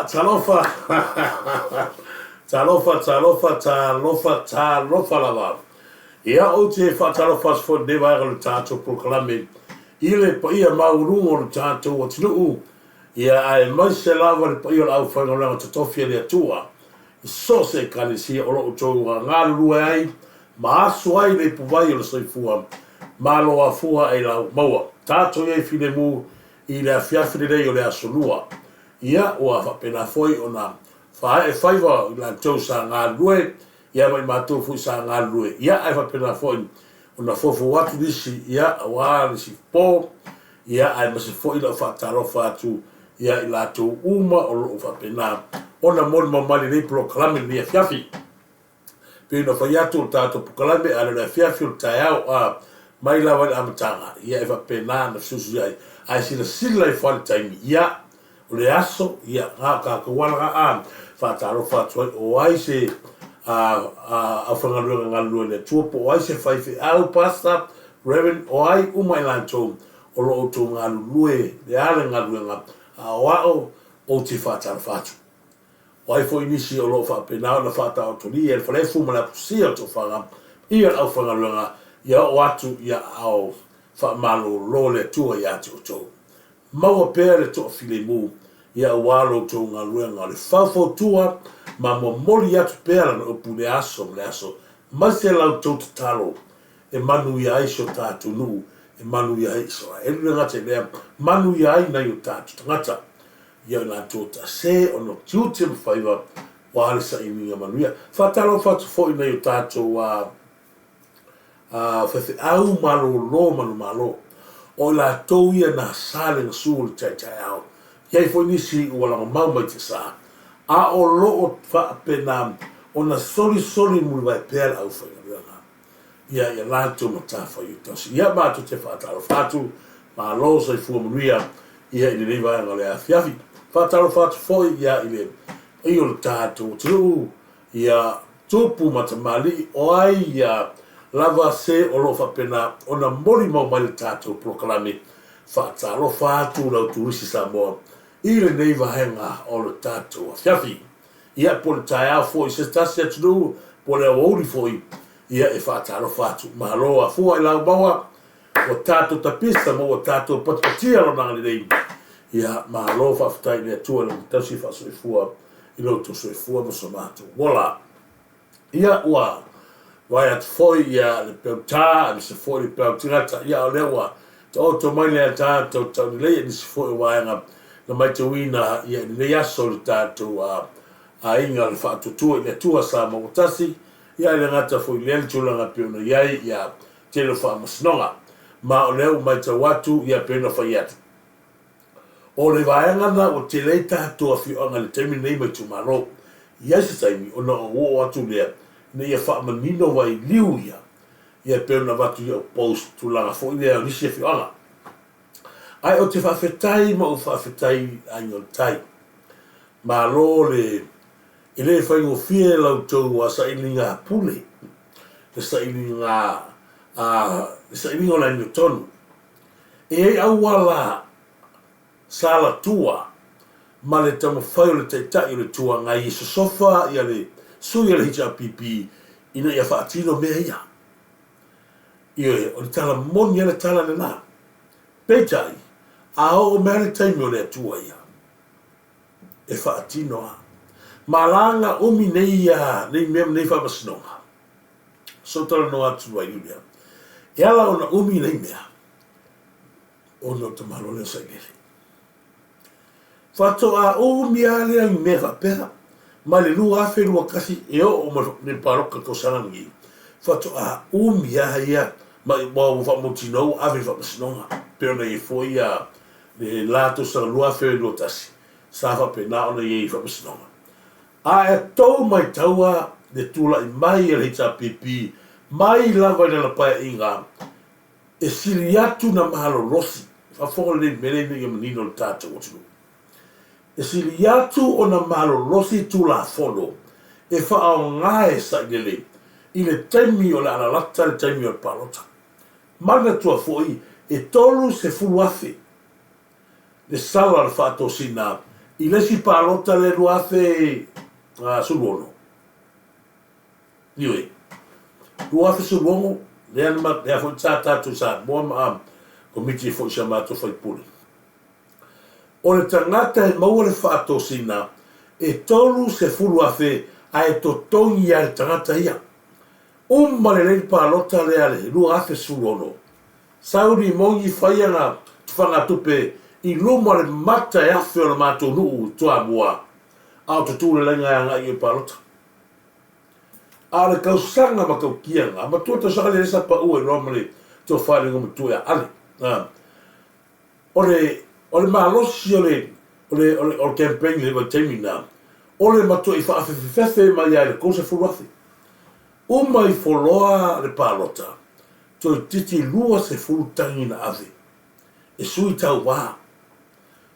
Ia, talofa, talofa, talofa, talofa, talofa lava. Ia, ou te faatalofa atu foi i lenei vaega o le tatou polokalame i le paia maualuga o le tatou atunuu, ia aemaise lava le paia o le aufaigaluega totofi a le Atua i so o se Ekalesia o lo o outou galulue ai ma aso ai le ipuvai o le soifua malo afua ailao ua maua. Tatou i ai filemu i le afiafi lenei o le Aso Lua. Ia, ua faapena foi ona faaee faiva o i latou sa galulue, ia ma i matou foi sa galulue, ia, ae faapena foi ona foufou atu nisi, ia, aua le isi po, ia, aemaise foi lau faatalofa atu ia i latou uma o lo o faapena ona molimau mai lenei polokalame i lenei afiafi. Pei ona fai atu o le tatou polokalame a le o le afiafi o le taeao a mai lava i le amataga, ia e faapena ona fesuisuiai ae silasila ifo lava i le taimi, ia o le aso, ia na o tatou ala na a faatalofa atu ai o ai se aufaigaluega galulue i le Atua po o ai se faifeau, pastor, reverend, o ai uma i latou o lo o outou galulue le a le galuega a o a'o ou te faatalofa atu. O ai foi nisi o lo o faapena ona faataotolia i le falefu ma le apusia o tofaga ia le aufaigaluega ia oo atu i aao faamalolo le Atua ia te outou. Maua pea le toafilemu ia aua lo outou galuega o le faufautua ma momoli atu pea lana upu i le aso ma le aso, maise la outou tatalo e manuia ai si o tatou nuu, e manuia ai Isaraelu le gata i lea, manuia ai nai o tatou tagata. Ia i latou taase ona o tiute ma faiva aua le sailiga manuia. Faatalofa atu foi i nai o tatou faifeau malolo manumalo, o i latou ia na sa le gasu o le taetaeao. E i ai foi nisi ua lagomau mai tiasa, a o lo o faapena ona solisoli mulivae pea le aufaigaluega. Ia ia latou matafaioi tausi. Ia matou te faatalofa atu, malo soifua manuia ia i lenei vaega o le afiafi. Faatalofa atu foi ia i le paia o le tatou atunuu, ia tupu ma tamalii, o ai ia lava se o lo o faapena ona molimau mai le tatou polokalame. Faatalofa atu lau turisi Samoa i lenei vaega o le tatou afiafi. Ia, po o le taeao foi i se tasi atunuu, po o le aoauli foi, ia e faatalofa atu. Malo afua i lau maua, ua tatou tapisa ma ua tatou patipatia Lona agalelei. Ia, malo faafetai i le Atua i Lana tausi faasoifua i lo outou soifua ma so matou ola. Ia, ua vaai atu foi ia le peau-ta, aemaise foi le peau-tigata, ia o lea ua taoto mai le tatou taulelei i nisi foi o vaega na matauina ia i lenei aso i le tatou aiga o le Faatuatua i le Atua Samoa ua tasi, ia e le gata foi i lea le tulaga e pei ona i ai ia tele o faamasinoga. Ma o lea ua matau atu ia pei ona fai atu. O le vaega lena ua tele ai tatou afioaga i le taimi lenei ma itumalo. E i ai se taimi ona ou oo atu lea ina ia faamanino vailiu ia, ia e pei ona avatu i au post tulaga foi lea o nisi afioaga. Ae ou te faafetai ma ou faafetai i Aiga o le Tai. Malo le, e le faigofie la outou sailiga pule, le sailiga, le sailiga o le amiotonu. E i ai auala sa alatua ma le taumafai o le Taitai o le Itu Agai e sosofa ia le sui a le HRPP ina ia faatino mea ia. Ioe, o le tala moni lava le tala lena. Peitai, a oo mai lava le taimi o le Atua ia, e faatino lava. Ma laga umi nei ia nei mea ma nei faamasinoga. Sou talanoa atu ai lea. E ala ona umi nei mea, ona o le tamaloa lea o Sailele. Faatoa umi lava lea i mea faapea, mai le 2021 e oo mai le palota i le tausaga lenei, faatoa umi lava ia ma ua faamautinoa ua ave i le faamasinoga. E pei ona i ai foi le la tausaga 2021 sa faapena ona i ai i faamasinoga. A e tou maitaua le tulai mai a le HRPP mai lava i lana paeaiga, e sili atu na malolosi, faafofoga lelei i le mea lea ina ia manino le tatou atunuu, e sili atu ona malolosi Tulafono e faaaoga e sailele i le taimi o le alalata le taimi o le palota. Manatua foi e 30,000 le sala o le faatosina I le isi palota le 2016, ioe, 2016, lea na, lea foi sa tatou i Samoa ma Komiti foi i si a matou sui usufono. O le tagata e maua le faatosina e 30,000 ae totogi lava e le tagata ia. Uma lelei le palota lea le 2016, sau Limoni fai ana tufagatupe i luma o le mata e afe o le matou nuu i Toamua a o tutū le laina e agai i o i palota. A o le tausaga matautia lena, matua tausaga lea sa pau ai loa ma le tofa i le igoamatua ia Ale. O le o le malosi o le o le o le o le campaign i le vaitaimi lena, o le matuai faafefefefe mai lava i le 30,000. Uma ifo loa le palota, toeitiiti 20 tagi na ave e sui tauva.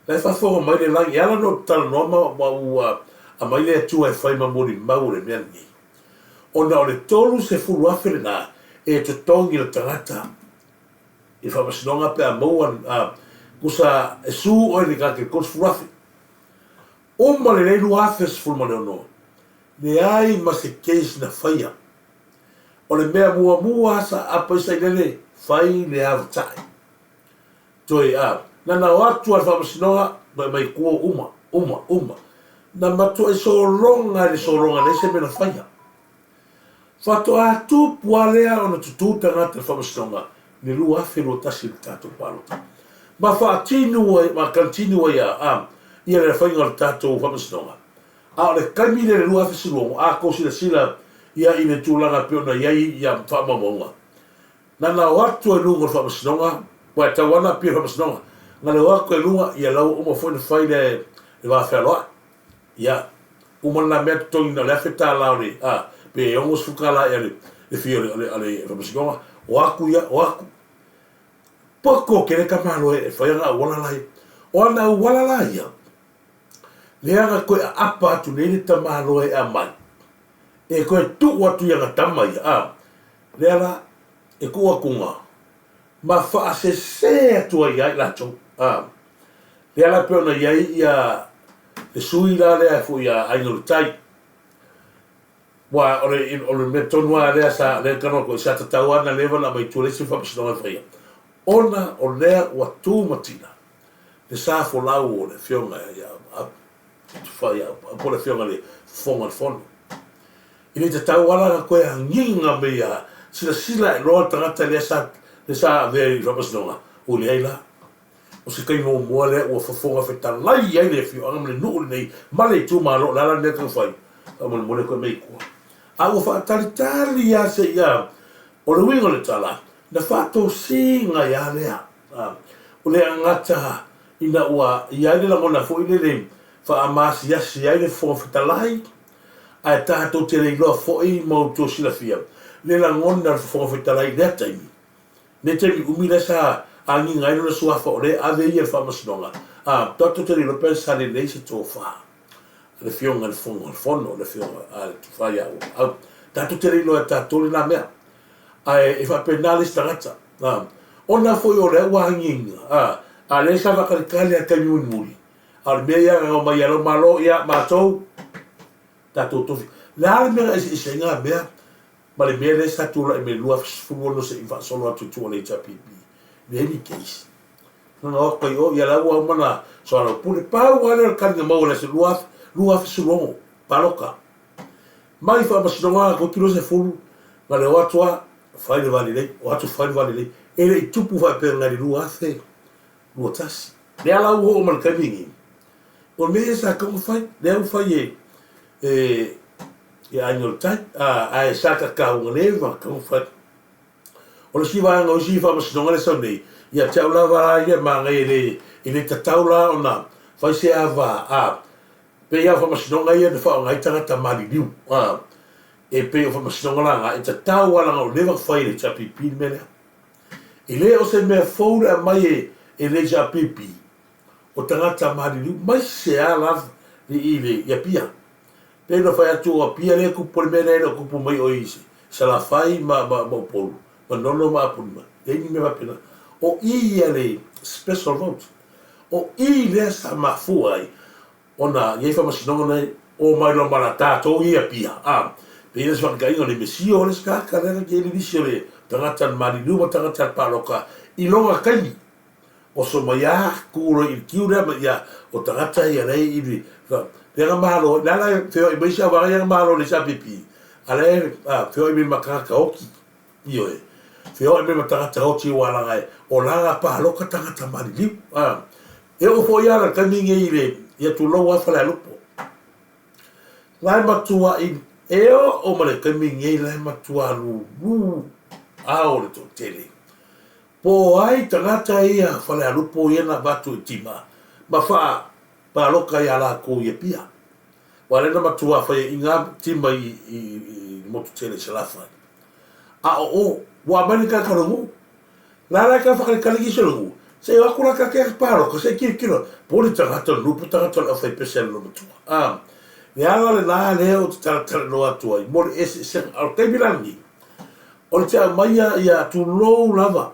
La e faafofoga mai le lagi, e ala ona ou talanoa ma ma ua aumai le Atua e fai ma molimau o le mea lenei, ona o le 30,000 lena e totogi e le tagata i le faamasinoga pe a maua a tusa e su oe i le tagata i le 30,000. Uma lelei 2016, leai ma se case na faia. O le mea muamua sa aapa ai Sailele, fai le avatai. Toe a, na na o atu lava i le faamasinoga, toe aumai i tua, uma, uma, uma. Na matuai sologa i le sologa, leai se mea na faia. Faatoa tupu lava lea ona tutū tagata i le Faamasinoga i le 2021 i le tatou palota ma faatinu ai, ma continue ai a ia le faiga o le tatou Faamasinoga. A o le taimi lea i le 2016, a tou silasila ia i le tulaga e pei ona i ai ia faamaumauga, na na o atu ai i luga o le Faamasinoga, aua e tatau lava ona appeal i le Faamasinoga, na le o atu ai i luga, ia la ua uma foi ona fai le va fealoai. Ia, uma lena mea totogi na o le $1,000 o le, a, pe $60 ea le, le fee o le, o le, o le faamasinoga, o atu ia, o atu. Poto tele tamaloa e fai ana auala la ia. O ana auala la ia, lea na toe aapa atu nei le tamaloa e aumai, e toe tuu atu i ana tama ia, a, lea la, e tuu atu na, ma faasese atu ai ia i latou, a. Lea la pei ona i ai ia le sui la lea foi ia Aiga i le Tai. Aua o le, o le mea tonu lava lea sa, lea e talanoa atu ai, sa tatau lava ona leva ona aumai i tua le isi faamasinoga e faia, ona o lea ua tu matina le sa folau o le Afioga ia Tufa ia po o le Afioga i le Fofoga o le Fono. E le tatau lava la ona toe agiga mai ia silasila ae loa le tagata lea sa, lea sa avea i le faamasinoga, ua leai la. O se taimi muamua lea ua fofoga fetalai ai le afioaga ma le nuu lenei ma le itumalo, o le a la le mea e taumafai? Faamolemole toe aumai i tua. A ua faatalitali lava seia, o le uiga o le tala, na faatosina ai lava lea. O le agata ina ua i ai le lagona foi lele faamasiyasi ai le Fofoga Fetalai, ae tatou te le iloa foi ma outou silafia le lagona o le Fofoga Fetalai i lea taimi. Nei taimi umi lea sa agiga ai lona suafa o lea e ave ia i le faamasinoga, a, tatou te le iloa pe sa lelei se tofa a le Afioga i le Fofoga o le Fono, le Afioga a le Tofa ia Uapaau. Tatou te le iloa e tatou lena mea. Ae e faapena le isi tagata, a, ona foi o lea ua agiga, a, a lea sa faatalitali lava i le taimi mulimuli, a o le mea ia na omai ai lau Malo, ia, matou, tatou tofi. O le a le mea na eseese ai na mea? Ma le mea lea sa tulai mai i le 2016 se i faasolo atu i tua o le HRPP, leai ni case. Na ona o atu ai o, ia la ua uma ona soalaupule. Pau lava lea o le taliga maua i le aso 2016, palota. Mai faamasinoga na toeitiiti 20, na le o atu lava, fai le va lelei, o atu fai le va lelei. E le i tupu faapena i le 2021. Lea la ua oo mai i le taimi lenei, O mea ia sa tatau ona fai, lea ua fai e e e Aiga o le Tai, a, ae sa tatau ona leva ona tatau ona fai. O le isi vaega o isi faamasinoga lea e sau nei, ia te au lava la ia e manaia e le, e le tatau la ona fai se ava, a, pei lava o faamasinoga ia na faaaoga ai tagata maliliu, a, e pei o faamasinoga la na, e tatau lava leaga ua leva ona fai e le HRPP le mea lea. E le o se mea fou le aumai e, e le HRPP, o tagata maliliu mai se a lava i i le i Apia. Pei ona fai atu o Apia lea e tupu ai le mea lea e le o tupu mai o i Salafai ma ma ma Upolu, Manono ma Apolima. Leai ni mea faapena. O i ia le special vote. O i lea sa mafua ai. Ona i ai faamasinoga nei, o mai loa ma la tatou i Apia, a, pei se faataitaiga o le Mesio le isi tagata lea na i ai le lisi o le tagata na maliliu ma tagata na paloka i lona taimi. Oso mai a tu loa i le queue lea ma ia o tagata ia lea i le lea na malo lea la e feoai mai isi auvaega ia na malo i le HRPP a lea e feoai mai ma tagata oti. Ioe. Feoai mai ma tagata oti aua leaga o la na paloka tagata maliliu. A, e oo foi lava i le taimi lenei i le, ia tulou lava Falealupo. La e matuai, e oo mai le taimi lenei la e matua lulu ao le toatele. Po o ai tagata ia Falealupo ia na avatu e tima ma faa paloka ia latou i Apia. Aua lea na matua faiaina lava tima i le motu tele i Salafai. A o o, ua aumai le tagata o le nuu. La la e tau faatalitali nisi o le nuu, se i o atu la ta te paloka, se i tilotilo, po o le tagata o le nuu po o tagata o le aufaipese a le loomatua. A, le ala lena lea ou te talatalanoa atu ai mo le eseesega. A o le taimi la lenei, o le te aumaia ia tulou lava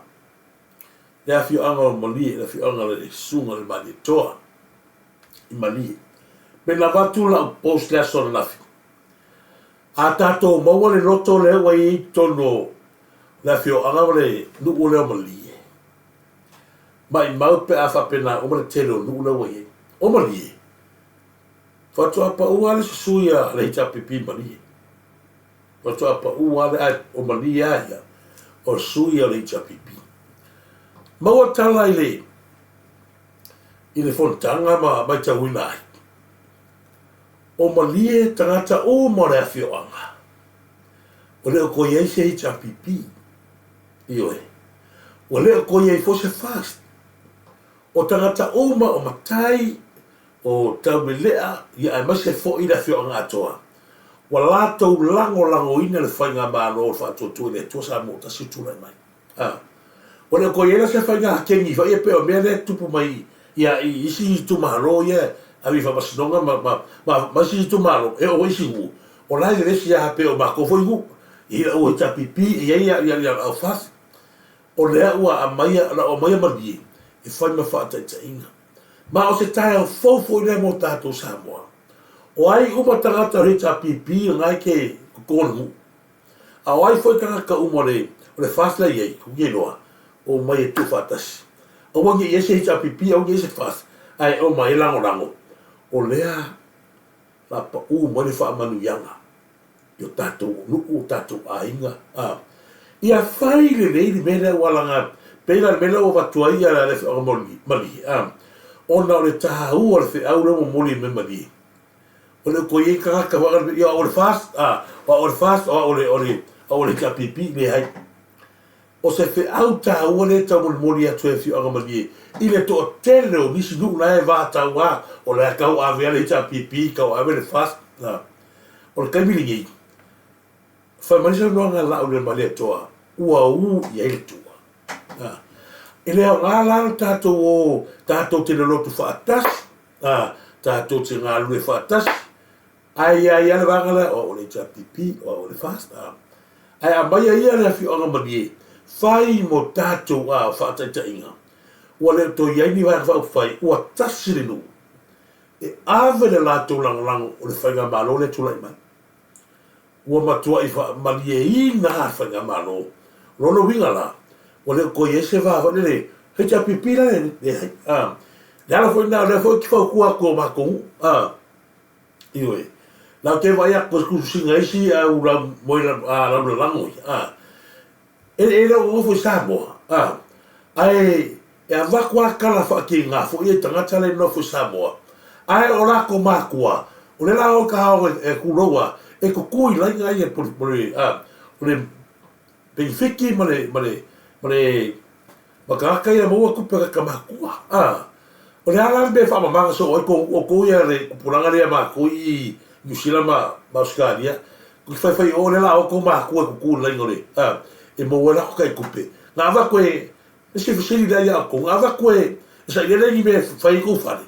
le afioaga o Malie, le afioaga o le Susuga i le Malietoa i Malie. Pe na avatu lau post i le aso ananafi, a tatou maua le loto lea ua i ai i totonu o le afioaga ma le nuu lea o Malie, maimau pe a faapena uma le tele o nuu lea ua i ai. O Malie, faatoa pau lava le isi sui a le HRPP i Malie. Faatoa pau lava le, ae o Malie lava ia, o le sui o le HRPP. Maua tala i le i le fonotaga ma matauina ai, o Malie tagata uma o le afioaga, ua le o toe i ai se HRPP, ioe, ua le o toe i ai foi se FAST. O tagata uma o matai, o Taumelea, ia aemaise foi le afioaga atoa, ua latou lagolagoina le Faigamalo o le Faatuatua i le Atua Samoa ua Tasi o tulai mai. A, ua le o toe i ai la se faiga kegi foi ia pei o mea lea e tupu mai ia i isi itumalo ia e ave i faamasinoga ma, ma, ma, ma isi itumalo e oo i isi nuu, o la e vevesi lava pei o matou foi nuu. E i ai lau HRPP, e i ai ia, ia, ia lau FAST. O lea ua aumaia, la ua aumaia malie e fai ma faataitaiga. Ma o se taeao fou foi lea mo tatou Samoa. O ai uma tagata o le HRPP lena e te toto le nuu. A o ai foi tagata uma o le o le FAST la e i ai, ou te iloa, omai e tuufaatasi. Aua ne i i ai se HRPP, aua ne i i ai se FAST, ae omai e lagolago. O lea la pau mai le faamanuiaga i o tatou nuu, o tatou aiga. A, ia fai lelei le mea lea aua leaga pei la le mea lea ua avatu ai le afioaga o Malie, a, ona o le taua o le feau lea ua momoli mai Malie. O le toe i ai tagata foi lea, ia o au o le FAST, a, o au o le FAST, o au o le, o le, au o le HRPP, leai. O se feau taua lea e taumolimoli atu e Afioaga Malie i le toatele o nisi nuu la e vatauā, o la e tauave lava le HRPP, tauave le FAST, a. O le taimi lenei, fai mai le saunoaga a Laaulialemalietoa, ua ū i ai le tua. A. E le aoga la le tatou o tatou te lolotu faatasi, a, tatou te galulue faatasi, ae i a ia le vaega lea, o au o le HRPP, o au o le FAST, a. Ae aumaia ia le afioaga malie, fai mo tatou a, faataitaiga. Ua le o toe i ai ni vaega faaupufai, ua tasi le nuu e ave le latou lagolago o le faigamalo lea e tulai mai. Ua matuai faamalieina lava le faigamalo. O lona uiga la, ua le o toe i ai se va foi lele, HRPP la e leai. A, le ala foi lena o lea foi ou te fautua atu i o matou nuu. A, ioe. La ou te vaai atu i tusitusiga a isi au lau, moe, a, laulalago ia. A, E le o nonofo i Samoa, a, ae e avatu lava tala faatiga foi ia i tagata la e nonofo i Samoa, ae o latou matua, o lea la o ka ao e tulou a, e tutui laina ia po le, a, o le penefiti ma le, ma le, ma le, ma tagata ia maua tupe a tagata matua, a. O le a la le mea e faamama soo ai kou outou ia le tupulaga lea matou i Niu Sila ma Ausetalia, i faifai o lea la o tou matua e tutu i le laina o le a e maua ai latou tai tupe. Na avatu e le isi fesili lea ia outou, na avatu e sailele ni mea e fai ai tou fale?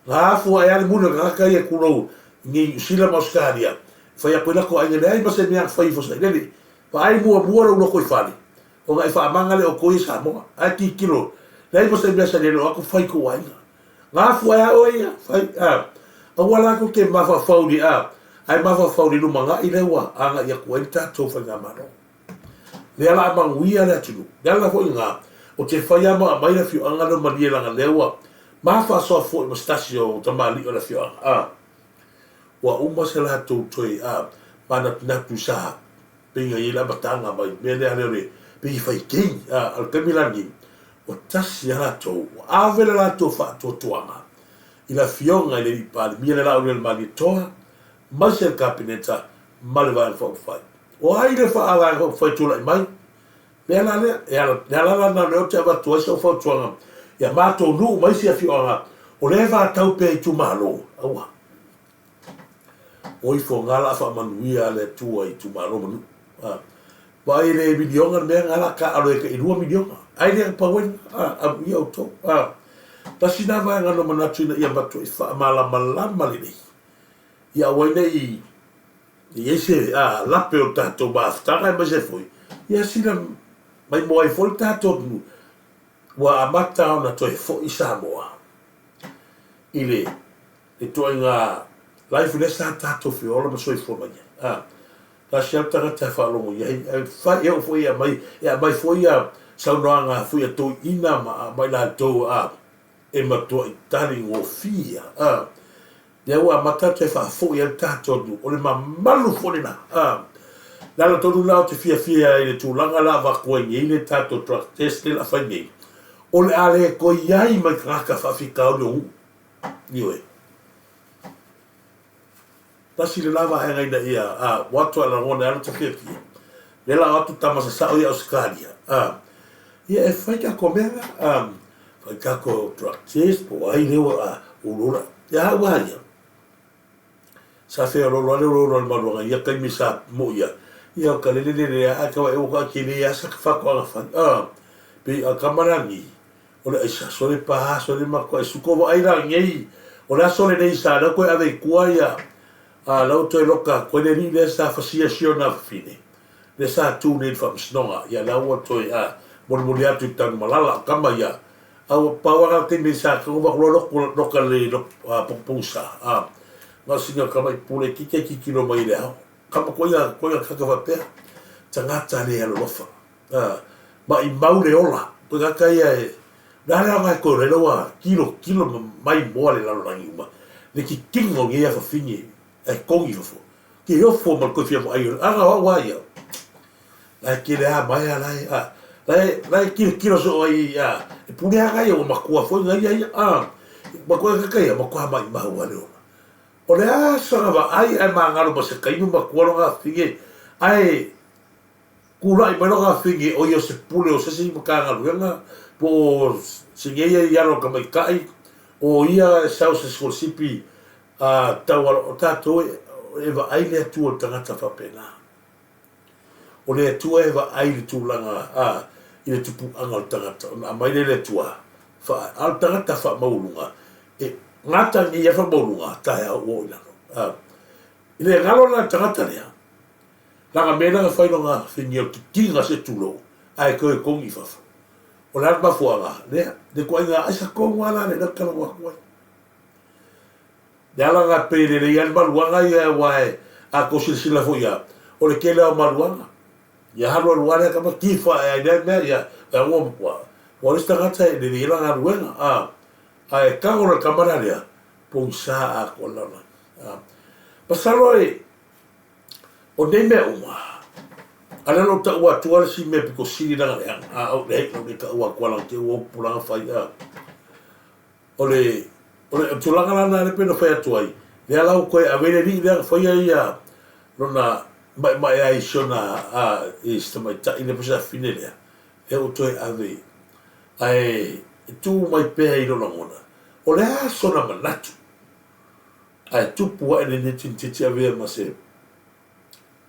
Na afua ea le muli o le tagata ia tulou i Niu Sila ma Ausetalia e fai atu ai latou aiga leai ma se mea na fai ifo sailele. Vaai muamua lou lotoifale ona e faamaga lea outou ia Samoa. Ae tilotilo, leai ma se mea sailele o atu fai i tou aiga. Gafua e a oe ia, fai, a. Aua latou te mafaufau i le a, ae mafaufau i le lumanai lea ua agai atu ai le tatou Faigamalo. Lea la a manuia le atunuu. Le ala foi lena, ou te fai lava ma aumai le afioaga lea o Malie leaga lea ua ma faasoa foi ma se tasi o tamalii o le afioaga, a, ua uma se latou toe, a, manatunatu sa pei na i ai le amataga mai le mea lea o le pei e fai kei, a, o le taimi la lenei, ua tasi lava latou, ua ave le latou faatuatuaga i le Afioga i le Alii Palemia le Laaulialemalietoa, aemaise le Kapeneta ma le Vaega Faaupufai. O ai le Vaega Faaupufai e tulai mai? Le ala lea, e ala, le ala lena lea ou te avatu ai sau fautuaga ia matou nuu ma isi afioaga o lea e vatau pea i itumalo, aua. O ifo nga la a faamanuia a le Atua i itumalo ma nuu. A, vaai le miliona le mea nga la taaalo e tai 2 miliona. Ai lea na pau ai, a, amuia outou. A, tasi na vaega na manatu ina ia matuai faamalamalama lelei. Ia aua ai ne i i ai se a, lape o le tatou mafutaga aemaise foi ia sila maimoa ai foi le tatou atunuu ua amata ona toe foi Samoa i le ituaiga life lea sa tatou feola ma soifua mai ai. A, tasi lava le tagata e faalogo i ai, ae fai, e oo foi e aumai, e aumai foi ia saunoaga foi a toeaiina ma, ma i latou a, e matuai taligofie a. Lea ua amata toe faafoi ai le tatou atunuu, o le mamalu foi lena. A, le ala tonu lena ou te fiafia ai i le tulaga la avatu ai nei le tatou drug test lea o le a fai nei, o le a le toe i ai ma ni tagata faafitauli o nuu. Ioe. Tasi lena vaega ina ia, a, ua atu a lagona e ala ta fiafia. Lea la o atu tama sasao ia Ausetalia, a, ia e fai tatou mea la, a, fai tatou drug test po o ai lea ua, a, ulu ola. Ia au a ia, sa feoloolo lava le oloolo a le maluaga i ia taimi sa mo'i ai, ia o ka lele lele a, ae tau ae ua ka tele lava sa faatoaga fai, a, pei a tama la nei, O le aisa sole pa sole matua e suko vaai la nei o le aso lenei sa lea toe ave i tua ia a lea toe loka atu ai le alii lea sa fasia si ona afafine lea sa tu nei i le faamasinoga ia lea ua toe a molimoli atu i Tanumalala o tama ia a ua pau lava le taimi sa tago atu loa loku loka le pogapogisa a na o sina tamai pule itiiti e tilotilo mai i le ao kama koia koia kaka faapea tagata le alolofa A, maʻimau le ola. Koe kaka ia e, le a le aoga e koe ola ai lau a kilo kilo ma maimoa le lalolagi uma. Le kikino o nei afafine e kogi fafo. Ke ofo ma le koe fia vaai o aga o au a ia. La e kele a mai a la e a. La e la e kilo kilo so ai a. E pule aga ia ua matua foi ngai ia ia a. Ma koe kaka ia matua maʻimau a le ola. O le a sana vaai ae magalo ma se taimi matua lona afafine ae Tulai mai lona afine o ia o se pule o se isi Matagaluega po o se nei ia i alo o le tamaitai, o ia e sau se sikolasipi a tau alo, o tatou e vaai le Atua i le tagata faapena. O le Atua e vaai i le tulaga a i le tupuaga o le tagata ona aumai lea e le Atua, fa, a o le tagata faamaualuga, e gata nei ia faamaualuga, taeao ua oo i lalo. A, i le galo la le tagata lea, Lana mea lana fai lona fini o titina se tulou ae toe togi i fafo. O le a le mafuaaga? Lea, le ituaiga aisa tonu lava la lea ou te talanoa atu ai. Le ala lena pei e lelei ai le maluaga ia aua e, a tou silasila foi lava, o le tele lava o maluaga, ia alu alu lava lea tama tifa ae ai lea mea, ia, ua, ua, ua le isi tagata e lelei ai lana galuega, a, ae tago loa i le tama la lea, pogisa atoa le lalolagi. A, masalo e, O nei mea uma, a lea o lou taua atua le isi mea pito sili lana leaga, a au leai, lau le taua atua lana te ua upu lana fai, a. O le, o le tulaga la lena lea pei ona fai atu ai, lea la ua toe ave ai le alii lea na faia ia lona maemae ai i si ona, a, i si tamaitai lea po o si afafine lea, lea ua toe ave, ae tuu mai pea i lou lagona, o le a sona manatu? Ae tupu ae lenei tinititi avea ma se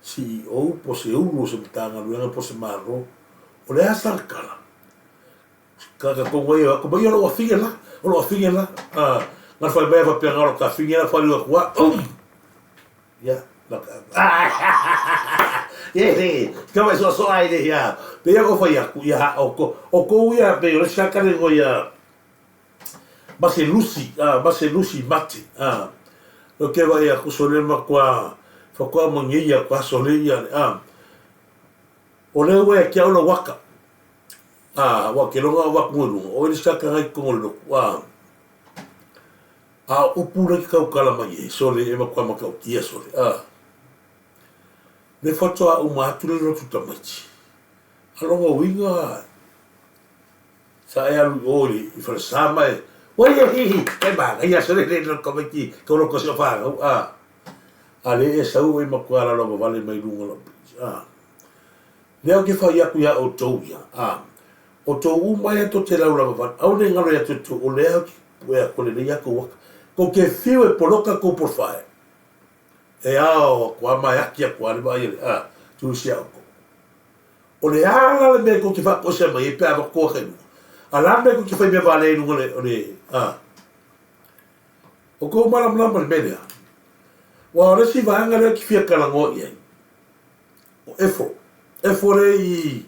CEO po o se ulu o se Matagaluega po o se Malo. O le a sana tala? Tagata tonu ai e o atu mai, o lou afine la, o lou afine la. Ah, na fai mai a faapea na o lou afine la, faliu atu a, um! Ia, na ka, ye, ye, ka mai soasoa ai le ia. Pei a ko fai atu, ia, o ko, o kou ia, pei o le isi kale ngo ia, ma se lusi, a, ma se lusi mate, a. Lea ou te vaai atu sole matua faatoa ma nei atu a sole ia le a. O lea ua ia te au lau ata. A, ua te loga au atu i luga, o oe le isi tagata na i totonu o le lotu. A, a o upu lea e te tautala mai ai, sole e matua matautia sole. A, lea faatoa uma atu le lotu tamaiti. A o lona uiga, Sa e alu i o i Falesa ma e, Ua ia hi hi, e manaia sole le lotu tamaiti tau lotu si o whanau, a. A le e sau e matua lalo vavale mai luga o lau pili, a. Lea ou te fai atu iā outou ia, a. O tou uma ia tou te laulava vale, aua ne i galo ia te outou, o lea ou te pue atu e lelei a tou ata. Tou te fiu e poloka tou profile. E ao atu a ma e aki atu a le vaai a le, a, turisi a outou. O le a la le mea tou te faatoesea mai ai pe a avatu tou ata i luga? A o le a le mea tou te fai mea vale ai i luga o le, a? O tou malamalama i le mea lea? Aua o le isi vaega lea ou te fia talanoa i ai, o Efo. Efo lea i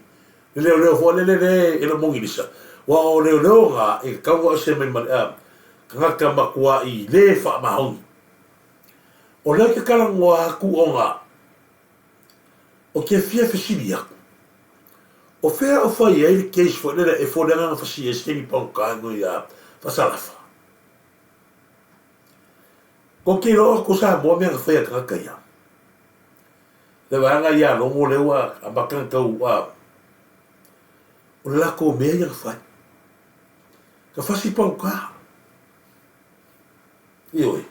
le leoleo foi lele lea e le o mogilisa. Aua o leoleo na e tatau ona ese mai ma le, a, tagata matuai le faamaoni. O lea ou te talanoa atu ona Ou te fia fesili atu, o fea o fai ai le case foi lele e foliga na fasi ai se taimi pagota i ia Fasalafa? Kou te iloa ko Samoa mea na fai a tagata ia. Le vaega ia Logo lea ua amata ona tau a o le latou mea ia na fai. Ka fasi pagota. Ioe.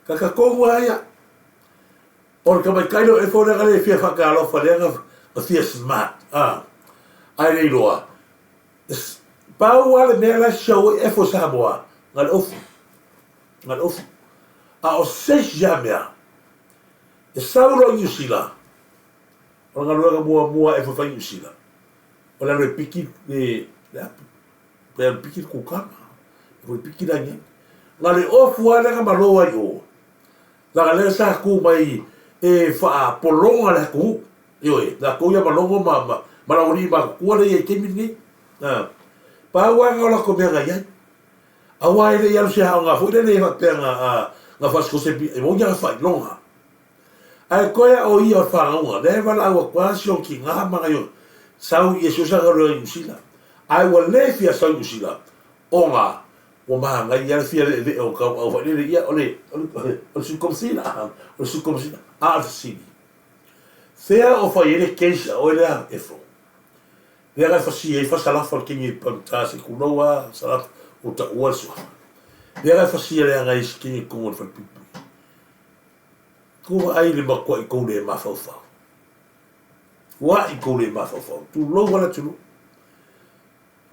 Ka tatonu a ia. O le tamaitai lea o Efo lea na le fia faatalofa lea na fia smart a ae le iloa pau a le mea la e show ai Efo i Samoa na le ofu na le ofu a o se isi a mea e sau loa i Niu Sila o le galuega muamua a Efo e fai i Niu Sila o le alu e piki le le apu pe alu piki le kukama pe piki le aniani na le ofu a lea na malo ai o Leaga lea sa tu mai e faapologa le atunuu. Ioe, latou ia ma Logo ma, ma, ma Laualii matutua lea i ai i taimi lenei. A, pau lava lena o latou mea na i ai. Aua e le i alu se aoga foi lele faapea na, a, na faasikosepi, e moni lava na faailoga. Ae toe a o ia o le fanauga, lea e valaau atu lava si ona tina ma nai sau i eseese galuega i Niu Sila. Ae ua le fia sau i Niu Sila, ona ua manaia le fia veevee o tauau foi lele ia o le o le Sui Komesina o le Sui Komesina a o le fesili fea o fai ai le case a oe lea Efo lea na e fasia ai Fasalafa le kini pagita se tulou a Fasalafa ua taua le suafa lea na e fasia leaga i se kini totonu o le falepuipui tou vaai i le matuai tou le mafaufau ua'i tou le mafaufau tulou a le atunuu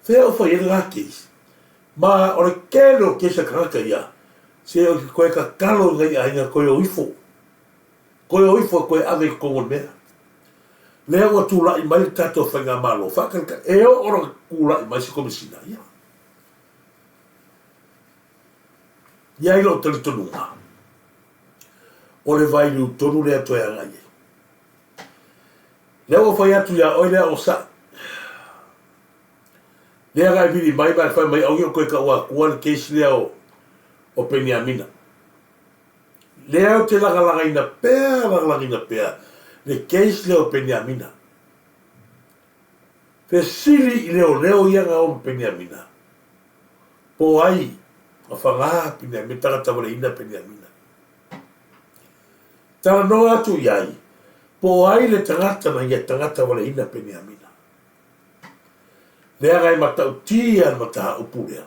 Fea o fai ai le la case? Ma o le tele o case a tagata ia, se o te toe tatalo i nai aiga toe o ifo, toe o ifo e toe ave i totonu o le mea. Lea ua tulai mai le tatou faigamalo faatalitali, e oo ona tulai mai se Komesina, ia. I ai lou talitonuga, o le vailiu tonu lea toe agai ai. Lea ua fai atu ia oe lea o sa. Lea na e vili mai ma e fai mai aoga o koe taua atua le case lea o o Peniamina. Lea ou te lagalagaina pea, lagalagaina pea le case lea o Peniamina. Fesili i leoleo ia na o ma Peniamina. Po o ai na faga Peniamina, tagata valeina Peniamina. Talanoa atu i ai, po o ai le tagata na ia tagata valeina Peniamina. Leaga e matautia le mataupu lea.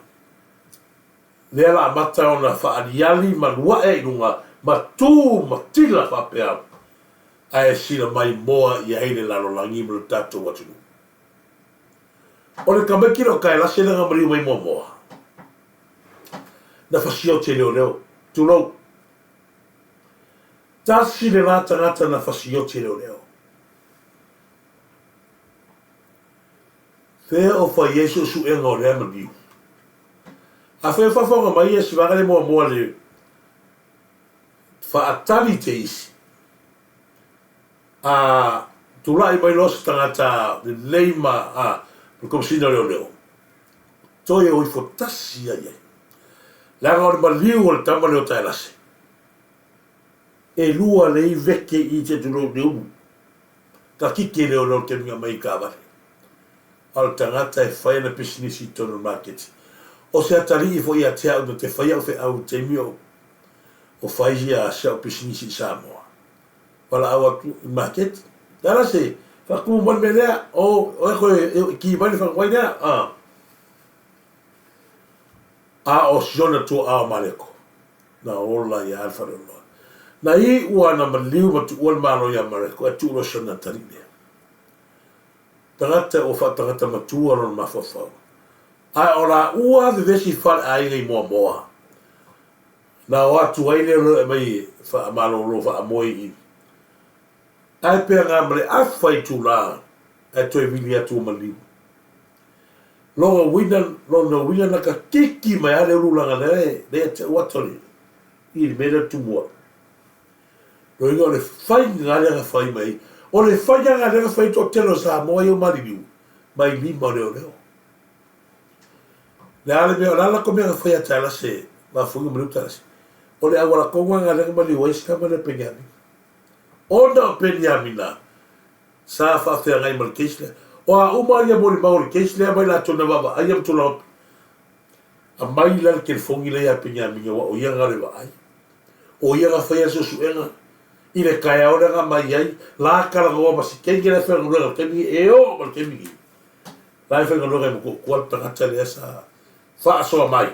Lea la amata ona faaliali ma luae i luga ma tu ma tila faapea, ae sila mai moa i ai le lalolagi ma lo tatou atunuu. O le tamaiti lea o Kaelase lea na maliu mai muamua, na fasia o te leoleo, tulou. Tasi le la tagata na fasioti e leoleo. Fea o fai ai suesuega o lea maliu? Afai o faafofoga mai ia si vaega lea muamua le faatali te isi, a tulai mai loa se tagata lelei ma a le Komesina o Leoleo, toe o ifo tasi ai ai. Leaga o le maliu o le tama lea o Taelase. Elua lei veke i te tulou le ulu. Ka kike leo leo te minga mai i kaavale. A o le tagata e fai ana pisinisi i totonu o le maketi. O se atalii foi ia te au na te fai au feau i le taimi o o fai ia si au pisinisi i Samoa. Valaau atu i le maketi. Le a la se faatumu mai le mea lea, o oe koe e ki mai le faguvai lea. A. A o Siona tuaa o Mareko, na ola ai lava le faleoloa. Na iu lava na maliu ma tuua le Malo ia Mareko ae tuu loa Siona atalii lea. Tagata ua faatagata matua lona mafaufau. Ae o laua vevesi i faleaiga i Moamoa. Na o atu ai lea loa e aumai e faamalolo faamoe i Ae pe aga ma le afa itula ae toe vili atu ua maliu. Lona uiga, lona uiga na ka kiki mai lava le ulu leaga lea e lea te au ata le i le mea lea tumua. Lona uiga o le faiga lea na fai mai ai. O le faiga lena lea na fai ai toatele o Samoa ia ua maliliu mai lima o leoleo. Le a le mea, o le a le latou mea na fai ia Taelase, mafuaiga maliu Taelase. O le auala tonu lava lena lea na maliu ai si tama lea o Peniamina. Ona o Peniamina, sa faafeagai ma le case lea. O a uma ia molimau o le case lea mai latou na vaavaaia ma tulaga aumai la le telefoni lea ia Peniamina aua o ia na le vaai. O ia na faia le suesuega i le taeao lea na aumai ai la talanoa ma si teine la e faigaluega i le taimi nei e oo mai le taimi nei la e faigaluega i Motootua le tagata lea sa faasoa mai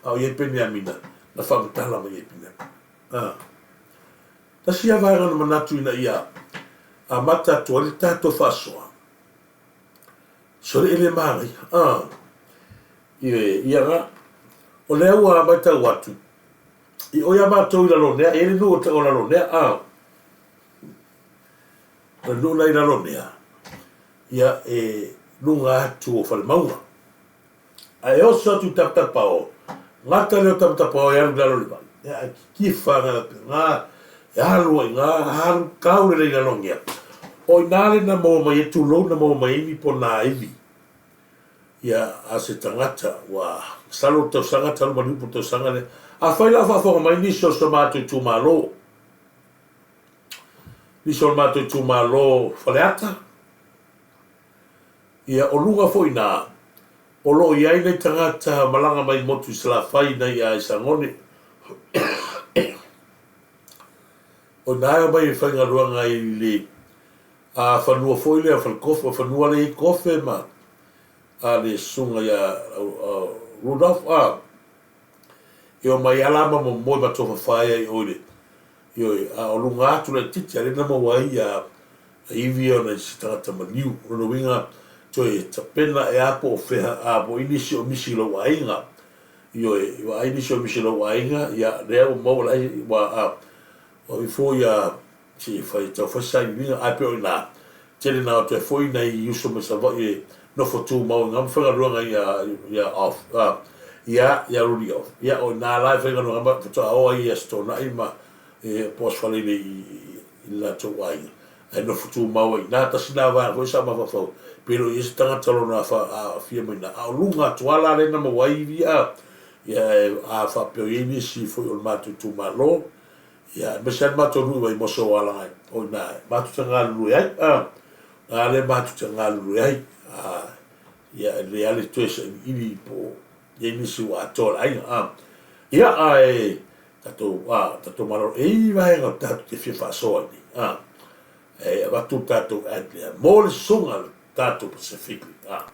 a o i ai Peniamina na faamatala mai ai Peniamina. Ah. Tasi ia vaega na manatu ina ia amata atu ai le tatou faasoa, sole e le manaia, a, i ia na, o lea ua matau atu, i o ia matou i Lalonea, e i ai le nuu e tau o Lalonea, a, o le nuu la i Lalonea, ia e luga atu o Falemauga. Ae oso atu i Tapatapao, gata lea o Tapatapao e alu i lalo i le vai, ia ae kikifa aga ga, e alu ai i ina, alu tau lelei i Lalogea. O i ina lea na maua mai ai, tulou, na maua mai ai ni pona ivi, ia, a se tagata ua masalo le tausaga talu maliu po o le tausaga lea. Afai la o faafofoga mai nisi o si o matou itumalo, nisi o le matou itumalo Faleata, Ia, o luga foi ina, o lo o i ai nai tagata malaga mai motu i Salafai nai a i Sagone. O ina e omai e faigaluega i le a fanua foi lea o Falekofe, o fanua lea e i ai kofe ma a le susuga ia Rudolph a. E omai lava la ma momoe ma tofafa ai i o i le, ioe, a o luga atu laitiiti a lea na maua ai ia ivi ia o nai isi tagata maliu. O lona uiga, toe tapena ea po o fea, a po o i nisi o misi i lou aiga. Ioe, vaai nisi o misi i lou aiga, ia, lea ua maua le ai, ua, a, ua ifo ia Se i fai, tau fai sailiiliga, ae pei o i ina, tele na o toe foi nai uso mai Savaii e nofo tumau i ngā faigaluega ia, ia off, a, ia, ia Rudy off. Ia, o i ina la e faigaluega ma, faatoa o ai i Aso Toonai ma, e, po o Aso Faraile i, i, i le latou aiga. Ae nofo tumau ai i ina, tasi lena vaega foi sa mafaufau, pe le o i ai se tagata lona afa, aafia mai i ina. A o luga atu lava la lea na maua ai ivi, a, ia, e, a faapea o i ai nisi foi o le matou itumalo, Ia, aemaise lava le matou nuu i Vaimoso o Alagai, o i ina matou te galulue ai, a, o ina lea matou te galulue ai, a, ia, e lelei lava le toe sailiili po o i ai nisi ua atoa le aiga, a. Ia, ae tatou, a, tatou malolo, e i ai vaega tatou te fia faasoa ai nei, a, e avatu le tatou ad lea mo le susuga a le tatou Pacific, a.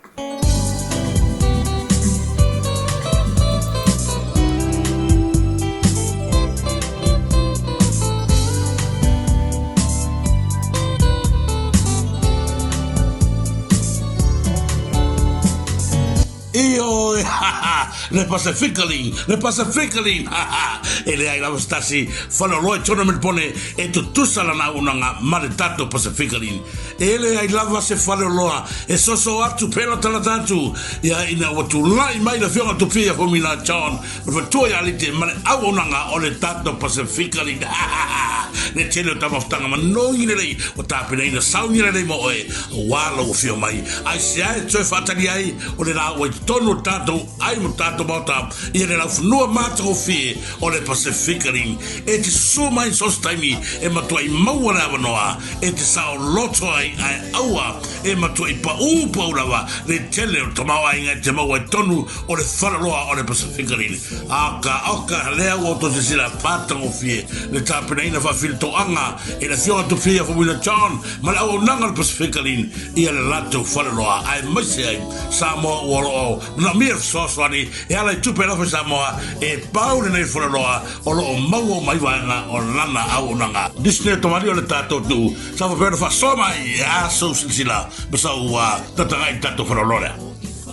Ioe, ha ha, le Pacifically, le Pacifically, ha ha, e leai lava se tasi faleoloa i Tournament Pone e tutusa lana auaunaga ma le tatou Pacifically. E leai lava se faleoloa e soso atu pelatalata atu ia ina ua tulai mai le Afioga Tupia Fomina John ma le faletua ia Alite ma le auaunaga o le tatou Pacifically, ha ha ha, le tele o taumafataga manogi lelei ua tapenaina sauni lelei mo oe aua lou afio mai. Aisea e toe faatali ai o le la ua i totonu o tatou ai mo tatou. tatou Maota ia le laufanua matagofie o le Pasefika Ring. E te susu mai so o se taimi e matuai maua le avanoa e te saoloto ai ae aua e matuai paū pau lava le tele o le tamaoaiga e te maua i totonu o le faleoloa o le Pasefika Ring. Oka, oka, lea ua outou silasila matagofie le tapenaina faafilitoaga e le Afioga Tofia Faumuina John ma le auaunaga o le Pasefika Inn ia le latou faleoloa aemaise ai Samoa ua o lo o manaomia le fesoasoani e ala i tupe alofa i Samoa e pau lenei faleoloa o lo o maua uma ai vaega o lana auaunaga. Disney o tamalii o le tatou atunuu sa faapea ona faasoa mai e a sou silasila ma sau tataga'i i le tatou faleoloa lea.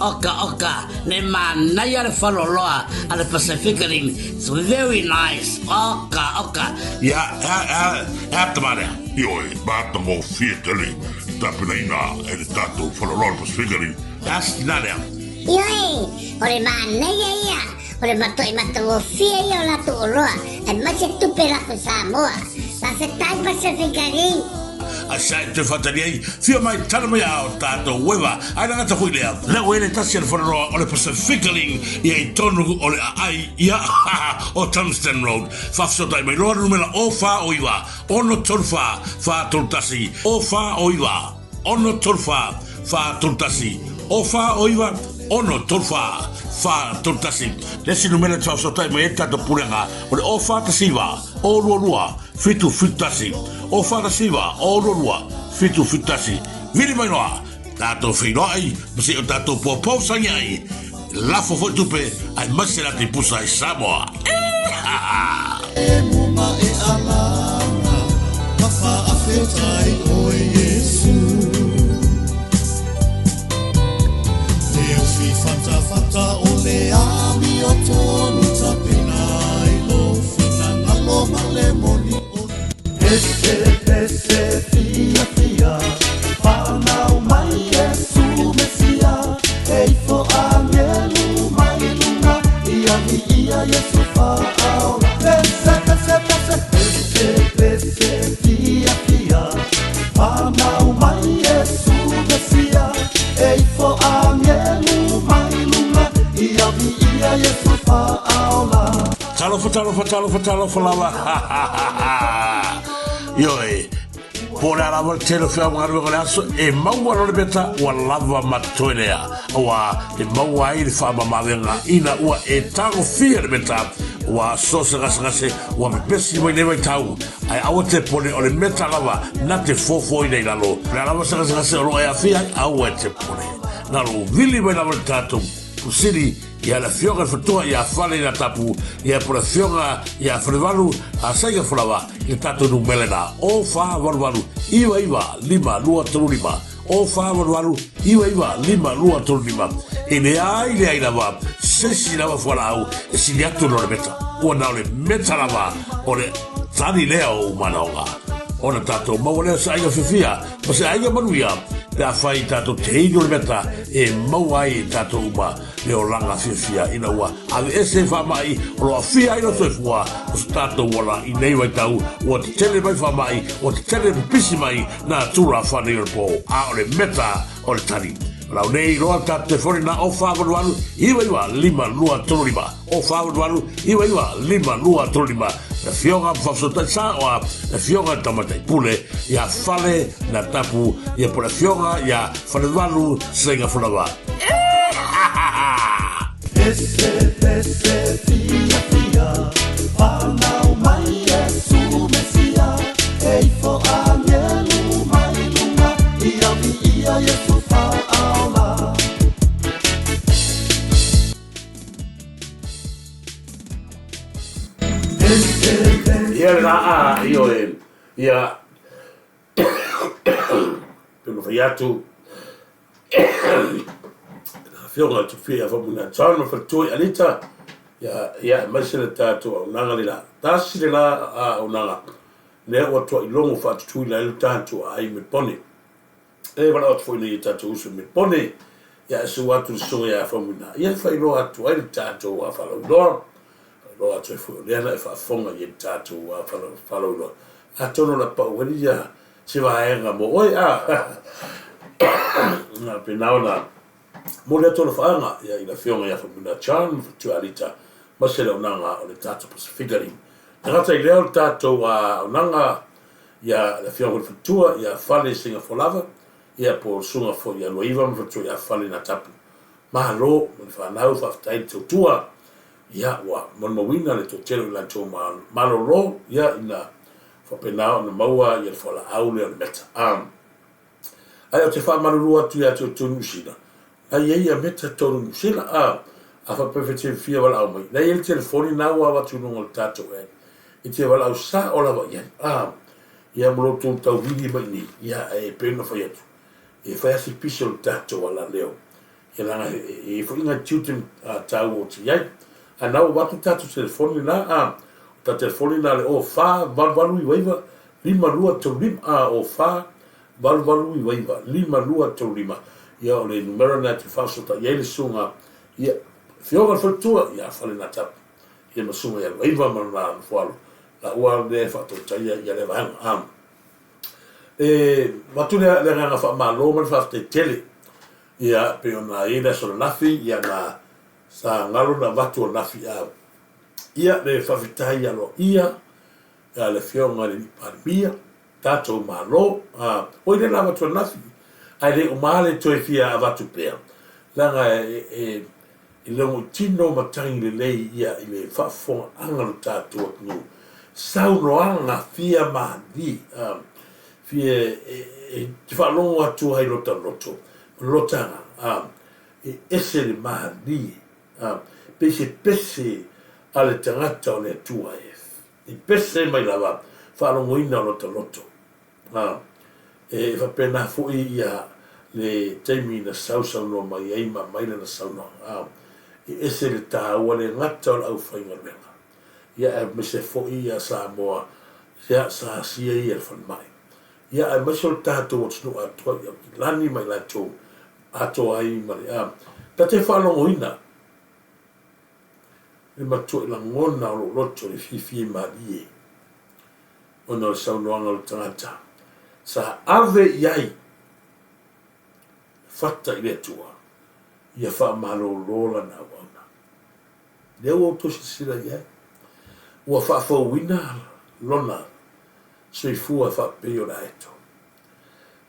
Oka oka, le manaia le faleoloa a le Pacific Rim, it's very nice, oka oka. Ia, e a, e a, e a tama lea? Ioe, matagofie tele i tapenaina e le tatou faleoloa o le Pacific Rim. E a se tina lea? Ioe, o le manaia ia, o le matuai matagofie ia o latou oloa, aemaise tupe lafo i Samoa. Faafetai Pacific Rim. A sa e toe faatali ai, fia mai tala mai a o tatou ueva, ae lagata foi lea, lea ua i ai le tasi a le faleoloa o le Pacifica Ling ia i tonu o le aai ia o Tungsten Road. Faafesootai mai loa le numera o 4 o 9 6 3 4 4 3 1 o 4 o 9 6 3 4 4 3 1 o 4 o 9 6 3 4 4 3 1. Le isi numera e te faafesootai mai ai le tatou pulega o le o 4 1 9 o 2 2 7 7 1 o 4 1 9 o 2 2 7 7 1. Vili mai loa tatou feiloai ma se i o tatou poupou sangi ai lafo foi tupe aemaise la pusa i Samoa. E muma e alanga, ma faafetai oe Iesu. Le ufi fatafata o le amiotonu tapena i lou finagalo ma le moni o Pese pese fia fia, whanau mai Iesu Mesia, e ifo angelu mai lunga, ia viia Iesu faaola. Pese pese pese pese pese fia fia, whanau mai Iesu Mesia, e ifo angelu mai lunga, ia viia Iesu faaola. Talofa, talofa, talofa, talofa lava. Ioe, po o le a lava le tele o feau ma galuega o le aso, e maua loa le meta ua lava ma totoe lea, aua e maua ai le faamamaavega ina ua e tagofia le meta, ua so se gasegase ua pepesi mai nei vaitau, ae aua te pone o le meta lava na te fofoina i lalo. O le a lava se gasegase o lo o e aafia ai, aua e te pone. Na lou vili mai lava le tatou Pusili ia le Afioga i le Faletua ia Fale ina Tapu ia po le Afioga ia Falevalu a Saiga Folawa i le tatou numera lena o 4 8 8 9 9 5 2 3 5 o 4 8 8 9 9 5 2 3 5. E leai leai lava se isi lava fualaau e sili atu ona o le meta, ua na o le meta lava o le tali lea o ou manaoga ona tatou maua lea o se aiga fiafia ma se aiga manuia pe afai tatou te inu le meta e maua ai e tatou uma le olaga fiafia ina ua aveese faamai o lo o aafia ai lou soifua o so tatou ola i nei vaitau ua tetele mai faamai ua tetele pipisi mai nā tulafono o le po, a o le meta o le tali. O lau nei iloa tatou telefoni na o 4 8 8 9 9 5 2 3 5 o 4 8 8 9 9 5 2 3 5. Le Afioga Faafesootai Saoa, le Afioga Tamaitai Pule ia Fale na Tapu ia po le Afioga ia Falevalu Seiga Folawa. Pese pese fia fia, whanau mai Iesu Mesia, e ifo angelu mai lunga, ia viia Iesu faaola. Ia le laa ioe ia pe ona fai atu le Afioga i le Tufia ia Faumuina John ma faletua i Alita ia ia aemaise le tatou auaunaga le la tasi le la auaunaga lea ua tuailogo faatutuila ai le tatou aai Melbourne. E valaau atu foi nei i tatou uso i Melbourne ia e sua atu le susuga ia Faumuina ia e faailoa atu ai le tatou faalauiloa, faailoa atu ai foi o lea na e faafofoga i le tatou faalauiloa atonu o le a pau ai ia se vaega mo oe a na pena ona Momoli atu alofaaga ia i le Afioga ia Faumuina John Fatua Alita ma se le auaunaga o le tatou Pasefika Link. Tagata i lea o le tatou auaunaga ia le Afioga foi le Faletua ia Fale Seigafolava ia po o le Susuga foi ia Luaiva ma le Faletua ia Fale Natapu. Malo ma le fanau faafetai le tautua ia ua molimauina le toatele o i latou malolo ia ina faapena ona maua ia le fualaau lea o le meta. Ae ou te faamalulu atu ia te outou Niu Sila, na i ai ia meta tonu Niu Sila, a, a faapea e te fia valaau mai, na i ai le telefoni na ua avatu i luga o le tatou app, e te valaau sao lava i ai, a, ia ma lo outou tauvili mai i inei, ia, e pei ona fai atu, e fai lava si pisi o le tatou alaleo, ia leaga e i ai foi nai tiute taua ou te i ai. Ae na ua avatu le tatou telefoni lena, a, o le tatou telefoni lena o le 04 88 99 5235, a, 04 88 99 5235. Ia o le numera lena e te faasoota i ai le susuga ia Afioga i le Faletua ia Falenatapu, ia ma Susuga ia Luaiva ma lona nofoalo, laua lea e faatautaia ia lea vaega. A, e avatu le agaga faamalo ma le faafetai tele Ia, pei ona i ai le aso ananafi, ia na sa galo na avatu ananafi a ia le faafetai aloaia a le Afioga i le Alii Palemia, tatou Malo, a oi lea na avatu ananafi, ae le uma lava le toe fia avatu pea, leaga e e logoitino ma tagi lelei ia i le faafofogaaga o le tatou atunuu, saunoaga fia malie, a fia e te faalogo atu ai i lota loto ma lota agaga, a e ese le malie, a pei se pese a le tagata o le Atua e pese mai lava faalogoina o lota loto. Ā, e faapena foi ia le taimi na sausaunoa mai ai ma aumai lana saunoaga, ā, e ese le taua le gata o le aufaigaluega, ia aemaise foi ia Samoa, ia sa asia ia le falemai, ia aemaise o le tatou atunuu atoa i Aukilani ma i latou atoa ai ma le, ā, ta te faalogoina le matuai lagona o lou loto i le fiafia malie. ona o le saunoaga o le tagata sa ave i ai le fata i le Atua ia faamalolo lana auauna. Lea ua outou silasila i ai, ua faafouina lona soifua faapei o le aeto.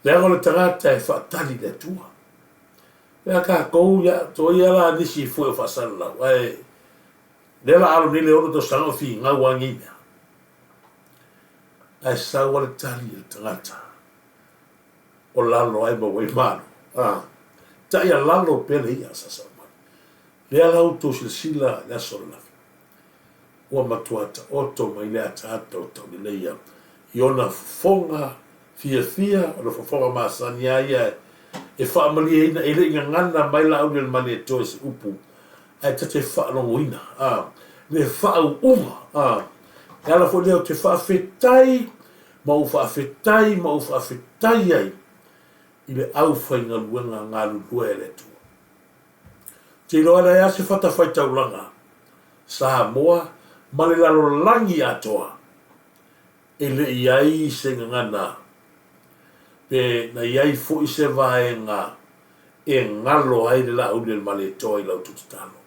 Leaga o le tagata e faatali i le Atua. Pe a tatou, ia, toe ia la nisi foi o faasalalau, ae lea la alo nei le 6 tausaga o finau lava nei mea. Ae sau lava le tali a le tagata o lalo ae maua ai malo. A, taialalo pea le ia sa sau mai. Lea la outou silasila i le aso ananafi, ua matua taoto mai le ataata o Tauleleia i ona fofoga fiafia, o le fofoga masani lava ia e faamalieina, e le i gagana mai Laaulialemalietoa i se upu ae ta te faalogoina a le faauuga a e ala foi lea ou te faafetai ma ou faafetai ma ou faafetai ai i le aufaigaluega galulue a le Atua. Ou te iloa e leai lava se fatafaitaulaga Samoa ma le lalolagi atoa e le i ai se gagana pe na i ai foi se vaega e galo ai le Laaulialemalietoa i la outou tatalo.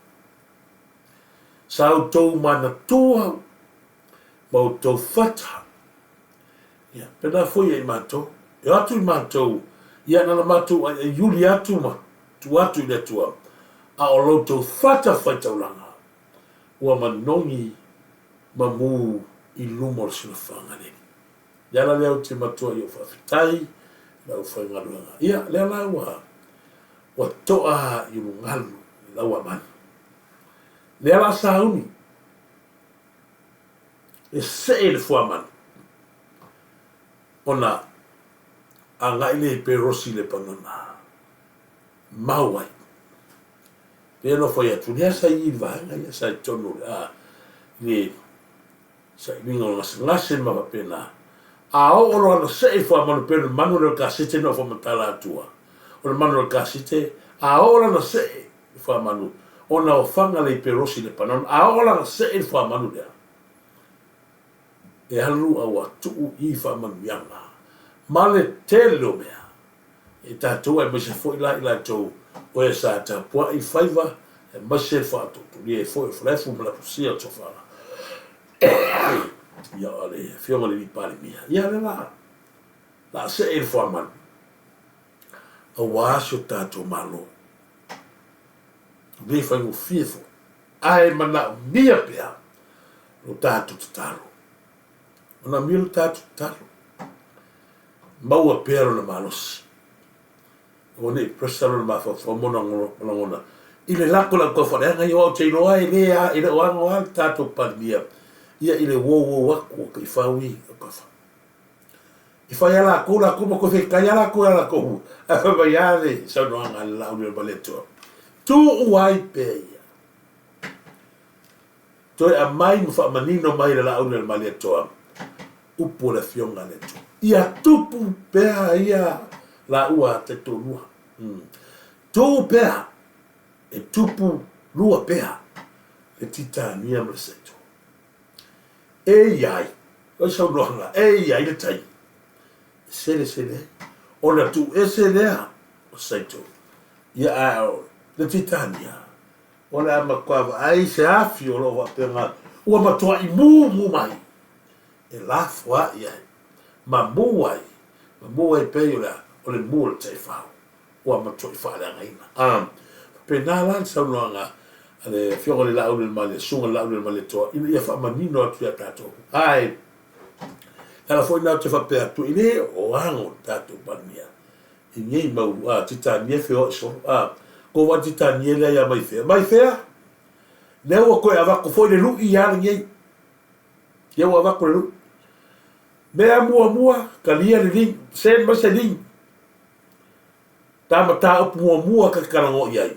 Sa outou manatua ma outou fata, ia, pena foi ia i matou, e o atu i matou, ia na ona matou aiaiuli atu ma tuu atu i le Atua, a o la outou fata faitaulaga ua manogi ma mu i luma o le silafaga a le Alii. Le ala lea ou te matua i ou faafetai i lau faigaluega. Ia, lea la ua, ua toa i ulugalu i lau amanu. Lea la sauni e see le fuamanu ona agai lea i Perosi Lepanona mau ai. Lea na fai atu, lea sa i i le vaega ia, sa i totonu o le, a, le Sailiga o gasegase ma faapena. A oo loa na see fuamanu pei o le manu lea o le kasete na ou faamatala atua. O le manu o le kasete, a oo la na see le fuamanu, ona ofaga lea i Perosi Lepanona, a oo la na see le fuamanu lea, e alu a ua tuu i faamanuiaga ma le tele o mea e tatou aemaise foi la i latou O e sa tapuaʻi faiva aemaise le faatoatolia ai foi o Faleafu ma Lapusia o Tofaga. Ia o le Afioga i le Alii Palemia, ia lea la, la see i le fuamalu, aua si o tatou Malo. E le faigofie foi, ae manaomia pea lo tatou tatalo. Manaomia lo tatou tatalo. Maua pea lona malosi. Aua ne i pressure lona mafaufau ma ona lagona i le lako o le au taufaaleaga ia, aua ou te iloa e le e le o ano lava le tatou Palemia ia i le uouou atu o taifau i au taufa. E fai lava latou, latou ma toe fetai lava latou ia latou, ae fai mai lava le saunoaga a le Laaulialemalietoa, tuu ai pea ia. Toe aumai ma faamanino mai e le Laaulialemalietoa upu o le Afioga a le Atua. Ia tupu pea ia laua taitoalua. Tuu pea, e tupu lua pea le Titania ma le Saito. E i ai, o le saunoaga, e i ai le taimi e selesele ai, ona tuuese lea o Saito, ia ae o le Titania, O le a matua vaai se afi o lo o faapena ua matuai mumu mai e lafoai ai ma mu ai, ma mu ai pei o le a, o le mu o le taifau ua matuai faaleagaina. A faapena la le saunoaga a le Afioga i le Laaulialemalietoa, Susuga i le Laaulialemalietoa ina ia faamanino atu ia tatou. Ae, le ala foi lena ou te faapea atu, e le o ano le tatou Palemia I nei mau a Titania e feoai solo a ko wa Titania lea ia mai fea mai fea lea ua toe avatu foi le lui ia lenei lea ua avatu le lui mea muamua talia le link send mai se link ta mataupu muamua ta te talanoa i ai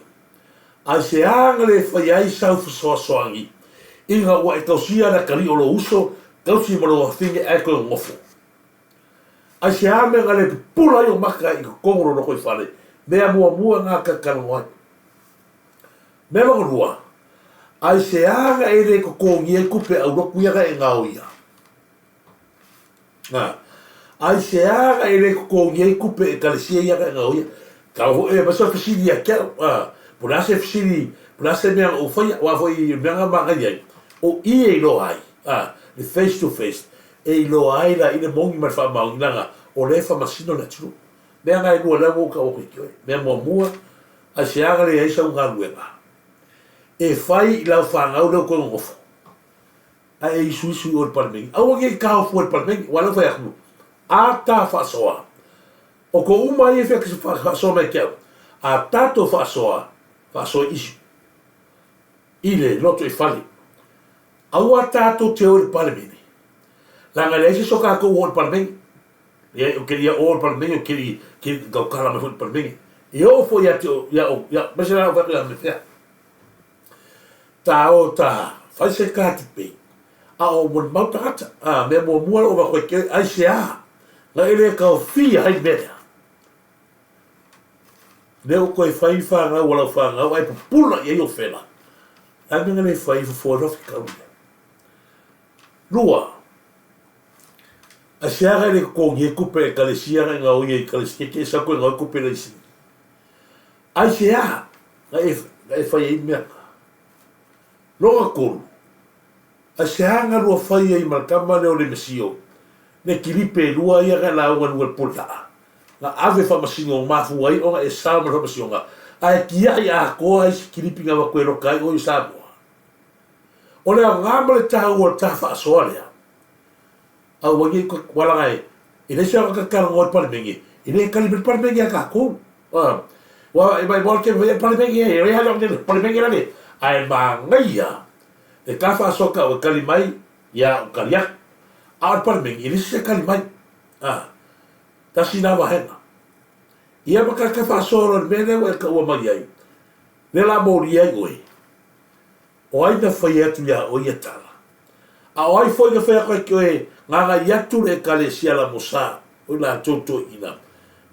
ai se aga le fai ai sau fesoasoani ina ua e tausia le atalii o lou uso tausi ma lou afine ae toe nonofo. Aisea mea na le pupula ai o maka i totonu o lo lotoifale? Mea muamua na ta talanoa ai. Mea lona lua, aisea na e le totogi ai tupe aulotu ia na e gaoia? Na, aisea na e le totogi ai tupe ekalesia ia na e gaoia? Tau foi e aemaise o le fesili ia te au, a, po o le a se fesili, po o le a se mea na ou faia, aua foi o le mea na manaia ai, o i e iloa ai, a, le face to face, E iloa ai la i le moni ma le faamaoni, leaga o lea e faamasino le atunuu. Mea na e lua lea ua ou tau atu i te oe. Mea muamua, aisea na leai sau galuega e fai i lau fanau lea ua toe nonofo, ae e isuisu i o i le Palemene. Aua ne i taofua i le Palemene, aua o lea ua fai atu, a ta faasoa, o tou uma ia e fia faasoa mai te au, a tatou faasoa, faasoa i isi i le lotoifale. Aua tatou te o i le Palemene, leaga e leai se isi o tatou ua o i le Palemene. Leai, ou te le ia o i le Palemene, ou te le te le tautala mai foi i le Palemene. E oo foi ia te ia o, ia, aemaise la ou fai atu ia Mefea, ta o ta fai se ta debate, a o molimau tagata. A, mea muamua lea ua avatu ai te oe, aisea na e le taofia ai le mea lea? Lea ua toe fai fanau a lau fanau ae pupula i ai ou fela. Le a le mea na le fai ai fofo ai faafitauli lea? Lua, aisea na e le totogi ai tupe a Ekalesia na e gaoi ai Ekalesia te ese atu e gaoi tupe laisini? Aisea na e, na e fai ai mea na? Lona tolu, aisea na lua fai ai ma le tama lea o Lemesio le kilipe e lua ia na e lauga i luga i le pule aa? Na ave faamasinoga mafua ai ona e sao ma le faamasinoga, ae tiai atoa ai se kilipi na avatu e loka ai oe i Samoa. O le aoga ma le taua o le ta faasoa lea, aua nei aua leaga e e leai se aga talanoa i le Palemene, e le tali mai le Palemene ia tatou. Aua e maimoa le tele fai le Palemene e leai le Palemene lale, ae manaia le ta faasoa tau e tali mai, ia ou tali atu. A o le Palemene, e leai se isi e tali mai. Tasi la vaega. Ia ma ta faasoa loa i le mea lea ua e taua mai ai, lea la molia ai oe. O ai na fai atu iā oe ia tala? A o ai foi na fai atu ai ke oe gagai atu le Ekalesia Lamosa, o i latou toeaiina,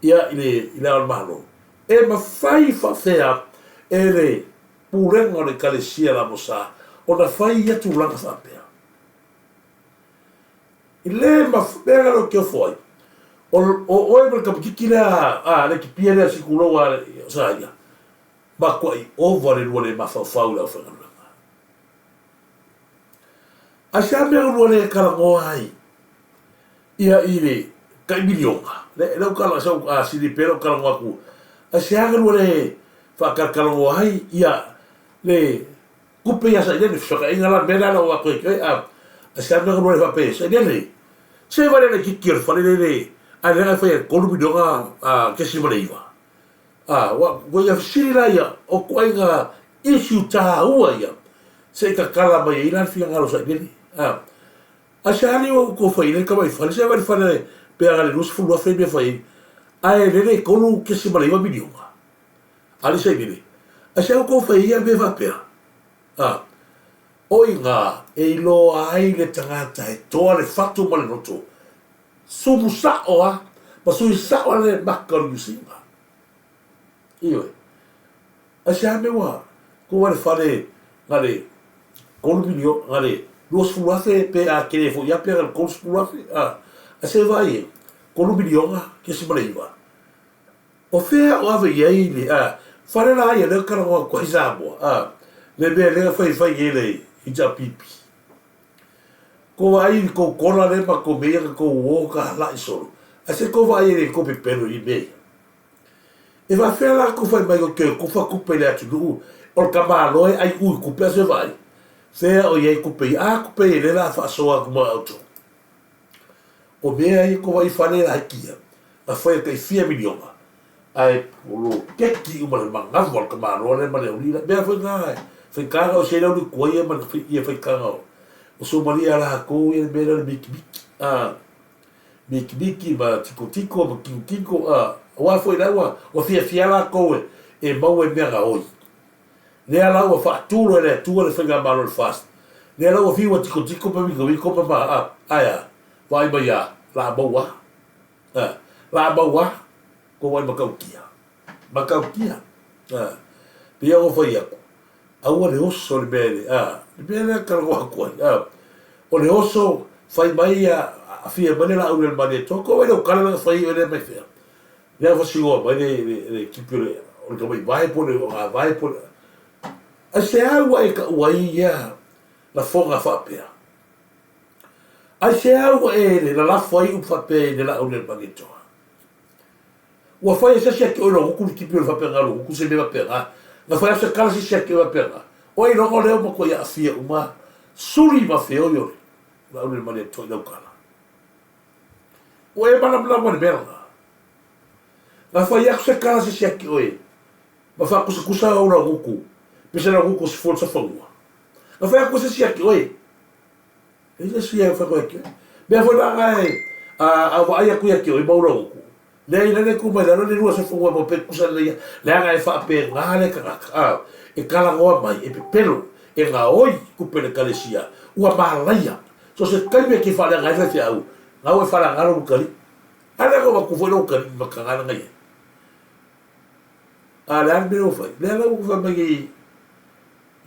ia i le, i le Ao o le Malo? E mafai faafea e le pulega o le Ekalesia Lamosa ona fai ia tulaga faapea? I le mea lea ou te ofo ai, o oe ma le tamaititi lea a le tipia lea situlou a sa ia. Matuai ova le lua le mafaufau i le aufaigaluega. Aisea mea o lua le talanoa ai ia i le tai miliona? Le le kala sau a sili pe lau talanoa atu. Aisea ga lua le faatalatalanoa ai ia le tupe ia sailele fesootaiga la mea lea na oo atu ai a aisea mea na lua le faapea sailele se vaai le laitiiti o le fale lele ae lea na fai e $3.9 miliona. A, ua, ua ia fesili la ia, o ituaiga issue taua ia, se i tatala mai ai la le finagalo sailele. A, aisea alii ua outou fai ai le tamai fale, se vaai le fale pe ana le $20,000 mea fai ai, ae lele e $3.9 miliona. Alii sailele, aisea ua outou fai ai ia mea faapea? A, o i ina e iloa ai le tagata e toa le fatu ma le loto, Sumu sa'o a, ma sui sa'o a le maka o le Niu Sila. Ioe. Aisea mea ua tuu ai le fale na le $3 na le $20,000 pe a tele foi a pe na le $30,000 a. Ae se i vaai e, $3.9. O fea o ave i ai le a fale la ia lea ou te talanoa atu ai Samoa a, le mea lea na faifai nei le HRPP. Kou vaai i kou kola lea ma kou mea ia na kou uo talai solo, ae se i kou vaai ai i kou pepelo i mea ia. E faafefea la kou fai mai kou te tufa tupe i le atunuu o le tamaloa e ai ui tupe ae se vaai fea o i ai tupe ia. A tupe ia lea la faasoa atu ma outou. O mea ia kou vaai i fale laiti ia na fai e tai fia miliona ae poloketi uma le manava o le tamaloa lea ma le aualii la. Mea foi na e faitaga o se le auli tuai ia ma ia faitaga o Somalia a latou ia le mea lea o le mikimiki a mikimiki ma tikotiko ma tikotiko a aua foi la ua ua fiafia latou e e maua i mea gaoi. Lea la ua faatu loa e le Atua le faigamalo le FAST. Lea la ua fiu ua tikotiko ma mikomiko ma ma a ae a vaai mai a la maua a la maua Ko wai matautia? Matautia. A, pei ona fai atu, aua le oso le mea le, a, le mea lea talanoa atu ai, a, o le oso, fai mai a, afia mai le laau i le Malietoa, ko wai lau tala lea na fai ai oe lea mai fea? Lea na fasinoa mai le, le, le tipi o le, o le tamaivae po o le ogavae po o le, aisea ua e taua ai ia lafoga faapea? Aisea ua e lalafo ai upu faapea i le laau i le Malietoa? Ua fai e se asi ia te oe lou gutu le tipi o le faapena lou gutu se mea faapena. Na fai atu se kala se isi ia te oe faapena. Ua iloga o lea ua matuai aafia uma suli ma feoi o le Laaulialemalietoa i lau tala. Ua e malamalama i le mea lena. Na fai atu se kala se isi ia te oe ma faakusakusa ou lau gutu pe se lau gutu se fua le safanua. Na fai atu se isi ia te oe. E le sia e whakawai ki Mea foi la nga e a a vaai atu ia ki oi maura uku. Lea ina le ku mai lalo le lua se funga mo pe kusa le ia. Leaga e whaapenga le tagata. A, e kalagoa mai, e pepelo, e ngaoi kupe le kalesia. Ua malaia. So se taimi e ke whaaleaga ai faifeau, ngau e whaaleaga lou kali. A lea ko watu foi lou kali ma kanga langa ia. A le a le mea ua fai. Lea la ua fai mai nei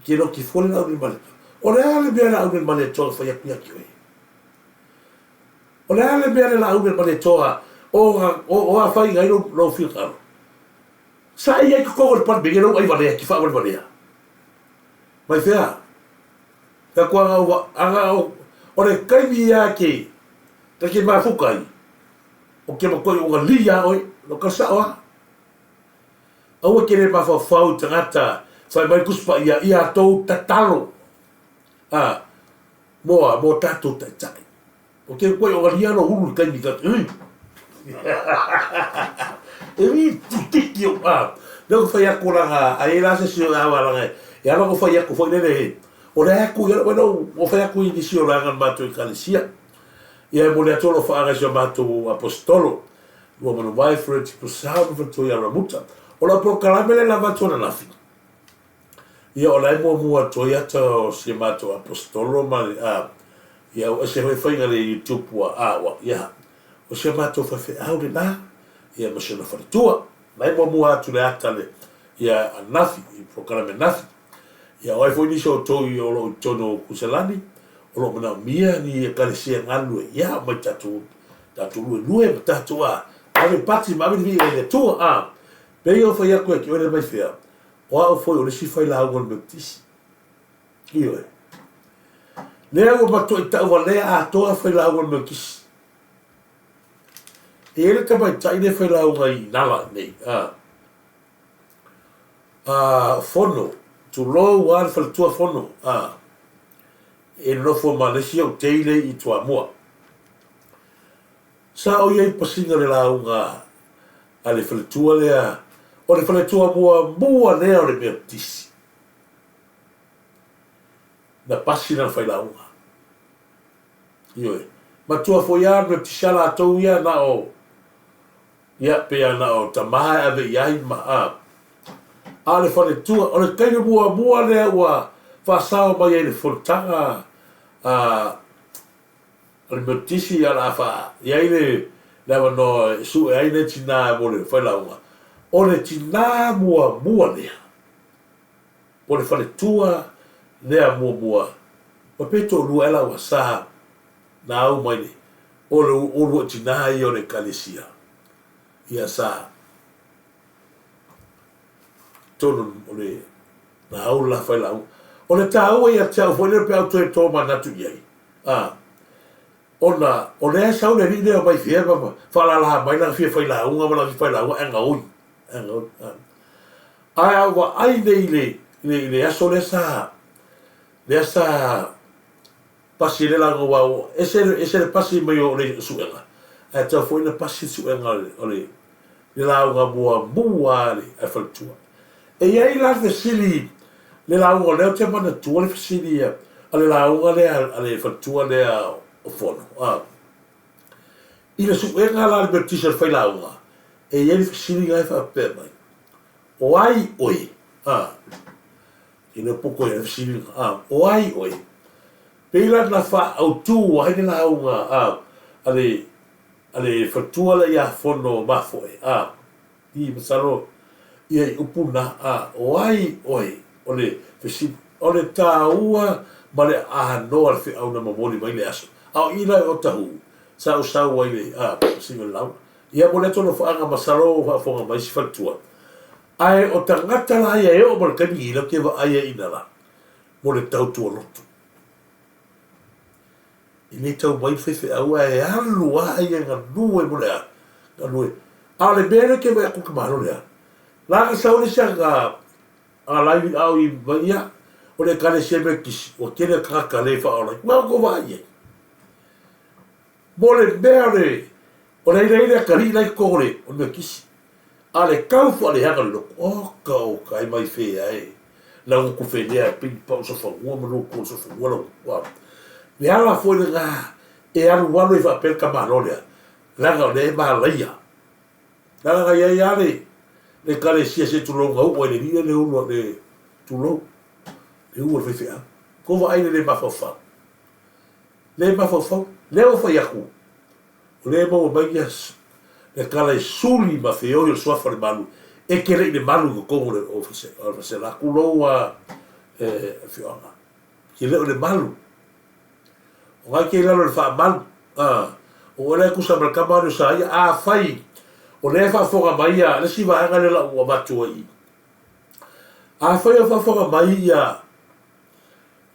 Ke loki fua le Laaulialemalietoa. O le a le mea Laaulialemalietoa na fai atu ia te oe? O le a le mea le Laaulialemalietoa o, o, o afaina ai lou, lou finagalo? Sa e i ai totonu o le Palemene lou aivalea e te faavalevalea. Mai fea? Fai atu ana ua, ana o, o le taimi ia e te, ta te mafuta ai, o te matuai ogalii ia oe, lo ka sao a. Aua e te le mafaufau i tagata whai mai Tusi Paia i a tou tatalo a mo a mo tatou taitai. O te koe o alia lo ulu taimi ka ui. E ui tiki o a. Lea ko whai aku langa a e la se si o awa langa e ala ko whai aku foi lele o le aku ia wena o whai aku i nisi o langa matou ekalesia. Ia e mole atu o lo whaanga si o matou apostolo. 2008 Fred Purcell ma faletua ia Ramuta. O lau polokalame lea lava atu ananafi. Ia o la e muamua atu ai ata o si a matou apostolo ma le a ia ua ese foi faiga le YouTube ua a ua ia o si a matou faifeau lena ia ma si ona faletua. La e muamua atu le ata le ia ananafi i polokalame ananafi. Ia o ai foi nisi o outou i o lo o i totonu o Kuselani o lo o manaomia ni ekalesia e galulue, ia aumai tatou tatou luelue ma tatou a ave pati ma ave le viiga i le Atua a pei ona fai atu e te oe le mai fea. O au foi o le isi failauga o le Metotisi. Ioe. Lea ua matuai tauvalea atoa failauga o le Metotisi. E i ai le tamaitai lea e failauga i Nala nei, a, a, Fono, tulou lava le faletua Fono, a, e nonofo ma le isi ou teile i Toamua. Sa ou i ai i le pasiga o le lauga a le faletua lea, o le faletua muamua lea o le Metotisi na pasi lana failauga. Ioe. Matua foi lava le Metotisi a latou ia na o, ia, pei lava na o tama e ave i ai ma, a. A o le faletua, o le taimi muamua lea ua faasao mai ai i le fonotaga a O le Metotisi o le a faa i ai le avanoa e sue ai nai tinā mo le failauga. O le tinā muamua lea, po o le faletua lea muamua, ma pe toalua ea laua sa na au mai le, o le uluai tinā ia o le Ekalesia, ia sa tonu o le na au le la failauga. O le taua ia te au foi lea pe a ou toe tomanatu i ai, A, ona o lea e sau le alii lea mai fea ma faalala mai lana fia failauga ma lana fia failauga ae gaoi, ae gaoi. A, ae a ou vaai nei i le, i le, i le aso lea sa, lea sa pasi ai le lauga aua ua ese, ese le pasi mai o le suega, ae tatau foi ona pasi le suega o le, o le, le lauga muamua a le faletua. E i ai la le fesili le lauga o lea ou te manatua le fesili a le lauga lea a le faletua lea o Fono a. I le suega la a le Metotisi o le failauga, e i ai le fesili la e faapea mai, O ai oe? A. E le o poto ai le fesili lena. A. O ai oe? Pei la na faaautu ai le lauga a a le a le faletua lea ia Fono Mafoe a. I, masalo ia i upu na, a o ai oe? O le fesili. O le taua ma le aanoa le feau na momoli mai le aso. A o i la i Otahuhu, sa ou sau ai le, a, masina le lauga. Ia mo le atu alofaaga masalo ua faafofoga mai isi faletua. Ae o tagata la ia e oo mai le taimi nei, latou te vaai ai i ina la, mo le tautua lotu. E le tau mai le faifeau ae alu lava ia e galue mo le a? Galue. A o le mea lea ou te vaai atu i le tamaloa lea, leaga sau le isi aga laivi a o i mai ia, o le Ekalesia Metotisi, ua tele tagata le faaola ai. Ua outou vaai i ai? Mo le mea o le o le ailai le atalii la i totonu o le o le Metotisi. A o le tau faaleaga o le lotu, oka oka e mai fea e. Lau gutu fenea e pei pau sofanua ma lua sofanua lau gutu a. Le ala foi lena e alualu ai faapea le tamaloa lea, leaga o lea e malaia. Leaga na i ai lava le le ekalesia se tulou na uu ai le alii lea le ulu le tulou, le uu a le faifeau. Tou vaai i le le mafaufau. Le mafaufau, lea ua fai atu, o lea e maua mai ia le tala e suli ma feoi o le suafa o le malu, e te le i le malu i totonu o le Ofisa, tulou a le afioaga. E te le o le malu. O na e te i lalo o le faamalu. A, o oe la e tusa ma le tama lea o Saia. Afai o lea e faafofoga mai ia, le isi vaega lea o lau avatu ai i. Afai o faafofoga mai ia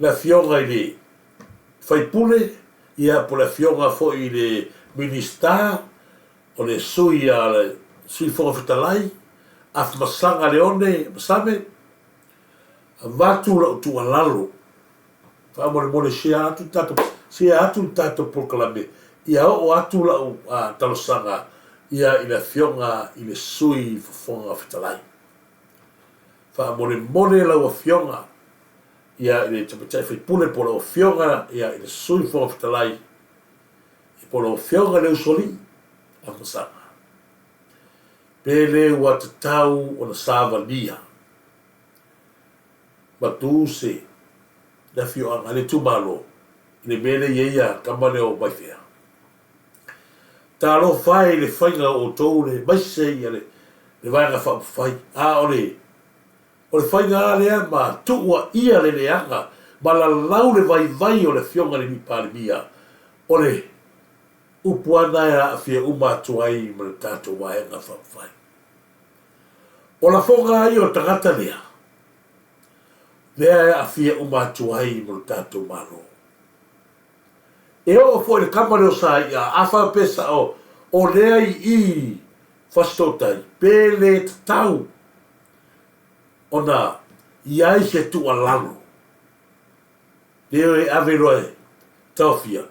le Afioga i le Sui Usufono, ia po o le Afioga foi i le Minisita, o le Sui a le Sui Fofoga Fetalai, Afamasaga Leone Masame, avatu lau tuualalo, faamolemole share atu le tatou, share atu le tatou polokalame, ia oo atu lau talosaga ia i le Afioga i le Sui Fofoga Fetalai. Faamolemole lau Afioga ia i le Tamaitai Faipule po o lau Afioga ia i le Sui Fofoga Fetalai, ia po o lau Afioga i le Usoalii Afamasaga, pe le ua tatau ona savalia ma tu se le afioaga, le itumalo i le mea lea e i ai ia tama lea o Vaifea. Talofa e i le faiga o outou le aemaise ia le Vaega Faaupufai, a o le O le faiga lava lea ma tuuaia le leaga ma lalau le vaivai o le Afioga i le Alii Palemia, o le upu lava lena e aafia uma atu ai ma le tatou Vaega Faaupufai. O lafoga lava ia o le tagata lea. Lea e aafia uma atu ai ma lo tatou Malo. E oo foi i le kama lea o Sai'a, a faapea sao o lea i i Fasitootai, pe le tatau ona i ai se tuualalo lea e ave loa e taofia,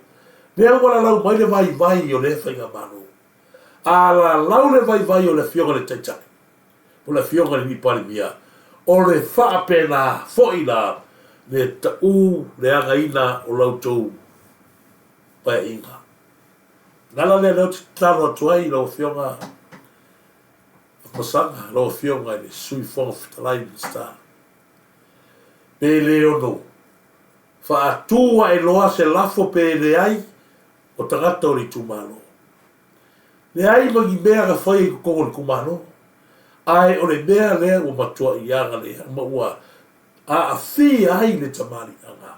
lea ua lalau mai le vaivai o lea faigamalo. A lalau le vaivai o le Afioga i le Taitai, po o le Afioga i le Palemia, o le faapena foi la le taʻu leagaina o la outou paeaiga. O le ala lea o lea ou te tatalo atu ai i lau Afioga Afamasaga, lau Afioga i le Sui Fofoga Fetalai Minisita, pe le ono faatu ae loa se lafo pe leai o tagata o le itumalo. Leai ma ni mea na faia i totonu o le itumalo, ae o le mea lea ua matuai agalea ma ua aafia ai le tamaliiaga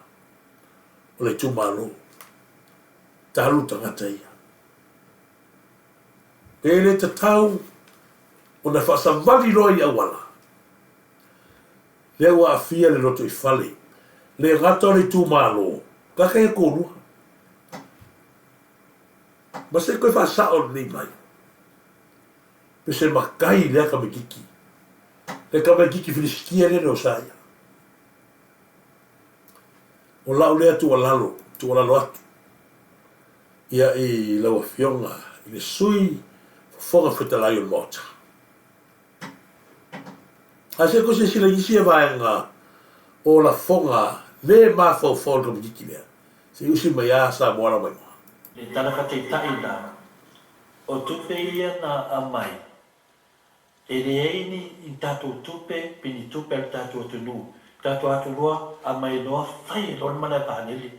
o le itumalo talu tagata ia. Pe le tatau ona faasavali loa i auala, lea ua aafia le lotoifale, le gata o le itumalo, tagata ia e toalua. Ma se i toe faasao lelei mai. Pe se matai lea tamaititi. Le tamaititi Filisitia lea na osaia. O lau lea tuualalo, tuualalo atu ia i lau Afioga i le Sui Fofoga Fetalai o le Maota. Ae se i toe silasila i nisi vaega o lafoga le mafaufau o le tamaititi lea. Se i usi mai a Samoa la mai. Le tala faataitai la, o tupe ia na aumai, e leai ni ni tatou tupe pe ni tupe a le tatou atunuu, tatou atu loa aumai loa fai loa le malae vaalele.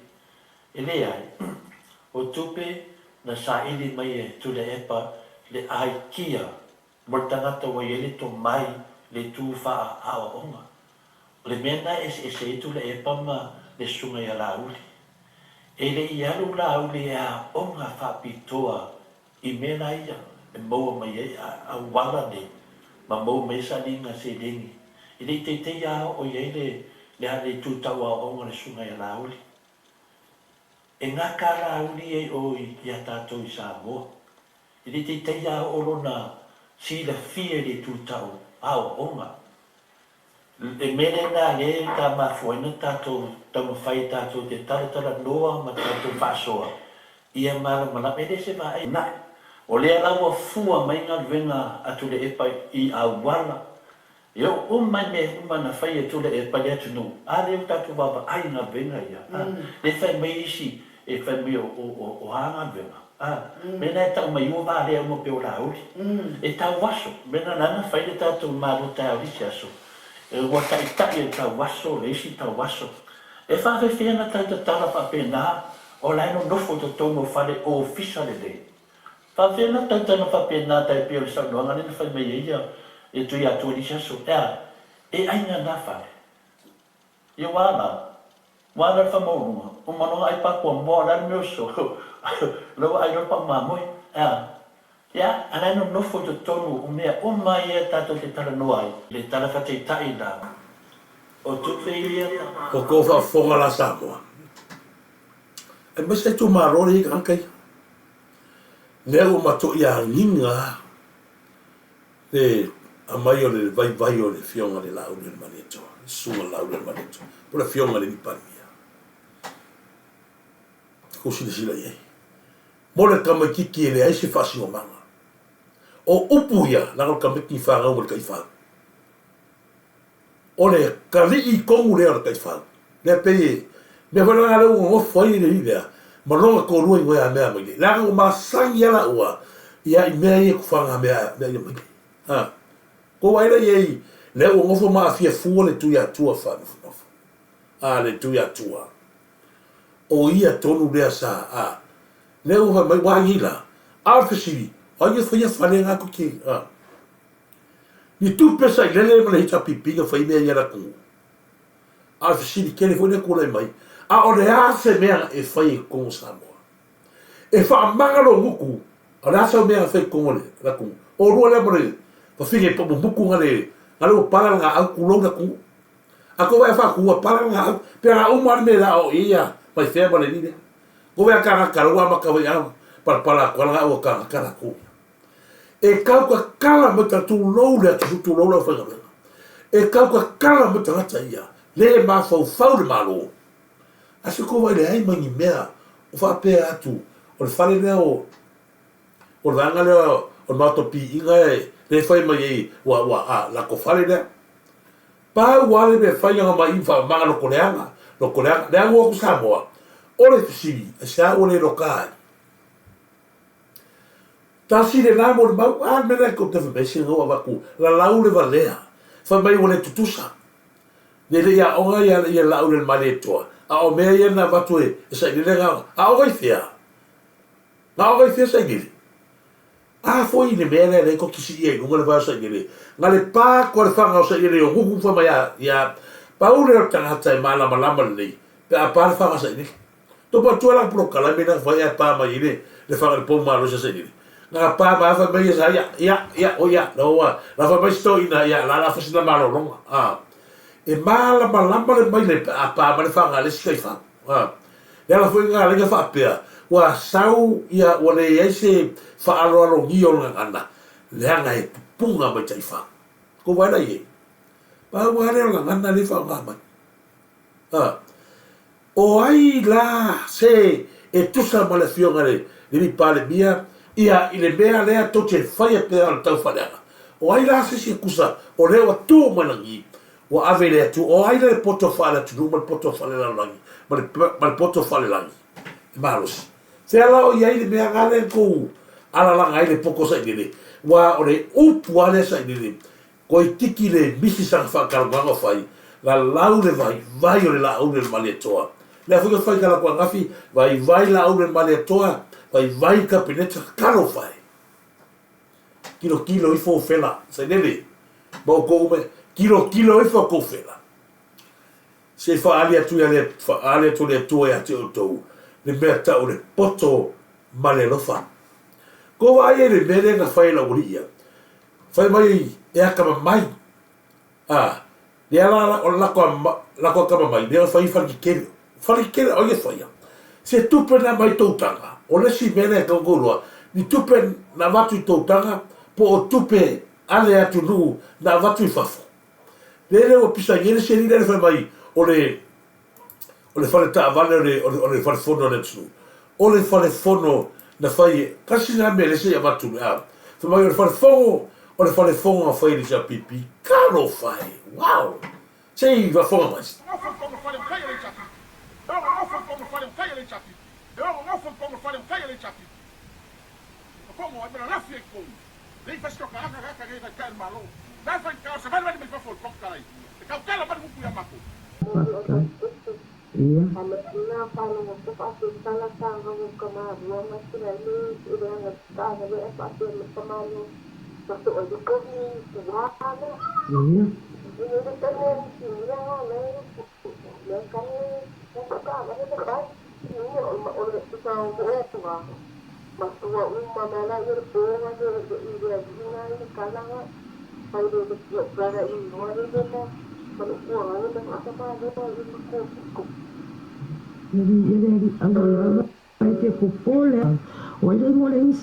E leai, o tupe na saili mai e Tuilaepa le aikia mo le tagata ua i ai le tomai le tu faa aoaoga. O le mea lena e eseese ai Tuilaepa ma le susuga ia Laauli. E le i alu Laauli e aoga faapitoa i mea la ia e maua mai ai auala nei ma maua mai ai sailiga seleni. E le i teitei a oo i ai le le itu tau aoaoga o le susuga ia Laauli. E gata a Laauli ia i o ia tatou i Samoa. E le i teitei a oo lona silafia i le itu tau aoaoga. Le mea lena lea ta mafua ai na tatou taumafai tatou te talatalanoa ma tatou faasoa ia malamalama, e le se vaai naʻe. O lea la ua fua mai galuega a Tuilaepa i auala e oo uma i mea uma na fai e Tuilaepa i le atunuu, a lea ua tatou vaavaai i galuega ia, a lea e fai mai isi e fai mai o a galuega, a mea na e tau mai ua valea uma pei o Laauli. E tau aso, mea na na fai le tatou Malo taeao i le isi aso, ua taitai e le tau aso le isi tau aso. E faafefea na tau tatala faapena o la e nonofo i totonu o fale ofisa lelei. Faafefea na tau tala faapena tai pei o le saunoaga lea na fai mai ai ia le Tuiatua i le isi aso, e a? E aiga na fale. Ia ua ala, ua ala le faamaualuga, uma loa ai pa kuamoa, o le a le mea o sosoo, o la ua ai loa le pau mamoe, e a? Ia, a la e nonofo i totonu o mea uma ia tatou te talanoa ai. Le tala faataitai la, o tupe ia na. Ua tou faafofoga la Samoa, aemaise itumalo lea e i ai tagata ia, lea ua matuai agiga le aumai o le vaivai o le Afioga i le Laaulialemalietoa, le Susuga i le Laaulialemalietoa, po o le Afioga i le Alii Palemia. Tou silasila i ai. Mo le tamaitiiti e leai se faasinomaga. O upu ia, leaga o le tamaiti ni fanau ma le taifau. O le kalii tonu lea o le taifau. Lea pei e mea foi lea ua nonofo ai le alii lea ma lona toalua i mea mai nei. Leaga ua masani lava laua ia i mea ia tufaga mea mea ia mai nei. Ha. Kou vaai la i ai lea ua nofo ma aafia fua le Tuiatua faanofonofo. A le Tuiatua. O ia tonu lea sa a. Lea ua fai mai ua ai la. A o le fesili, o ai e faia fale na ku te a. Ni tupe sailele ma le HRPP na fai mea ia le atunuu. A o le fesili tele foi lea e tulai mai, a o le a se mea e fai i totonu o Samoa? E faamaga lou gutu, a o le a sau mea e fai i totonu o le atunuu? Oulua lea ma le fafine paumumutu na le ua pala le gaau, tulou le atunuu. A ko wai fa ku pala nga pe ga uma le me la o ia mai fea ma le ni. Ko wai ka ka ua ma ka wai a pala pala ko la o ka ka la ku. E kau ka kala ma ta tu lou le tu tu lou la fa ga. E kau ka kala ma ta ta ia. Le ma fau fau le malo. A se ko wai le ai mangi mea o fa pe atu o le fale lea o o le vaega lea o le maota piiga e le fai mai ai ua ua a la ko fale lea. Pau lava le mea e fai aga mai i faamamaga loko leaga, loko leaga, leaga ua ku Samoa. O le fesili, aisea ua le loka ai? Tasi lena molimau, a le mea lea kou te fai mai se ua avatu lalau le valea, fai mai ua le tutusa. Ne le i aoga ia ia laau le Malietoa, a o mea ia na avatu e sailele na aoga i fea? Na aoga i fea sailele? A foi i le mea lea lea ko kisi ia i luga le vae o sailele. Na le pa ko le whanga o sailele o nguku wha mai a ia paule o tagata e malamalama lelei pe a pa le whanga sailele. To pa tua la polokalame na whai a pa mai i le le whanga le pou malo sa sailele. Na pa mai whai mai sa ia ia ia o ia na oa la whai mai sto ina ia la la whasina malolonga. A e malamalama le mai le a pa mai le whanga le sika i whanga. A le ala foi ngā lenga whaapea ua sau ia ua le ai se whaaloalogia o le gagana leaga e pupunga mai taifau. Ko wai la i e? Pau lava lea o le gagana le whaonga mai. A o ai la se e tusa ma le afioga i le alii Palemia ia i le mea lea tou te faia pea o le tauwhaleaga. O ai la se isi e kusa o lea ua tu mai lagi ua ave i le Atua. O ai la le poto faale-atunuu ma le poto faale-lalolagi ma le, ma le poto faale-lagi e malosi? Fea la o i ai le mea nga lea kou alalaga ai le poto sailele? Ua o le upu lava lea sailele, koitiki le misi sana faakalanuaga o fai, lalau le vaivai o le laau le Malietoa. Lea foi ka fai ka lakou angafi, vaivai laau le Malietoa, vaivai le Kapeneta, talofa e! Kilokilo ifo o fela, sailele, ma outou uma, kilokilo ifo a kou fela. Se i faaali atu ia le, faaali atu le Atua ia te outou, le mea tau le poto ma le alofa. Kou vaai ai i le mea lea na fai e lau alii ia, fai mai e akamamai, a, lea la o le lako lako akamamai, lea na fai fale kekele. Fale kekele, o ai e faia? Se tupe na aumai i tou taga, o le isi mea lea e tatau ona iloa, ni tupe na avatu i tou taga, po o tupe a le atunuu na avatu i fafo. Lele ua pisagia le selina lea fai mai o le o le fale taavale o le o le fale fono a le atunuu. O le fale fono na fai e tasi lena mea lea se i avatu le a fai mai o le fale fono o le fale fono na fai e le HRPP. Talofa e! Wow! Se i faafofoga mai. Faafetai. Ia.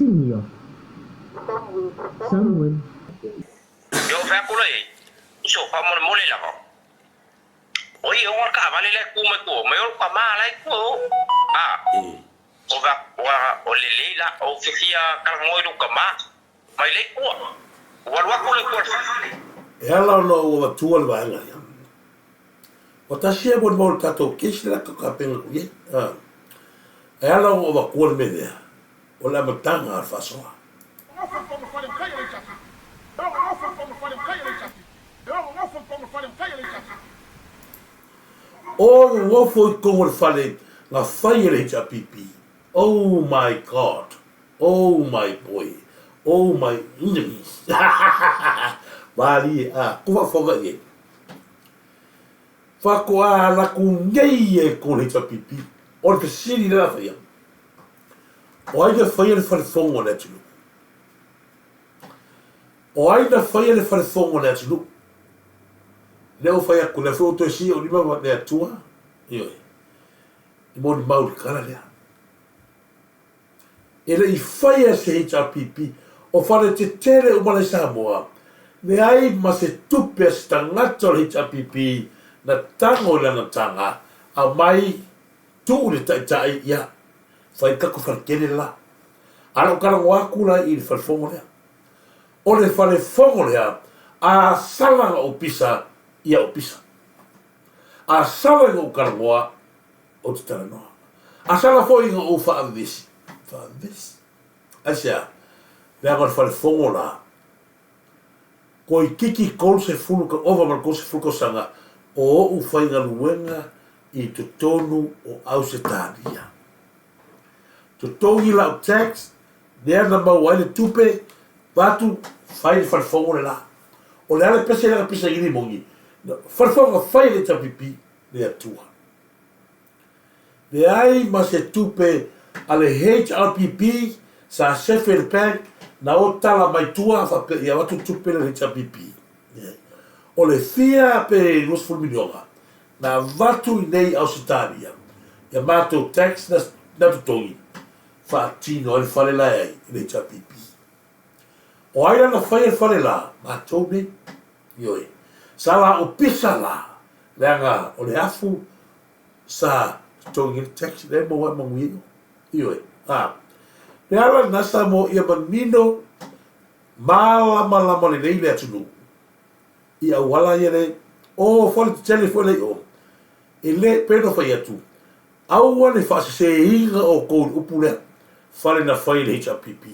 Ia. Samuel. O ia o le taavale la e tu mai tua mai o le tama la e tua o. A, o va, o, o lelei la, ou te fia talanoa i lou tama, mai la i tua. Ua alu atu la i tua i le fale. E ala ona ou avatua le vaega ia. Ua tasi ia molimau i le tatou case lea ka kapenga ku iai. A. E ala ona ou avatua le mea lea, o le amataga o le faasoa. O nofo i totonu o le fale na fai e le HRPP. Oh my God! Oh my boy! Oh my enemies! Malie a, ku faafofoga i ai. Faatoa ala atu nei ia i totonu o le HRPP. O le fesili lea o le a faia, o ai na faia le fale fono a le atunuu? O ai na faia le fale fono a le atunuu? Lea ua fai atu, lea foi ua toe sii ou lima ma le Atua, ioe, i molimau i le tala lea. E le i faia se HRPP, o fale tetele uma la i Samoa, leai ma se tupe a se tagata o le HRPP na tago i lana taga, aumai, tuu i le taitai, ia, fai le tatou faletele le la. A o lau talanoa atu la i le falefono lea. O le falefono lea, a sala na ou pisa, ia ou pisa. A sala ina ou talanoa, ou te talanoa. A sala foi ina ou faavevesi, faavevesi. Aisea? Leaga o le falefono la, toeitiiti 30 ka ova ma le 30 tausaga o ou faigaluega i totonu o Ausetalia. Totogi lau tax, lea na maua ai le tupe, avatu, fai le falefono le la. O le a le pese lea na pisa i limoni? Falefono na fai e le HRPP, le Atua. Leai ma se tupe a le HRPP sa sefe i le bank na o tala mai tua faapea ia avatu tupe lea i le HRPP. Leai. O le fia pe 20 miliona na avatu i nei Ausetalia ia matou tax na na totogi faatino ai le fale la e ai i le HRPP. O ai la na faia le fale la? Matou nei. Ioe. Sa la opisa la, leaga o le afu sa totogi ai le tax lea e maua ai manuia i o. Ioe. A. Le ala lena sa mo ia manino malamalama lelei le atunuu i auala ia le o fale tetele foi le i o. E le pei ona fai atu, aua le faaseseina outou i le upu lea, fale na fai e le HRPP,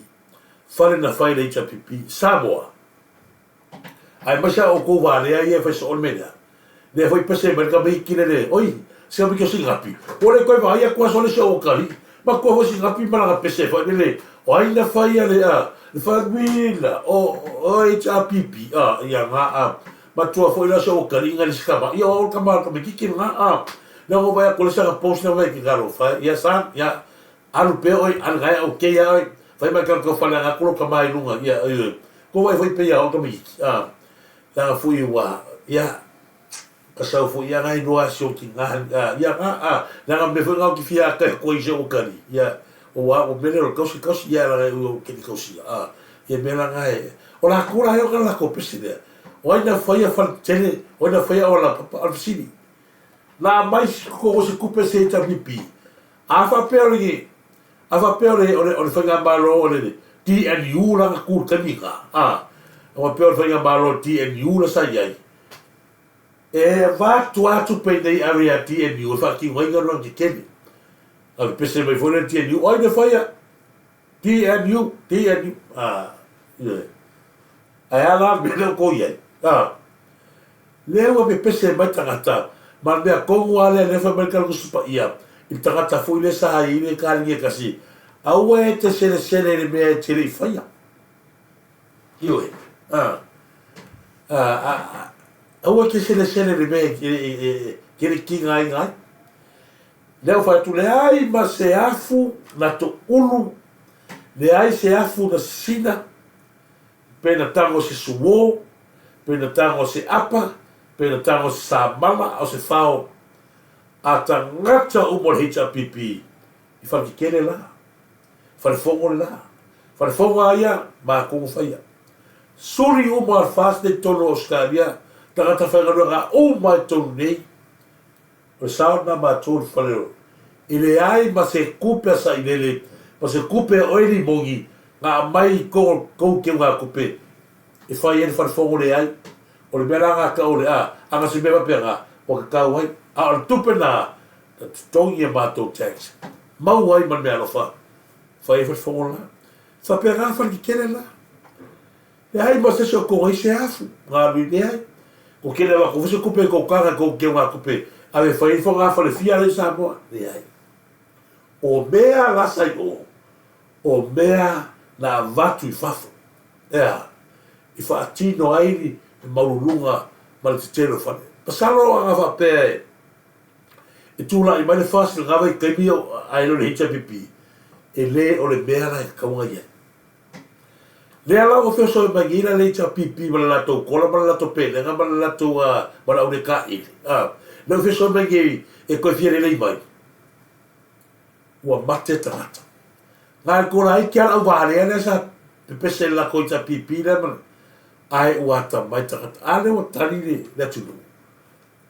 fale na fai e le HRPP, Samoa. Aemaise a outou valea ia e fai soo le mea lea. Lea foi pese mai le tamaiti lele, oi, se tamaiti o Sinapi, ua le toe vaai atu aso le isi o Utalii, matua foi Sinapi ma lana pese foi lele, o ai na faia le, a, le fanuila, o, o HRPP, a, ia na, a, matua foi la se Utalii na le isi tama, ia o au le tama a le tamaititi lena, a, lea ua vaai atu le isi ana post na vaai talofa e, ia son, ia, Alu pea oe, alu gae au kei a oe, fai mai kau kau faleaga atu lou tama i luga, ia, ioe. Ko wai foi pei a o tamaiti, a, leaga foi ua, ia, ka sau foi ia ngai noa si o ki nga, a, ia nga, a, leaga me foi nga o ki fia aka e koe i se o kari, ia, o wa o mele o kausi kausi, ia la o ke kausi, a, ia me la nga e, o la kura he o ka la ko pesi lea, o ai na whaia whale tele, o ai na whaia o la papa, o le sini. Na mai ko se kupe se HRPP, A faapea o le, a faapea o le, o le, o le faigamalo o le TNU la na ku i le taimi lena, a, a faapea o le faigamalo TNU la sa i ai, e avatu lava tupe i nei ave ia TNU e faatino ai galuega tetele. A pepese mai foi le TNU, o ai na faia? TNU, TNU, a, ioe. Ae a la le mea lea ua tou i ai? A. Lea ua pepese mai tagata, ma le mea tonu lava lea, lea fai mai le tala Tusi Paia i le tagata foi lea sa i ai le kalegi e tasi, Aua e te selesele i le mea e te le i faia. Ioe. A. A, a, aua e te selesele i le mea e te le i tigaina ai. Lea ua fai atu, leai ma se afu na toulu, leai se afu na sisina, Pe na tago se suo, pe na tago se apa, pe na tago se samala a o se fao a tagata uma o le HRPP i Faletetele la, Falefono le la, Falefono a ia, matou na faia. Suli uma a le FAST nei totonu o Ausetalia, tagata faigaluega uma i totonu nei, O le sao lena matou le fale o e leai ma se tupe a sailele ma se tupe a oe limoni na aumai i tou tou teugatupe e fai ai le fale fono leai. O le mea la na tau o le a ana se mea faapena ua tatau ai a o le tupe na na totogi e matou tax maua ai ma le meaalofa fai ai fale fono la. Faapena fale tetele la. Leai ma se isi o kou ai se afu, galue leai. Ko kele wa ko se kupe ko kanga ko ke wa kupe ave fai fo nga fale fia le Samoa. Leai. O mea la sai o, o mea na avatu i fafo. Ea, i faatino ai le maululuga ma le tetele o fale. Masalo a na faapea e, e tulai mai le FAST i lena vaitaimi ae le o le HRPP, e le o le mea la e tatau ona i ai. Lea la ua feosoe mai nei la le HRPP ma le latou kola ma le latou pelega ma le latou ma le aulekaili, a. Lea ua feosoe mai nei e toe fia lelei mai. Ua mate tagata. Na o le laiti lava le auvalea lea sa pepese i le latou HRPP lea ma le, ae ua atamai tagata. A lea ua tali le atunuu.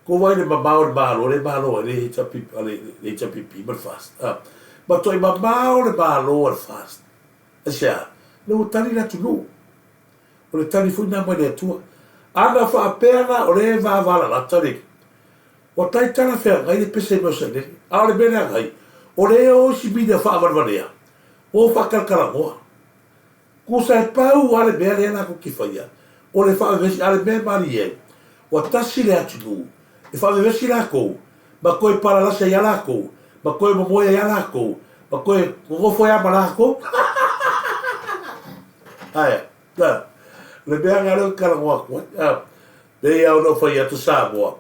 Kou vaai i le mamao o le Malo lea e malo ai le HRPP, le HRPP ma le FAST. A. Matuai mamao le Malo a le FAST. Aisea? Lea ua tali le atunuu. O le tali foi lena mai le Atua. Ana faapea la o lea e vavalalata le Ua tai talafeagai le pese mai o Sailele. A o le mea leaga ai, o lea e o isi media faavalevalea, o faatalatalanoa. Tusa e pau lava le mea lea latou te faia, o le faavevesi, a o le mea e malie ai, ua tasi le atunuu, e faavevesi latou, ma toe palalasi ai lava latou, ma toe momoe ai lava latou, ma toe nonofo ai lava ma latou. Ae, o le mea lena lea ou te talanoa atu ai. Pei lava ona ou fai atu Samoa,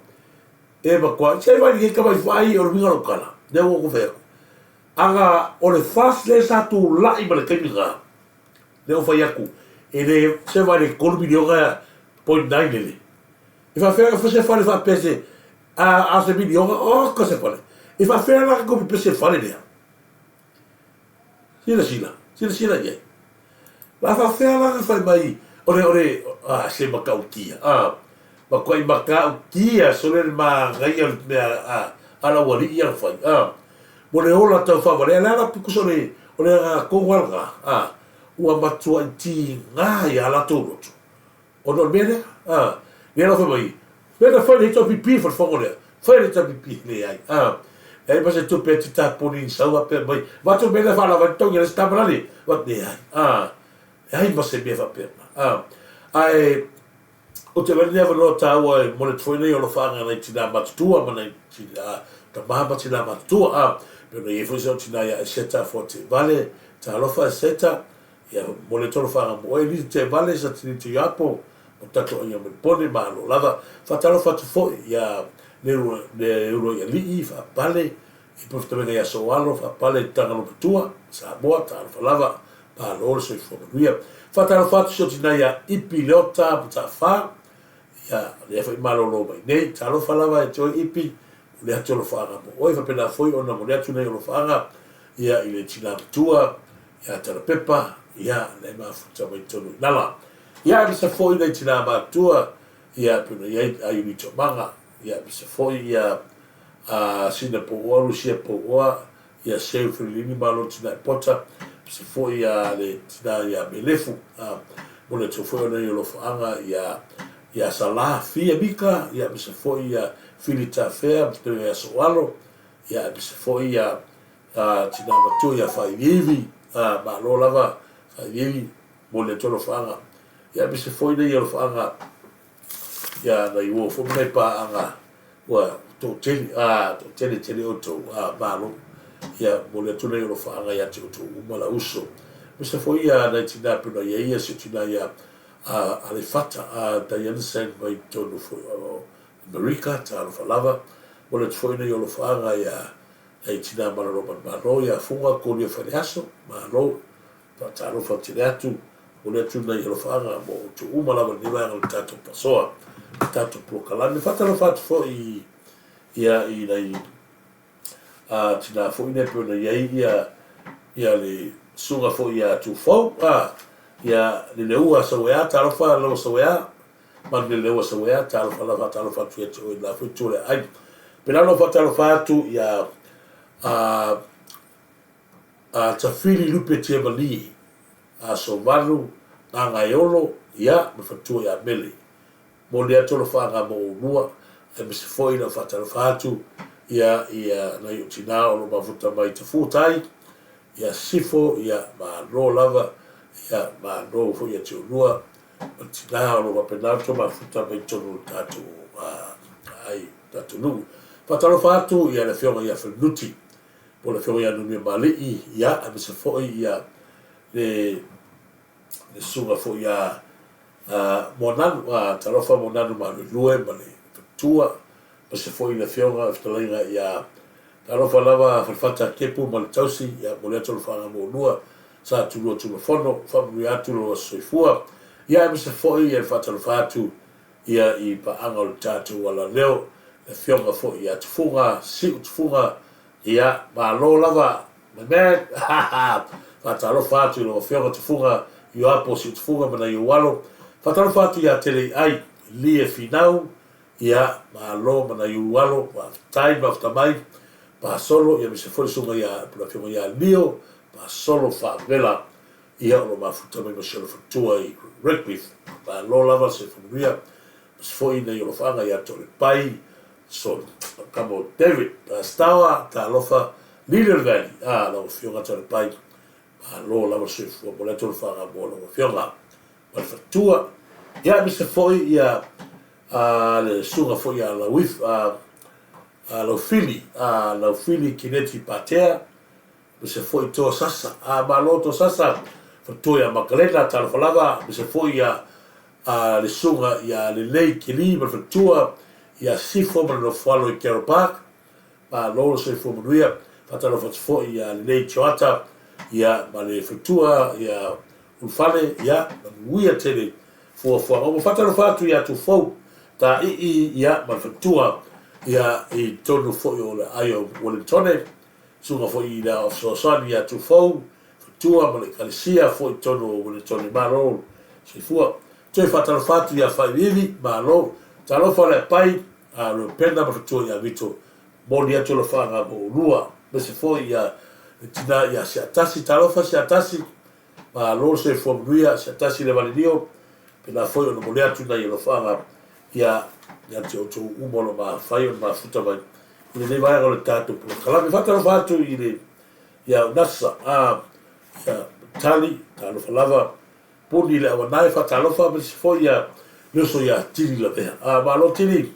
e matua, se i vaai lenei tamaifai o le uiga o lau tala, lea ua ou fai atu. Aga o le FAST lea sa tulai mai le taimi lena, lea ua fai atu, e le seva i le $3.9 lele. E faafefea ona se fale faapea se, a, a o se miliona, oka se fale. E faafefea la ona tou pepese i le fale lea? Silasila, silasila i ai. La faafefea la ona fai mai, o le, o le, a, se matautia, a, matuai matautia sole le manaia o le mea a, a lau alii ia na fai, a, mo le ola tau faavalea, le ala tusa o le, o le agaga tonu lava lena, a, ua matuai tiga ia latou loto. Ona o le mea lea, a, lea la fai mai, mea na fai le HRPP le falefono lea, fai le HRPP, leai, a, leai ma se tupe e te tapuni i sau faapea mai, avatu le mea lea faalava ai le togi a le isi tama lale, avatu, leai, a, leai ma se mea faapena, a, ae, ou te vaai i lenei avanoa taua e momoli atu foi nei alofaaga i nai tinā matutua ma nai tinā, tama ma tinā matutua, a, pei ona i ai foi si au tinā ia Eseta Fuativale, talofa Eseta, Ia momoli atu alofaga mo oe, Lili Tevale, Satiniti Iapo, o tatou aiga Melipone, malo lava. Faatalofa atu foi ia Leuluaialii, Faapale, i Pofetavega ia Soalo, Faapale i Tagalomatua, Samoa, talofa lava, malo le soifua manuia. Faatalofa atu si ou tina ia Ipi Leota Mataafa, ia lea foi malolo mai nei, talofa lava e te oe Ipi, momoli atu alofaaga mo oe, faapena foi ona momoli atu nei alofaaga ia i le tina matua, ia Tarapepa, ia le mafuta mai tonu i lala. Ia aemaise foi nai tina matua, ia pei ona i ai Aiuli Tomaga, ia aemaise foi ia a Sina Pouoa, Lucia Pouoa, ia Seu Felilini Malo Tinai Pota, aemaise foi ia le tina ia Melefu, a momoli atu foi ona i alofaaga ia ia Sala Fia Mika, ia aemaise foi ia Fili Tafea, ia Soalo, ia aemaise foi ia A tina matua ia Faaiviivi, a malo lava Faaiviivi mo le atu alofaaga. Ia aemaise foi nei alofaaga ia nai uo foi ma nai paaga ua toatele, a toatele tele outou, a malo. Ia mo le atu nei alofaaga ia te outou uma la uso. Aemaise foi ia nai tina pei ona i ai ia si ou tina ia a Aleifata, a Diana Sang mai totonu foi o Amerika, talofa lava. Mo le atu foi nei alofaaga ia Hei tina malolo manumalo ia Fuga Kolia Faleaso, malo, faatalofa tele atu, momoli atu nai alofaaga mo outou uma lava i lenei vaega o le tatou pasoa, le tatou polokalame. Faatalofa atu foi i ia i nai a tina foi nei pei ona i ai ia ia le susuga foi ia Tufou, a ia Leleua Sauea, talofa Leleua Sauea, Malu Leleua Sauea, talofa lava, faatalofa atu ia te oe i le la foi itu o le aai. Pei ona faatalofa atu ia a a Tafili Lupe Tiamani, Asovalu Gagaeolo, ia, ma le faletua ia Mele. Momoli atu alofaaga mo oulua, aemaise foi lau faatalofa atu ia ia nai ou tina o lo o mafuta mai i Tafutai, ia Sifo, ia malo lava, ia malo foi ia te oulua. O le tina o lo o faapena ona mafuta mai totonu o le tatou ai tatou nuu. Faatalofa atu ia le afioga ia Felinuti po o le afioga ia Nunia Malii, ia aemaise foi ia le le susuga foi ia Moananu, talofa Moananu Maluelue ma le faletua, aemaise foi le afioga fetalaiga ia talofa lava Falefata Kepu ma le tausi, ia momoli atu alofaaga mo oulua. Sa Tulua Tulafono, faamanuia atu lou aso soifua, ia aemaise foi ia le faatalofa atu ia i paaga o le tatou alaleo, le afioga foi ia Tufuga, Siu Tufuga, ia malo lava my man, faatalofa atu i lau afioga Tufuga, Ioapo Siu Tufuga ma nai ou alo, faatalofa atu ia Teleiai, Lie Finau, ia malo ma nai ou alo, faafetai mafuta mai, Pasolo, ia aemaise foi le susuga ia, le afioga ia Leo, Pasolo Faavela, ia o lo o mafuta mai ma si ona faletua i Redcliffe. Malo lava le soifua manuia, aemaise foi nai alofaaga ia Toalepai, Sol, Kamo David, Stawa, Talofa, Lily of the Valley, ah, lau afioga Toalepai, malo lava le soifua mo le atu alofaaga mo lau afioga ma le faletua. Ia aemaise foi ia le susuga foi ia Lauif, Laufili, Laufili Kineti Patea, aemaise foi Toa Sasa, a malo Toa Sasa, faletua ia Makalena, talofa lava, aemaise foi ia le susuga ia Lelei Keli ma le faletua ia Sifo ma le nofoalo i Carroll Park, malo le soifua manuia, faatalofa atu foi ia Lelei Joata ia ma le faletua ia Ulufale, ia manuia tele fuafuaga uma. Faatalofa atu ia Tufou Taii ia ma le faletua ia i totonu foi o le aai o Wellingtone, susuga foi i le Aoao Fesoasoani ia Tufou, faletua ma le Ekalesia foi i totonu o Wellingtone. Malo soifua. Toe faatalofa atu ia Faaiviivi, malo. Talofa le apai a Reupena ma le faletua ia Vito. Momoli atu alofaaga mo oulua. Aemaise foi ia le tina ia Siatasi. Talofa Siatasi. Malo le soifua manuia, Siatasi le Valelio. Pēlā foi ona momoli atu nai alofaaga ia ia te outou uma o lo o mafai ona mafuta mai i lenei vaega o le tatou polokalame. Faatalofa atu i le ia Unasa, a ia Tali, talofa lava, Puni le Auanae, faatalofa aemaise foi ia le uso ia Tili Lavea. A malo Tili.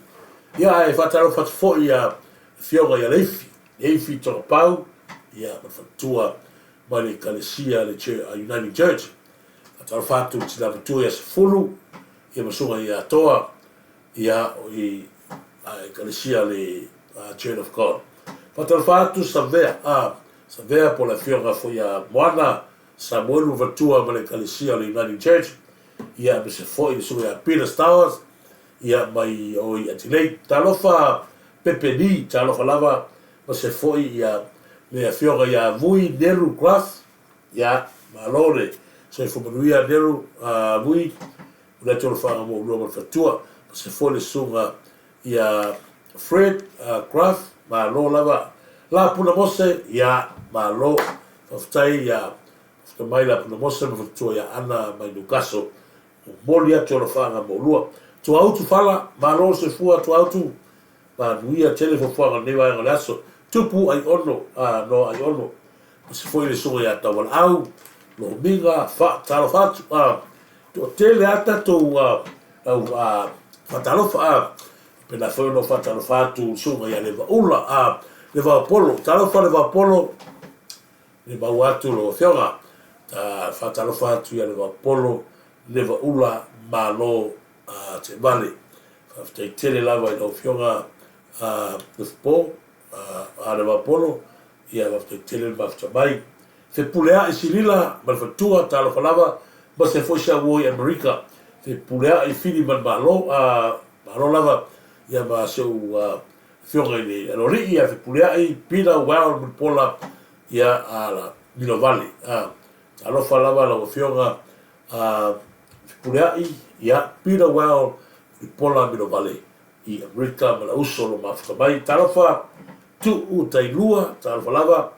Ia ae faatalofa atu foi ia Afioga ia Leifi, Leifi Togapau, ia ma le faletua mai le Ekalesia le Uniting Church. Faatalofa atu i le tina matua ia Sefulu, ia ma susuga ia Toa, ia i Ekalesia le Church of God. Faatalofa atu Savea, Savea po o le afioga foi ia Moana Samuelu Vatua ma le Ekalesia o le Uniting Church, ia aemaise foi le susuga ia Peter Stowers, ia mai o i Adelaide. Talofa Pepe Lee, talofa lava, aemaise foi ia le afioga ia Vui Nelu Gruff, ia malo le soifua manuia Nelu Vui, o le atu o le whaanga mo ulua ma le fatua, aemaise foi le susuga ia Fred Gruff, malo lava. La Puna Mose, ia malo, faafetai ia mafuta mai La Puna Mose ma faletua ia Ana mai Newcastle, momoli atu alofaaga mo ulua. Tuautu Fala, malo le soifua Tuautu, manuia tele fuafuaga o lenei vaega o le aso. Tupu Aiono, Noa Aiono, aemaise foi le susuga ia Taualaau, Lomiga, faatalofa atu. Toatele lava tatou au faatalofa, faapena foi ona ou faatalofa atu i le susuga ia Levaula, Levaopolo. Talofa Levaopolo, le maua atu lau afioga. Faatalofa atu ia Levaopolo, Levaula, malo Teevale. Faafetai tele lava i lau afioga Lefopo, Levaopolo, ia faafetai tele le mafuta mai. Fepuleai Silila ma le faletua, talofa lava, ma se foi si au uo i Amerika. Fepuleai Fili ma le Malo, malo lava, ia ma si ou afioga i le Aloalii ia Fepuleai, Pila, Well, Mulipola, ia la Milovale. Talofa lava lau afioga Fepuleai, ia Pila, Well, Mulipola, Milovale i Amerika ma le uso o lo mafuta mai. Talofa Tuu Tailua, talofa lava,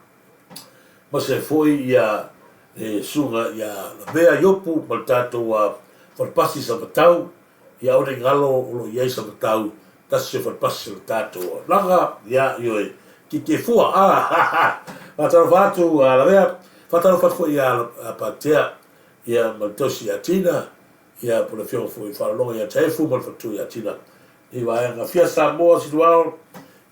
ma se foi ia le susuga ia Lavea Iopu ma le tatou falepasi Samatau, ia aua ne i galo o lo o i ai Samatau, tasi o falepasi o le tatou laga, ia ioe, Tietiefua, faatalofa atu Lavea, faatalofa atu foi ia Patea, ia ma le tausi ia Tina, ia po o le afioga foi i Faalologa ia Taefu ma le faletua ia Tina. Nei vaega fia Samoa Sinuao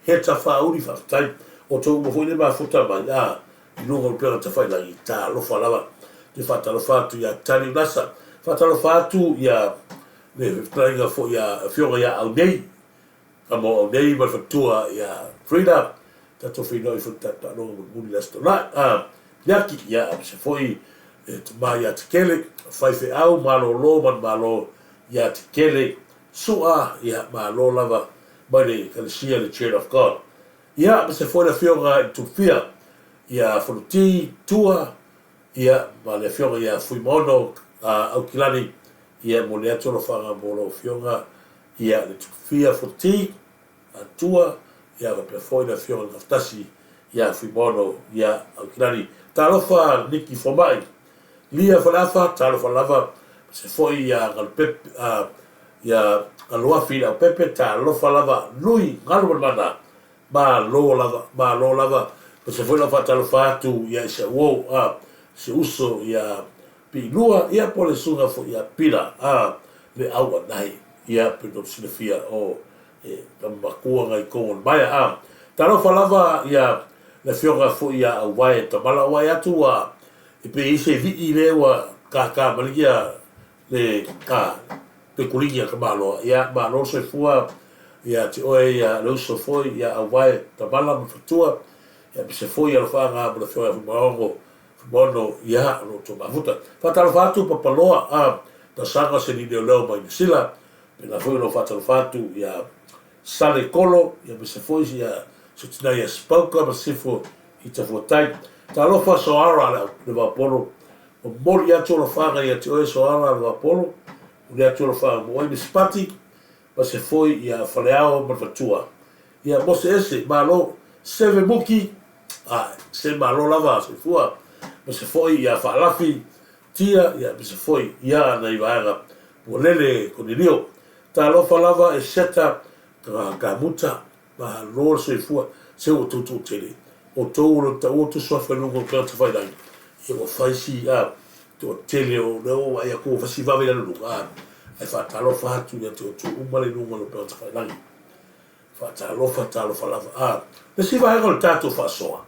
Heta Whāuri faafetai o tou uma foi le mafuta mai a i luga o le upega tafailagi talofa lava te faatalofa atu ia Tali Unasa faatalofa atu ia le fetalaiga foi ia afioga ia Aunei Kama o Aunei ma le faletua ia Frida tatou feiloai foi le tatou taaloga mulimuli le Aso Toonai a Liaki ia aemaise foi. le tama ia Tekele, faifeau malolo manumalo ia Tekele, Su'a, ia, malo lava mai le Ekalesia le Church of God. Ia, aemaise foi le Afioga i le Tupufia ia Fonoti, Tua, ia, ma le Afioga ia Fuimaono Aukilani, ia, e momoli atu alofaga mo lau Afioga ia le Tupufia Fonoti, Tua, ia, faapea foi le Afioga i le Gafatasi ia Fuimaono ia Aukilani. Talofa Niki Fomai, Lia Faleafa, talofa lava, aemaise foi ia Galupepe, ia Galuafi Leaupepe, talofa lava, Lui Galumalemana, malo lava, malo lava, aemaise foi lau faatalofa atu ia si au uo, si uso ia Piilua, ia po o le susuga foi ia Pila, le Auanahi, ia pei ona silafia o e tama matua ngai tonu o le maea a. Talofa lava ia le afioga foi ia Auvae Tamala ua e atu ua e pei e i se vii lea ua kaka mai ia le a pekuligi a Tamaloa ia malo le soifua ia te oe ia le uso foi ia Auvae Tamala ma Fatua ia aemaise foi alofaaga mo le afioga ia Fuimaono Fuimaono ia o lo outou mafuta. Faatalofa atu Papaloa a tausaga o se alii leoleo mai Niu Sila Pēlā foi o lo o faatalofa atu iā Sale Kolo, aemaise foi ia si tina ia Spauka ma Sifo i Tafuatai. Talofa Soara le au Levapolo, momoli atu alofaga ia te oe Soara Levapolo, momoli atu alofaga mo oe Misipati, aemaise foi ia Faleao ma le Fatua. Ia Mose Ese, malo, Seve Muki, a, se malo lava soifua, aemaise foi ia Faalafi Tia, ia aemaise foi ia ana i vaega ua lele Konelio. Talofa lava e Seta ka Kamuta, malo le soifua, se ua toutou tele. Outou o lo taua tusuafa i luga o tagata failangi, ia ua fai si a toatele o lea ua vaai atu ua fai si vave i lalo luga a, ae faatalofa atu ia te outou uma le luga o lo tagata failangi. Faatalofa, talofa lava a. Le isi vaega o le tatou faasoa,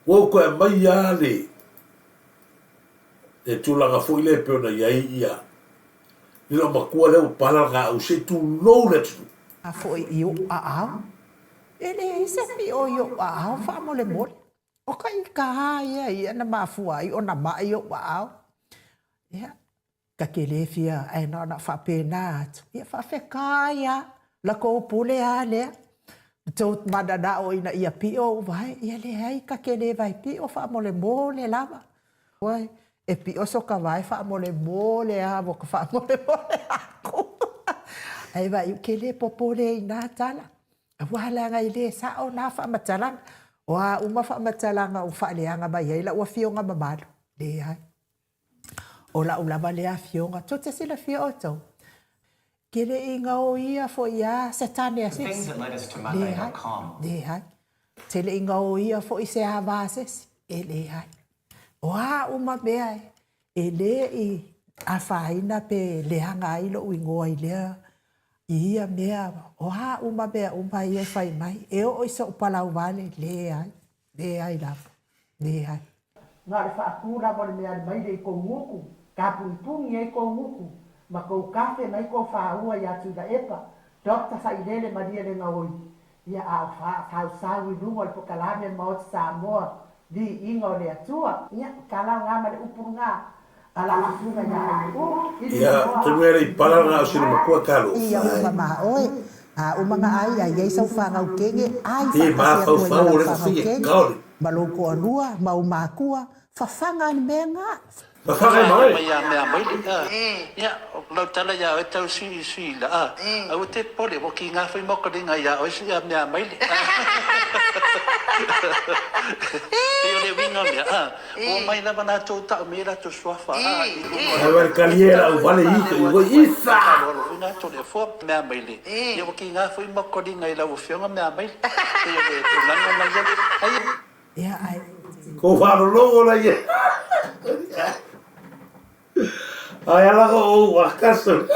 ua ou toe aumai lava le le tulaga foi lea e pei ona i ai ia le loomatua lea ua pala le gaau se i tulou le atunuu. A foi i ou aao, e leai se pio i ou aao faamolemole. O ka ika a ia ia na mafua ai ona maʻi ou aao. Ia, Ta te le fia ae na ona faapena atu, ia faafetai a, la kou pule a lea. Tou mananao ina ia pio ou vae, ia leai ta te le vae pio faamolemole lava. Oi, e pio so ka vae faamolemole a ua ka faamolemole aku. Ae vaai u ke le popole i nā tala. Aua leaga e le sao nā faamatalaga. O a uma faamatalaga ua faaleaga mai ai lau afioga mamalu, leai. O la'u lava lea afioga, tou te silafia outou, ke le i gaoia foi a se tane a sesi, leai, leai, te le i gaoia foi se ava a sesi, e leai. O a uma mea e le i afaina pe leaga ai lo'u igoa i lea, i ia mea, o a uma mea uma ia e fai mai, e oo i so'u palauvale, leai. Leai lava. Leai. Na o le faatu lava o le mea alu mai le i kou gutu, kapunipuni ai kou gutu, ma kou kafe mai kou faua ia Tuilaepa, Doctor Failele Maria Legaoi, ia a o fa fausau i luga o le pokalame o le Maota Samoa, viiga o le Atua. Ia, kala nga ma le upu nga a la susuga ia Aipu, i le Ia, igoa te mea lei pala na o sina matua talo. Ia uma ma oe, a uma nga ai a iai sau fangau kenge, ai He faatasi atu ai ma mafaufau o lau le fangau fafine kenge, kaole. ma lou toalua, ma ou makua, fafaga ni mea nga. Fafaga e Ua ma oe. mai ia mea mai le a. Ia, o lau tala ia oe tau sui sui la a. Aua te popole, ua kiga foi mokolinga ia oe sui a mea mai le a. Pei o le uiga lea a. Ua omai lava latou tau mai latou suafa a i luga o Ae wale kalie la u wale le ika i wai fai isa. faaaloalo foi latou le afoa mea mai le. Ia ua kiga foi mokolinga i lau afioga mea mai le. Pei o le tulaga na ia. Ai. Ia ae. Ko whalologo la ia. Ai ala ko o wakaso.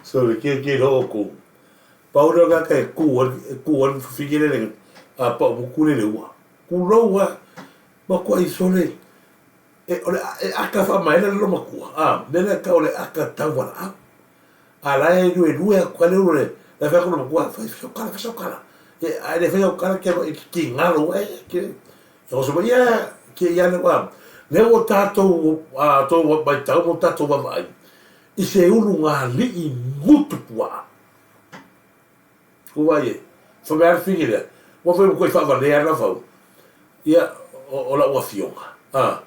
So le ke ke lo ko. Pau le ka ka ku ku an figele le a pa mu ku le le ua. Ku lo ua ma ko ai sole e o le e aka fa mai le lo makua. A me le ka o le aka tau ala. A la e lue lue aku a le ulu le la fai aku le makua fai fai sau kala fai sau kala e a le fai sau kala ke ki ngalo e ke e oso mai ia ke ia le wa Lea ua tatou tou matau ma tatou vaavaai i se ulugalii gutu puaa. Ua vaai ai? Fai mai lava le fini lea, ua fai matuai faavalea lava au, ia, o lau afioga, a,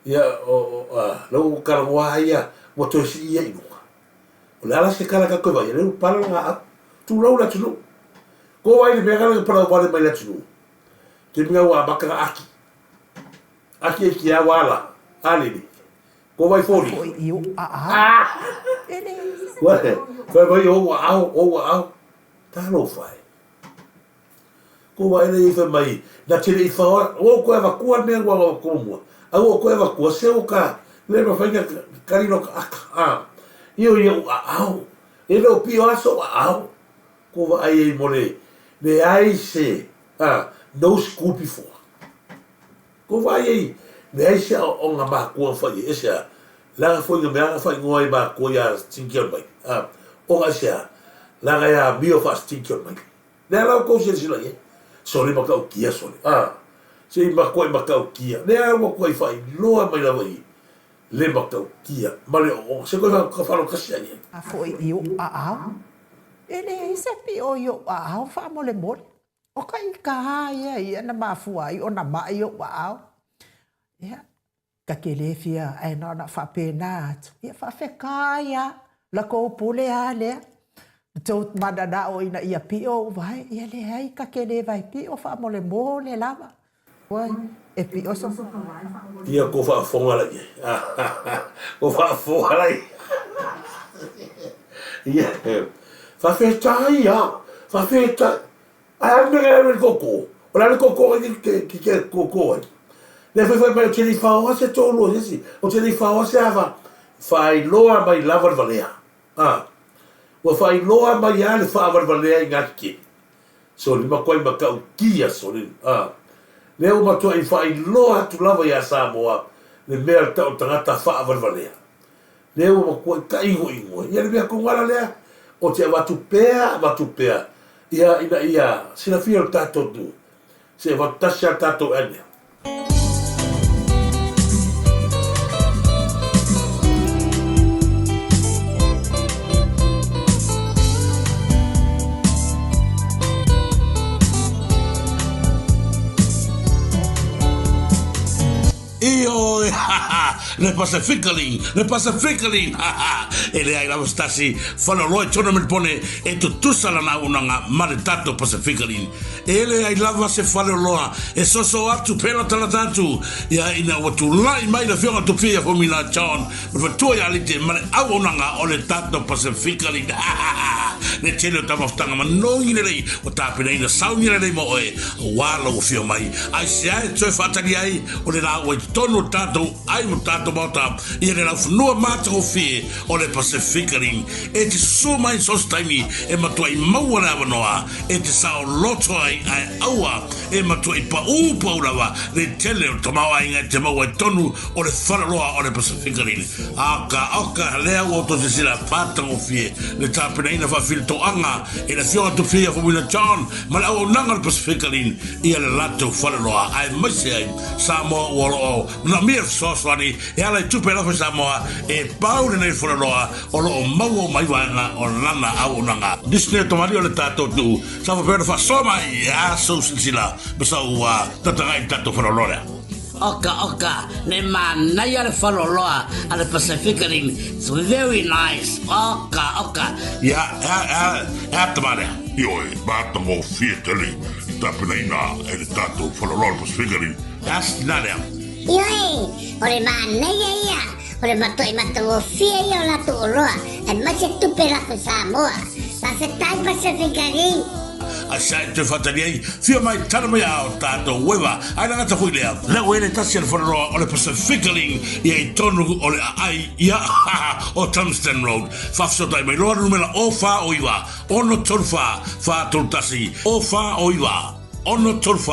ia, o, a, lea ua talanoa lava ia, ua toe sii ai i luga. O le a la se tala tatou te vaai ai, lea ua pala lana aau. Tulou le atunuu. Ko ai le mea lena na palauvale mai le atunuu. Taimi lena ua amata ona aki. Aki ai ki a wala. A lele. Ko vai foli. Foi i ou aao. E leai se Ua fai mai ou aao, ou aao. Talofa e. Ko vai le i fai mai, na te le i whaoa, ua ou toe avatua le mea ua avatua mua. A ua ou toe avatua, se ua ka, le mafai na kali loa ka aka. A, io ia ou aao. E le o pio lava sou aao. Ko vaai ai mo le leai se, a, no school before. Ko vaai ai, leai se aoaoga makua na fai ai, e se a? Leaga foi na mea na faaigoa ai makua ia Stinky on Mike, a, ona e se a? Leaga e amio faa-Stinky on Mike. Lea la outou silasila i ai. Sole matautia sole, a, se i matuai matautia. Lea ua matuai faailoa mai lava i le matautia ma le ooooga. Se toe faalotasi ai ai. A foi i ou aao, e leai se pio i ou aao faamolemole. ʻO ka ika a ia ia na mafua ai ona maʻi ou aao. Ia, ta te lē fia ae na ona faapena atu, ia faafetai a, la kou pule a lea. Tou mananao ina ia piʻo ou wae, ia leai ta te lē wae piʻo faamolemole lava. Ua e piʻo so ka wae faamolemole. Ia kou faafofoga la i ai. Kou faafofoga la i ai. Ia, faafetai a, faafetai. Ae a le mea e alu ai le koko? O le a le koko ai ke ke ke koko ai? Le fai mai o te le i whaoa se tolu o se isi, o te le i whaoa se ava. Whailoa mai lava le valea. A, ua whailoa mai a le whaavalevalea i ngā kikini. So le matuai matautia sole. A, lea ua matuai whailoa atu lava iā Samoa le mea le tau tagata whaavalevalea. Lea ua matua i taʻigoʻigoa ia le mea togala lea o te avatu pea avatu pea ia ina ia silafia lo tatou atunuu se avatu tasi a tatou ane. Ioe, ha ha, le Pacifically, le Pacifically, ha ha, e leai lava se tasi faleoloa i Tournament Pone e tutusa lana auaunaga ma le tatou Pacifically. E leai lava se faleoloa e soso atu pe latalata atu ia ina ua tulai mai le Afioga Tupia ia Fomina John ma le faletua ia Alite ma le auaunaga o le tatou Pacifically, ha ha ha, le tele o taumafataga manogi lelei ua tapenaina sauni lelei mo oe aua lou afio mai. Aisea e toe faatali ai o le la ua i totonu o le tatou ai ma tatou maota ia le laufanua matagofie o le Pasefika Ring e te susū mai so se taimi e matuai maua le avanoa e te saoloto ai ae aua e matuai paū pau lava le tele o le tamaoaiga e te maua i totonu o le faleoloa o le Pasefika Ring. Aka oka lea ua outou silasila matagofie le tapenaina faafilitoaga e le Afioga Tupia Faumuina John ma le auaunaga o le Pasefika Line ia le latou faleoloa aemaise ai Samoa ua o loo manaomia le fesoasoani e ala i tupe alofa i Samoa e pau lenei faleoloa o loo maua uma ai vaega o lana auaunaga. Disney Tamalii o le tatou atunuu sa faapea ona faasoa mai e a sou silasila ma sau tataga'i i le tatou faleoloa lea. Oka oka, le manaia le faleoloa a le Pacific Rim, it's very nice, oka oka. Ia, e a, e a, e a tama lea? Ioe, matagofie tele i tapenaina e le tatou faleoloa o le Pacific Rim. E a se tina lea? Ioe, o le manaia ia, o le matuai matagofie ia o latou oloa, aemaise tupe lafo Samoa. Faafetai Pacific Rim. A sa e toe faatali ai, fia mai tala mai a o tatou ueva, ae lagata foi lea. Lea ua i le tasi a le faleoloa o le Pacific Ling ia i tonu o le aai ia o Tungsten Road. Faafesootai mai loa le numera o 4 o 9 6 3 4 4 3 1 o 4 o 9 6 3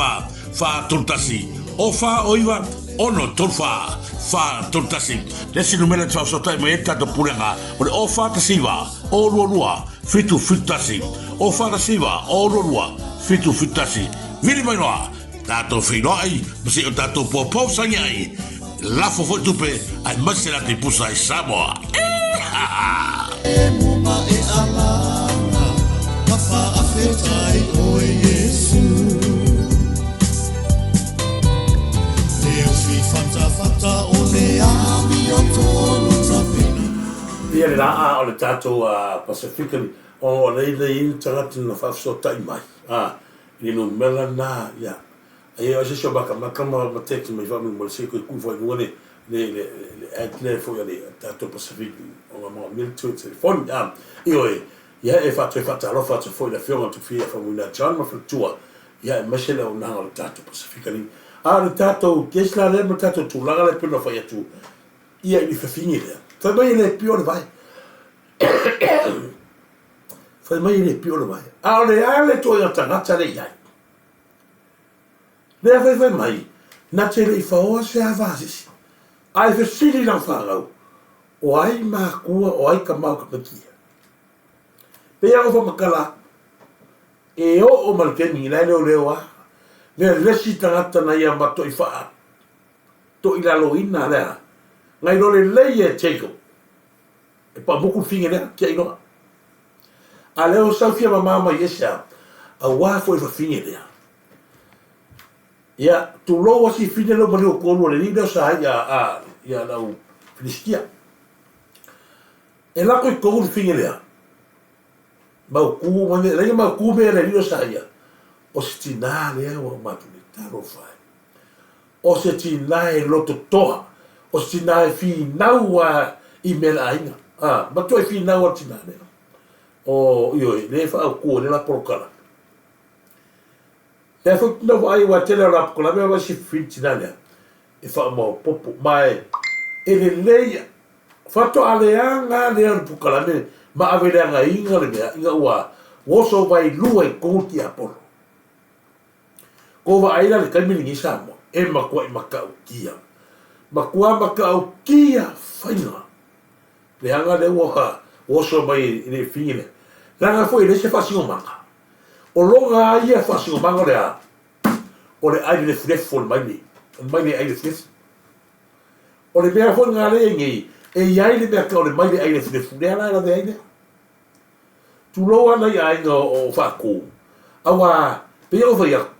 4 4 3 1 o 4 o 9 6 3 4 4 3 1. Le isi numera e te faafesootai mai ai le tatou pulega o le o 4 1 9 o 2 2 7 7 1 o 4 1 9 o 2 2 7 7 1. Vili mai loa tatou feiloai ma se i o tatou poupou sagi ai. Lafo foi tupe aemaise le ata i pusa i Samoa. Eehaha! E muga e alaga ma faafetai oe Iesu. Le ufi fatafata o le amiotonu tapena. Ia le laa o le tatou Pacific o lea e i ai tagata na faafesootai mai i le numera lena ia Ai o se isi o makamaka ma ma text mai faamolemole se i toe tuu foi i luga le le le le ad lea foi a le tatou Pacific ona manaomia le toe telefoni a. Ioe, ia e faatoe faatalofa atu foi i le Afioga Tufia Faumuina John ma faletua, ia aemaise le auaunaga o le tatou Pacific Link. A o le tatou case la lea ma le tatou tulaga lea pei ona fai atu ia i le fafine lea, fai mai e le pio le vae. Fai mai e le pio le vae. A o le a le ituaiga tagata lea i ai? Lea faifai mai, na te le i faoa se ava a se isi, a e fesili i lau fanau, o ai makua, o ai tama o tamaiti ia? Pei lava ona faamatala atu, e oo mai le taimi la e leoleo lava, le lesi tagata na ia matuai faa toilaloina lea, na iloa lelei e Jacob, e paamuku le fine lea, tiai loa. A lea ua sau fia mama mai ese a, aua foi fafine lea. Ia, tulou a si fine leo maliu o tolu o le alii lea o sa ai a, a, ia lau Filistia. E lako i tolu le fine lea. Mautu mai mea, leai mautu mea le alii lea o sa ia. O se tinā lea ua uma atu nei, talofa e. O se tinā e loto toa, o se tinā e finau a i mea le aiga. A, matua e finau a le tinā lea. O, ioe, lea e faaautu ai le la polokalame. Lea foi na vaai aua e tele o la polokalame a vaai si tinā lea e faamaopopo. Ma e, e lelei, faatoa leaga lea o le polokalame ma ave leagaina le mea ina ua oso vailua i totonu tiapolo. Ko vaai la le taimi lenei Samoa, e matuai matautia. Matua matautia faiga. Leaga lea ua oso mai i le figi lea. Leaga foi e leai se faasinomaga. O lona lava ia faasinomaga o le a? O le ai lefulefu o le maile. O le maile ai lefulefu. O le mea foi lena lea e i ai nei, e i ai le mea tau o le maile ai lefulefu, lea la e lavea ai lea. Tulou lava nai aiga o Faatu, aua pei ona fai atu,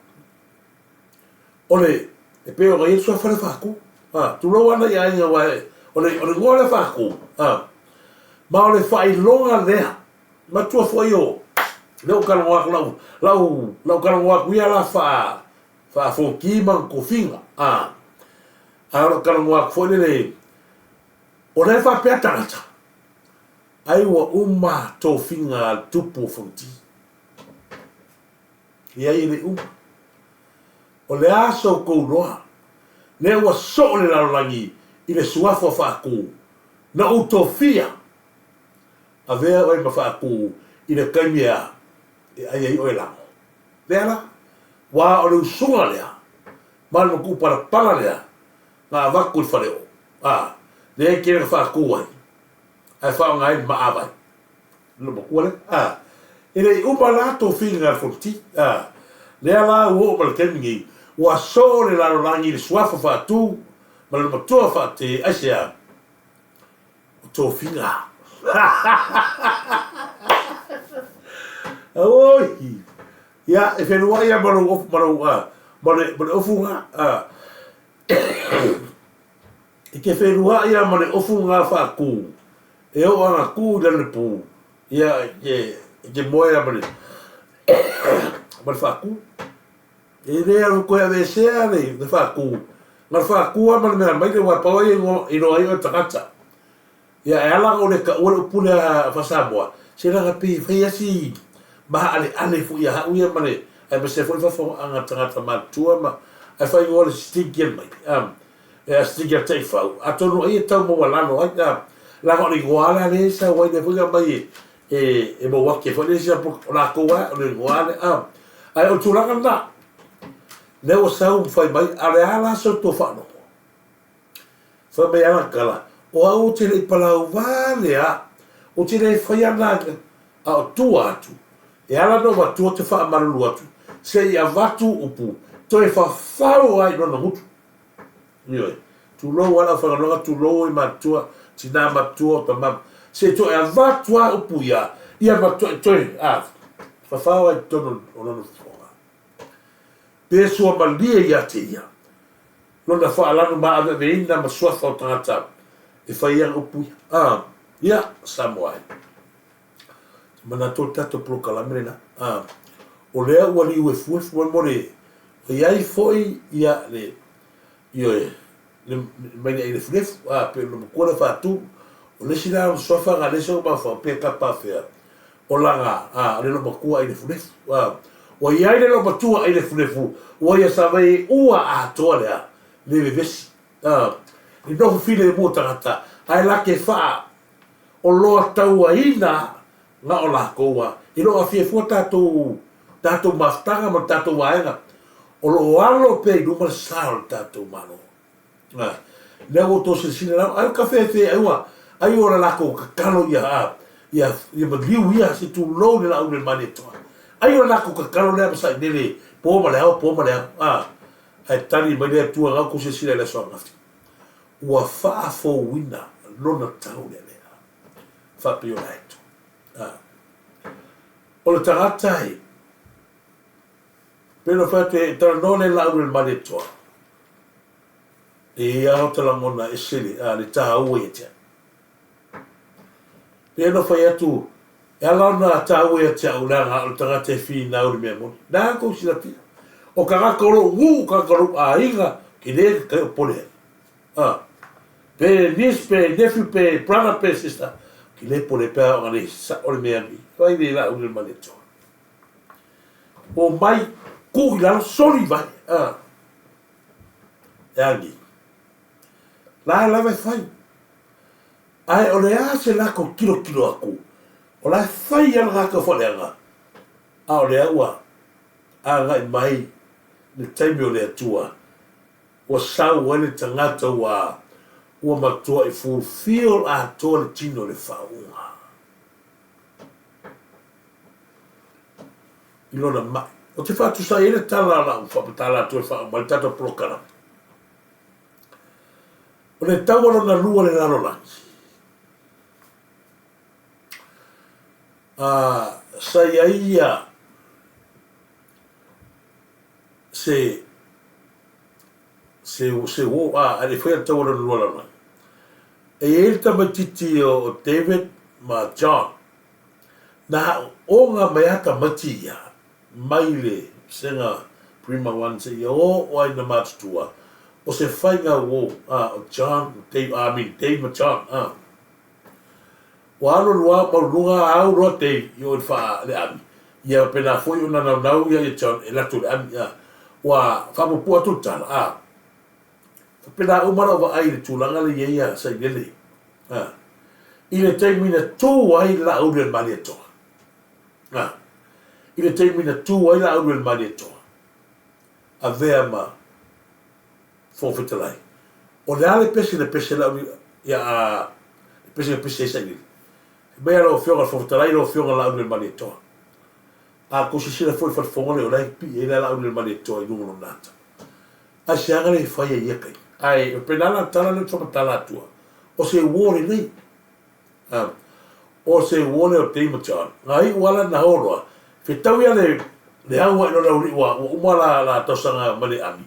o le, e pei ona i ai le suafa lea Faatu. A, tulou lava nai aiga aua o le, o le igoa lea Faatu, a, ma o le faailoga lea, matua foi o, lea ua talanoa atu lau, lau, lau talanoa atu ia la faa, faa-fonoti ma tofiga, a, a o lau talanoa atu foi lele, o la e faapea tagata, Ai ua uma tofiga a le tupu o Fonoti. Leai e le uma. O le a so outou iloa, lea ua soo le lalolagi i le suafa o Faatu, na ou tofia, avea oe ma Faatu i le taimi e a, e ai ai oe lago. Lea la, ua o le usuga lea, ma le matuu palapala lea, na avatu i le faleoo, a, lea e tele na Faatu ai. ae faaaoga ai le maavai. Lou matua lea. A, e le i uma la tofiga a le Fonoti. A, lea la ua oo mai le taimi nei, ua soo le lalolagi i le suafa faatu ma le matua faate, aisea? O tofiga. Auoi! Ia, e feluai lava ma lou ofu, ma lou, a, ma le, ma le ofu lena. A. I te whenua ia ma le ofu ngā whaakū, e o ana kū i lalo le pū, ia i te, i te moe a ma le, ma le whaakū. E le alu koe aveesea le, le whaakū. Nga le whaakū a ma le mea mai le wā pau ai e ingoa, iloa ai oe tagata. Ia e ala ona o le taua le upu lea faa-Samoa, se leaga pei e fai lava si mahaaleale foi ia hau ia ma le, aemaise foi le faafofogaaga a tagata matutua ma, ae faaigoa le stinky le maile, a, e stinky a le taifau, atonu ai e tau maualalo ai, a, leaga o le igoa lava lea e sau ai lea foi na aumai e, e, e Mauake foi lea isi o latou lava, o le igoa lea, a. Ae o le tulaga lena, lea ua sau ma fai mai, a o le a la se tou faalogo? Fai mai ana tala, O au ou te le i palau vale a, ou te le fai ana aga, a o tua atu, e ala ona avatua te faamalulu atu, se i avatu upu, toe fafau ai lona gutu. Ioe. Tulou a le aufaigaluega, tulou e matua, tina matua o tama, se i toe avatu lava upu ia, ia ma toe toe a fafao ai i totonu o lona fofoga. Pe suamalie ia te ia lona faalanu maaveaveina ma suafa o tagata e fai ai ana upu ia. A, ia, Samoa e. Te manatu o le tatou polokalame lena. A, o lea ua liuefuefu mai mo le, ua i ai foi ia le, Ioe, le mai le ailefulefu, a, pei o le matua lea faatu. O le isi la ona suafa na le isi ona mafaufau pe kapa afea, o lana, a, o le loomatua ailefulefu, a. Ua i ai le loomatua ailefulefu, ua ia savai ua atoa le a, le vevesi, a. Le nofo filemu o tagata, ae la ke faa oloa tauaina na o lakou a. E le o afia fua tatou, tatou mafutaga ma le tatou vaega o lo o alo pea i luma le sa o le tatou Malo. A, lea ua outou silasila lau, ai o kafefe, ai ua, ai ua lakou kakalo ia, a, ia, ia maliu ia, se tulou le laau i le Malietoa. Ai o le lakou kakalo lea ma sainele po ma le ao, po ma le ao. A, ae tali mai le Atua na outou silasila i le aso ananafi. Ua faafouina lona taulealea. Faapiola atu. A. O le tagata e, pei ona fai atu e talanoa le laau i le Malietoa, e i ai lava lagona ese le, a, le taua ia te au. Pei ona fai atu, e ala ona taua ia te au leaga o le tagata e finau i le mea moni. Na kou silafia. O tagata o lou nuu, o tagata o lou aiga, ke le kai o pole ai. A, pe niece, pe nephew, pe brother, pe sister, ke le pole pea ona le sa'o le mea ni. Fai le la'u le Malietoa. O mai, ku i lalo, soli vai. A, e agi. La e lava e fai. Ae o le a se lako kilokilo aku, o la e fai ia le lako whaleanga. A o le aua, agai mai le taimi o le Atua. Ua sau ai le tagata ua ua matuai fulfill atoa le tino o le faauuga i lona mai. Ou te faatusa ai le tala o lau faamatala atu e faauma ai le tatou polokalame. O le taua lona lua o le lalolagi, a sa i ai ia se se se uo a ae le i faia le taua lona lua lalolagi. E i ai le tamaititi o David ma John, na aooga mai a tamaiti ia mai le sega Prima One seia oo ai na matutua, o se faiga uo a o John ma Dave, I mean Dave ma John a. Ua alu alu a mauluga au loa Dave i o i le faa le ami, ia pena foi ona naunau ia ia John e alu atu i le ami a. Ua faapuupuu atu le tala a. Faapena uma lau vaai i le tulaga lea i ai ia Sailele a. I le taimi na tu ai le Laauli o le Malietoa a. I le taimi na tu ai Laauli o le Malietoa avea ma Fofoga Fetalai, o le a le pese na pese Laauli ia a le pese na pese ai Sailele? Fai mai a lau Afioga i le Fofoga Fetalai, lau Afioga Laauli o le Malietoa. A kou silasila foi i le falefofoga lea o la e pipii ai le Laauli o le Malietoa i luga o lona ata. Ae se aga lea e fai ai ia taimi? Ae faapena la le tala lea ou te faamatala atua, o se uo lelei. A, o se uo lea o Dave ma John. Nga iu ala na o loa, fetau ia le, le au ai lona uli ua, ua uma la, la tausaga mai le ami.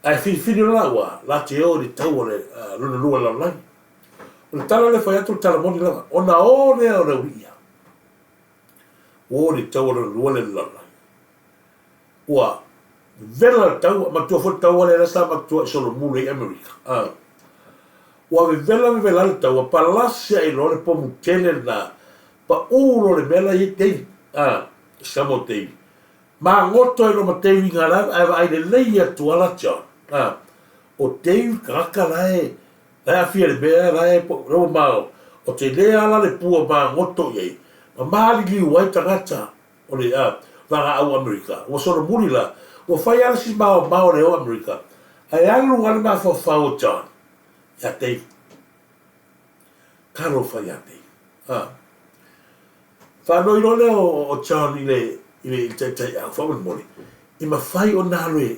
Ae filifili loa la ua, la te o i le tau o le uh, lona lua lalolagi. O le tala lea fai atu le tala moni lava, ona o lea o le uli ia. Ua o le tau o lona lua le lalolagi. Ua vevela le taua, matua foi le taua lea sa matua i solomuli ai Amerika. A. Ua vevela vevela le taua, palasi ae loa le pomu tele lena, paʻu loa le mea la i ai David. A, sama o David. Magoto ai loa ma David i ngā ae vaai lelei atu ala John. A, o David tagata la e la e afia le mea la e po ma o te le ala le pua magoto i ai, ma maliliu ai tagata o le Vaega Au Amerika, ua solomuli la, ua fai ala si maomao le o Amerika, ae alu a le mafaufau o John iā David. Talofa iā David. A. Faanoi loa lea o John i le, i le, i le taitaiau, faamolemole, i mafai ona alu e,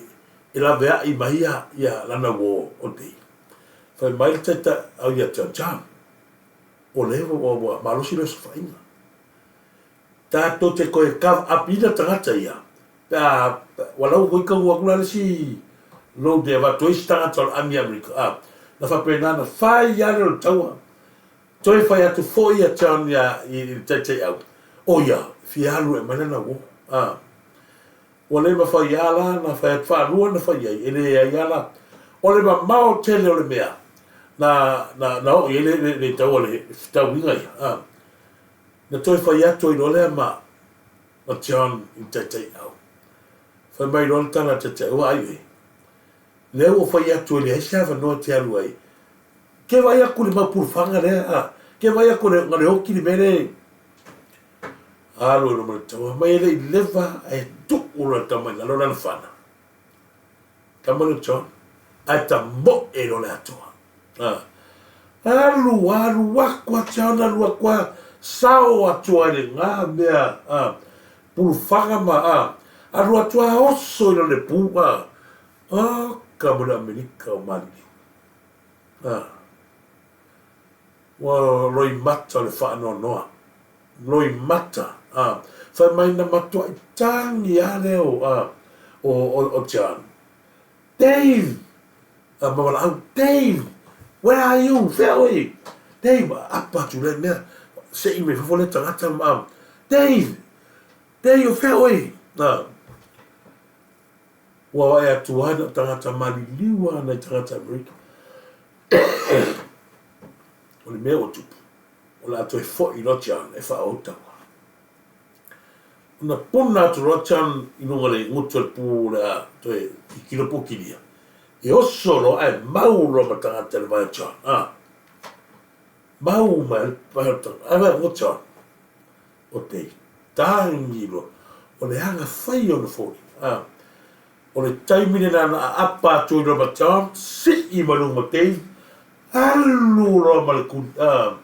e laveai mai ia, ia lana uō o David. Fai mai le taitaiau ia te John, O lea ua, ua malosi le osofaiga. Tatou te toe cover up ina tagata ia, pe a, ua lau foi tau atu la le isi load e avatu ai isi tagata o le Army Amerika, a, na faapena na fai lava lea o le taua. Toe fai atu foi ia John ia i le taitaiau, o ia, fia alu e aumai lana uo, a. Ua le mafai a la na fai atu faalua na fai ai, e leai a la. O le mamao tele o le mea na, na, na oo i ai le, le, le taua le fetauiga ia, a. Na toe fai atu ai loa lea ma, ma John i le taitaiau. Fai mai loa le tala a le taitaiau, Vaai oe, lea ua fai atu e leai se avanoa e te alu ai. Ke vaai atu i le mau pulufaga lea, a. Ke vaai atu na le oti le mea lea Alu ai loma le taua mai e le i leva ae tuu loa le tama i lalo lana fana. Tama lea o John ae tamoe loa le atoa. Alu, alu aku a John, alu aku a sao atu ai le ngā mea a pulufaga ma a alu atu a oso i lona pu a oka mo le Amerika o maliliu. A. Ua loimata o le faanoanoa. Loimata, a. Fai mai na matuai tagi a lea o, a, o, o, o John. Dave! A, ma valaau, Dave! Where are you? Fea oe? Dave! Apa atu lea mea, sei mai fafo lea tagata ma, Dave! Dave, o fea oe? A, ua vaai atu a na tagata maliliu a nai tagata Amerika. O le mea ua tupu, o le a toe fo'i loa John e faaauau taua. Ona puna atu loa John i luga o le gutu o le pū o le a toe kikilo po o kilia. E oso loa ae mau loa ma tagata i le vae o John. A. Mau mai le vae o tagata. Ae vae o John. O te tangi loa. O le aga fai ona foliga. A. O le taimi lena na aapa atu ai loa ma John, sii mai luga ma Dave, alu loa ma le tuli, a,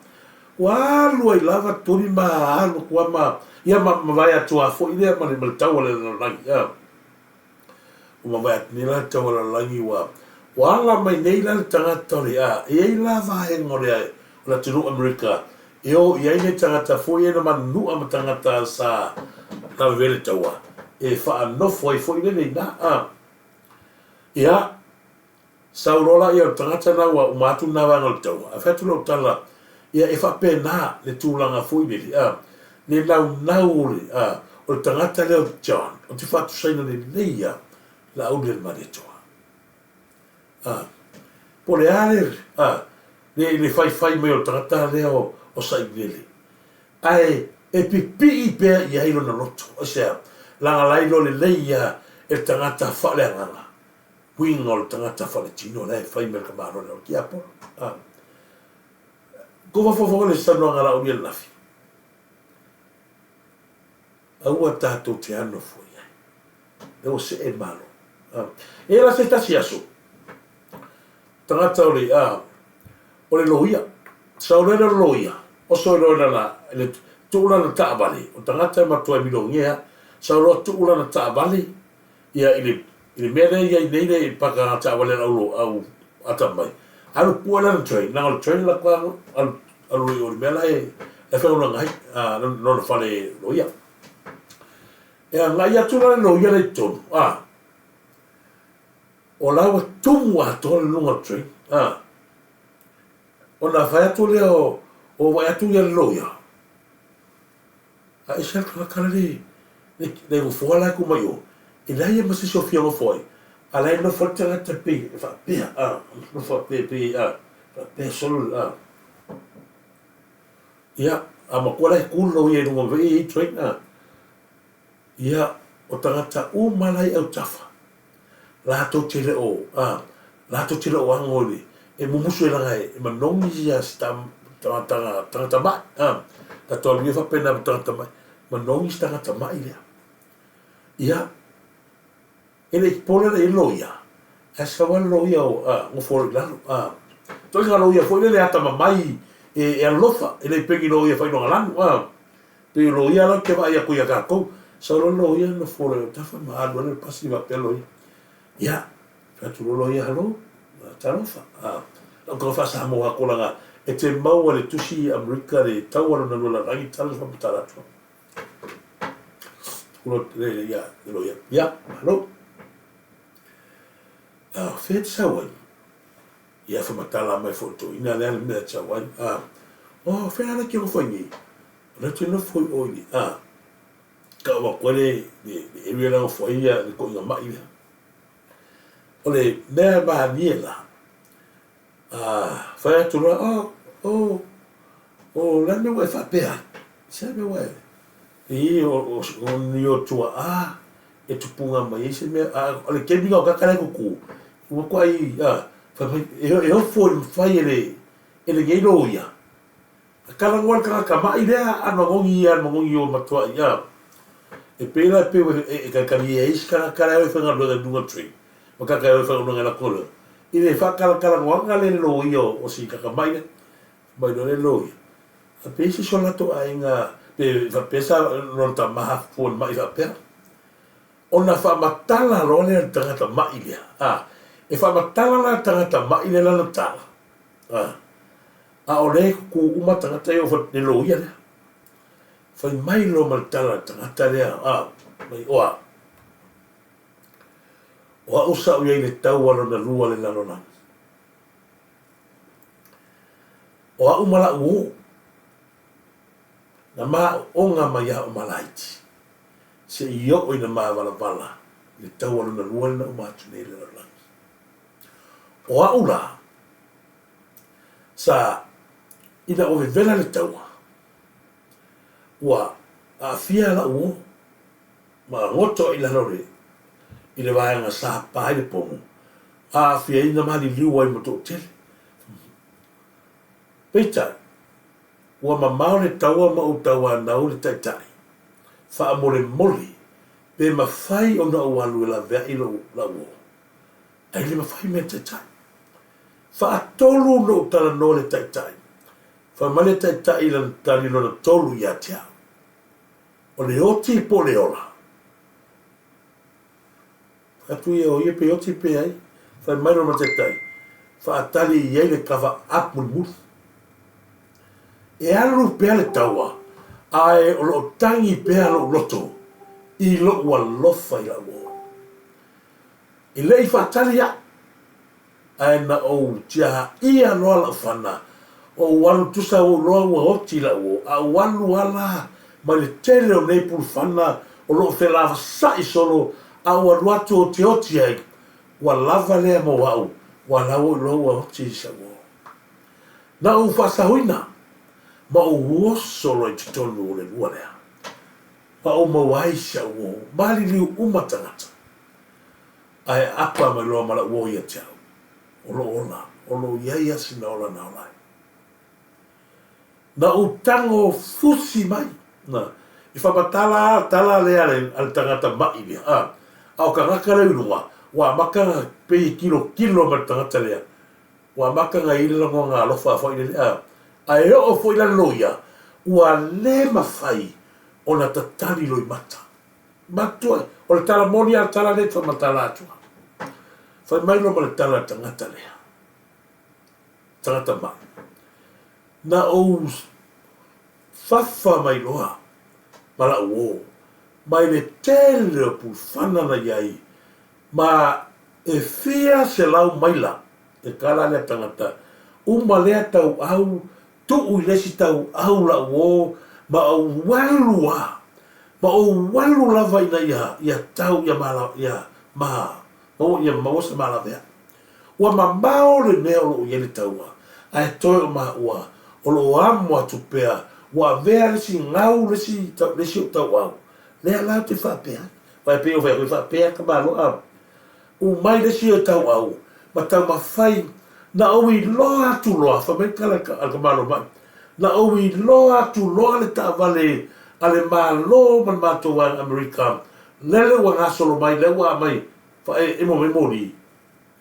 ua alu ai lava tuli ma alu atu lava ma, ia ma mavae atu lava foi lea ma le, ma le tau a le lalolagi, a. Ua mavae atu nei la le tau a le lalolagi ua, ua ala mai nei la le tagata o le, a, e i ai la vaega o le, o le atunuu Amerika E o i ai le tagata foi e na manua ma tagata sa lavevea le taua, e faanofo ai foi lele ina, a. Ia, sau loa la ia o le tagata na ua uma atu lena vaega o le taua, ae fai atu lau tala, ia e faapena le tulaga foi lele, a, le naunau o le, a, o le tagata lea o John, ou te faatusaina lelei ia Laauli a le Malietoa. A, po o le a le, a, le, le faifai mai o le tagata lea o, o Sailele, ae e pipii pea i ai lona loto. Aisea? Leaga la iloa lelei ia e le tagata faaleagaga uiga o le tagata faaletino la e fai mai le tamaloa lea o le tiapolo. A, kou mafaufau i le saunoaga a Laauli ananafi? Aua tatou te ano fua i ai. Lea ua see le Malo. E i ai la se tasi aso, tagata o le, a, o le loia, sau loa le loia, oso ai loa lana, le, tuu lana taavale, o tagata e matua e milionea, sau loa tuu lana taavale, ia i le, i le mea lea e i ai nei le paka taavale a le au, au atamai, alu pue lana train, leaga o le train la alu, alu, alu i o le mea la e, la e faigaluega ai, a, lona fale loia. E agai atu la le loia lea i totonu, a, o la ua tumu atoa le luga o le train, a, ona fai atu lea o, o vaai atu ia le loia, a ese le tagata la le, le, le nofoa la e tu mai o, e leai ia ma se isi o fia nofo ai, a la e nofo ai le tagata pei e faapea, a, nofo faapea pei, a, faapea solo, a. Ia, a matua la e tu le loia i luga o le e i ai train, a. Ia, o tagata uma la i autafa, latou te le o, a, latou te le o ago i le, e mumusu ai leaga e manogi ia si tagata, tagata ma'i, a, tatou alu ia faapena ma tagata ma'i, manogi si tagata ma'i lea. Ia, e le i popole la i ai le loia, ae sau lava le loia o, a, nofo loa i lalo, a. Ituaiga loia foi lele atamamai e alolofa, e le pei ni loia faailogalanu, a. Pei o loia la ou te vaai atu ia tatou, sau loa le loia nofo loa i autafa ma alu ai le pasi faapea loia. Ia, fai atu loa loia, halo, talofa. Lau tala faa-Samoa tulaga e te maua le tusi i Amerika le taua lona lua lalolagi tala le faamatala atu. Tulo le ia le loia. Ia, malo. A fea te sau ai? Ia faamatala mai foi toeaina lea le mea te sau ai. A, oh, fea la ke nofo ai nei? O lea te nofo i o i le, a, tau atu ai le, le, le area la nofo ai ia le toeaina ma'i lea. O le mea e malie la, a fai atu loa, oh, oh, o le a le mea ua e faapea ai? Se a le mea ua e, i, o, o, o ni o tua'a e tupuga mai ai se mea, a o le taimi lena o tagata la e tutu, ua matuai, a, fai mai, e, e ofo i le mafai e le, e lenei loia. A talanoa le tagata ma'i lea a manogi ia manogi o matuai a e pei la pei e talitalia ai isi tagata la e o e faigaluega i luga o le train ma tagata e o e faigaluega i latou galuega i le faatalatalanoaga lea i le loia o si tagata ma'i lea mai loa le loia a pe i ai se isi o latou aiga pe faapea sa lona tama fua i le ma'i faapea ona faamatala loa lea i le tagata ma'i lea a e faamatala la le tagata ma'i lea lana tala a A o lea e tutu uma tagata ia o le loia lea. Fai mai loa ma le tala a le tagata lea, a, mai o a? O a'u sa ou i ai i le taua lona lua o le lalolagi. O a'u ma la'u ō, na mao'oga mai a'u ma laiti, se'i o'o ina māvalavala i le taua lona lua lea na uma atu nei i le lalolagi. O a'u la, Sa ina ua vevela le taua, ua aafia la'u uo ma goto ai i lalo i le vaega sa pa ai le pomu, aafia ai na maliliu ai ma toatele. Peitai, ua mamao le taua ma ou tauanau le taitai, faamolemole pe mafai ona ou alu e laveai lou la'u uo. Ae le mafai mea taitai. Faatolu ona ou talanoa i le Taitai. Fai mai le Taitai i lana tali lona tolu ia te au, O le oti po o le ola? Fai atu ia o ia pe oti pe ai. Fai mai lona Taitai, Faatali i ai le cover up mulimuli. E alu pea le taua, ae o lo o tagi pea lou loto i lou alofa i lau uo. E le i faatali au. Ae na ou tiaia loa lau fana, ou alu tusa ua ou iloa ua oti lau o, a ou alu ala mai le tele o nei pulufana o lo o felavasaʻi solo a ou alu atu ou te oti ai, ua lava lea mo au, ua la ua ou iloa ua oti sau o. Na ou faasahuina ma ou oso loa i totonu o le lua lea, ma ou maua ai si au o, maliliu uma tagata. Ae apa mai loa ma la'u uo ia te au, o lo'u ola, o lo'u i ai a sina ola na ola ai. Na ou tago fusi mai, na, i whamatala a tala lea a le, a le tagata ma'i lea, a, a o tagata lea i luga, ua amata na pei e kilokilo mai le tagata lea, ua amata na i le lagoga alofa foi lele, a, ae oo foi la le loia, ua le mafai ona tatali loimata. Matua, o le tala moni a le tala lea e faamatala atu ai. Fai mai loa ma le tala a le tagata lea, tagata maʻi, Na ou fafa mai loa ma la'u uō, mai le tele o pulufana na i ai, ma e fia selau maila le tala lea tagata, uma lea tauau Tuu i le isi tauau la'u o ma ou alu a, ma ou alu lava ina ia, ia tau ia ma, ia ma, maua, ia maua se malavea. Ua mamao le mea o lo'o i ai le taua, ae toe o maua, o lo'o amo atu pea, ua avea le isi gau le isi, le isi o'u tauau, lea la ou te faapea ai. Aua e pei o fai atu ai faapea ka Malo a. U mai le isi o tauau ma taumafai na ou iloa atu loa, fai mai le tala a le tamaloa mai, na ou iloa atu loa le taavale a le Malo ma le matou vaega Amerika, lele ua gasolo mai, lea ua aumai faaemo mai moli,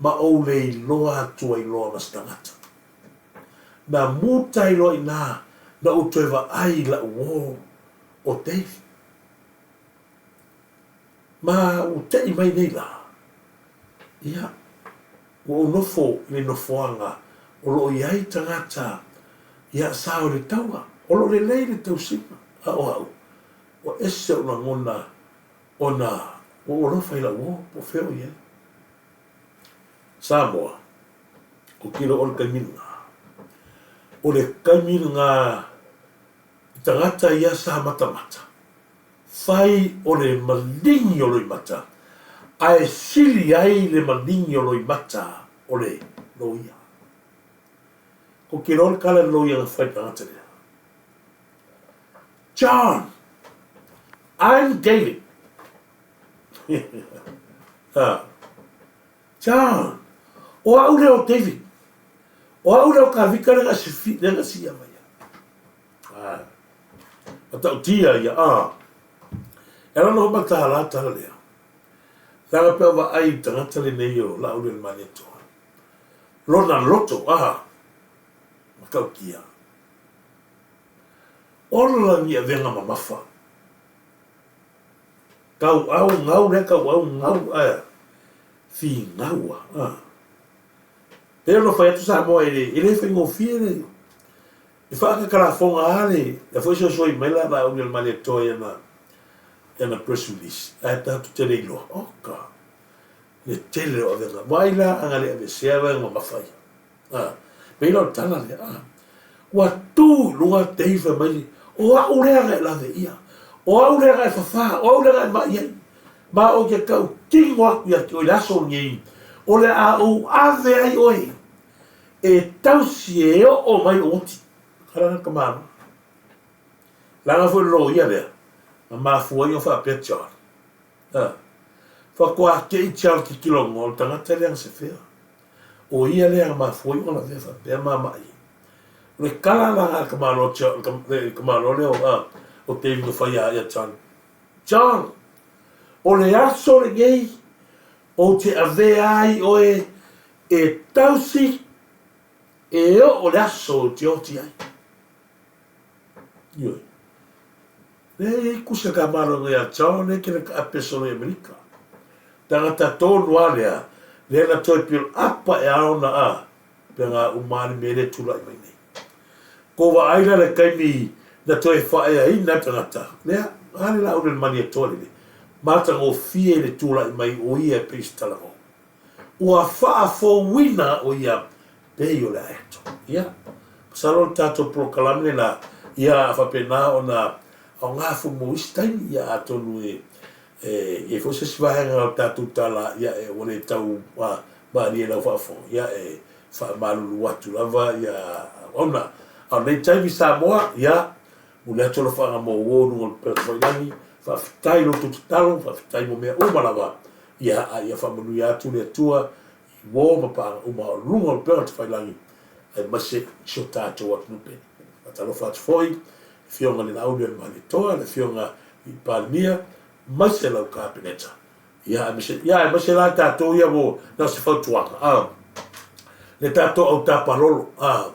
ma ou le iloa atu ai loa ma se tagata. Na muta ai loa i ina na ou toe vaai i la'u uo o Dave. Ma ua te'i mai nei lā, ia, ua ou nofo i le nofoaga O lo o i ai tagata ia sa o le taua, o lo o lelei le tausiga, a o au, ua ese ou lagona ona ua ou alofa i lau uo po o fea o i ai. Samoa, ko kilo o le taimi lena. O le taimi lena i tagata ia sa matamata, fai o le maligi o loimata, ae sili ai le maligi o loimata o le loia. Ko kilo le kala le loia na fai tagata lea. John, I'm David. John, o au lea o David. O au lea o Kavika lea na siia mai ai. Matautia ia, a. E ala noho mataala tala lea. Leaga pe vaai i tagata lenei o Laaulialemalietoa. Lona loto, a, matautia. Ola ni avega mamafa. Tauau gau lea tauau gau ae finau a. Pei ona fai atu Samoa e le e le faigofie le e faakakalafoga a le lea foi soisoi mai la Laaulialemalietoa i ana i ana press release ae tatou te le iloa oka le tele o avega vaai la ana le aveesea avega mamafa ia. A, pei la o le tala lea, a, ua tu i luga Dave fai mai, o au lea na e lawe ʻia, o au lea na e fafā, o au lea na e maʻi ai, ma ou te tautino atu ia te oe i le aso lenei, o le a ou ave ai oe e tausi e oo mai lou oti. Kala na tamāloa. Leaga foi le loia lea, na mafua ai ona faapea John. A, faatoa te i John titilo o le tagata lea na sefea. O ia lea na mafua ai ona lavea faapea ma maʻi. O le tala la a le tamaloa le tamaloa lea o a o David na fai ia John, John, o le aso lenei ou te avea ai oe e tausi e oo le aso ou te oti ai. Ioe. Lea e i ai kusi a ka malo ia John e kena ka ape solo i Amerika. Tangata tonu a lea, lea na toe pil apa e aona a, pe nga uma ni mele tulaʻi mai nei. Ko vaai la le taimi na toe faaeaina tagata, lea, ale la ule le malietoa lele, matagofie le tulaʻi mai o ia e pei se talavaou. Ua faafouina o ia pei o le aeto. Ia, masalo le tatou polokalame lena, ia a faapena ona aoga foi mo isi taimi, ia atonu e e i ai foi se isi vaega o le tatou tala, ia e ua le tau malie i lau faafofoga, ia e faamalulu atu lava ia auauna. A o lenei taimi Samoa, ia, muli atu alofaaga mo uo i luga o le Pepera Tafailagi, faafetai i lo outou tatalo, faafetai mo mea uma lava, ia, a ia faamanuia atu le Atua i uo ma paaga uma o luga o le Pepera Tafailagi, aemaise i si o tatou atunuu pele. Faatalofa atu foi i le Afioga i le Laaulialemalietoa, le Afioga i le Palemia, aemaise lau Kapeneta. Ia, aemaise, ia, aemaise la tatou ia mo, na o se fautuaga, a, le tatou au tāpalolo, a,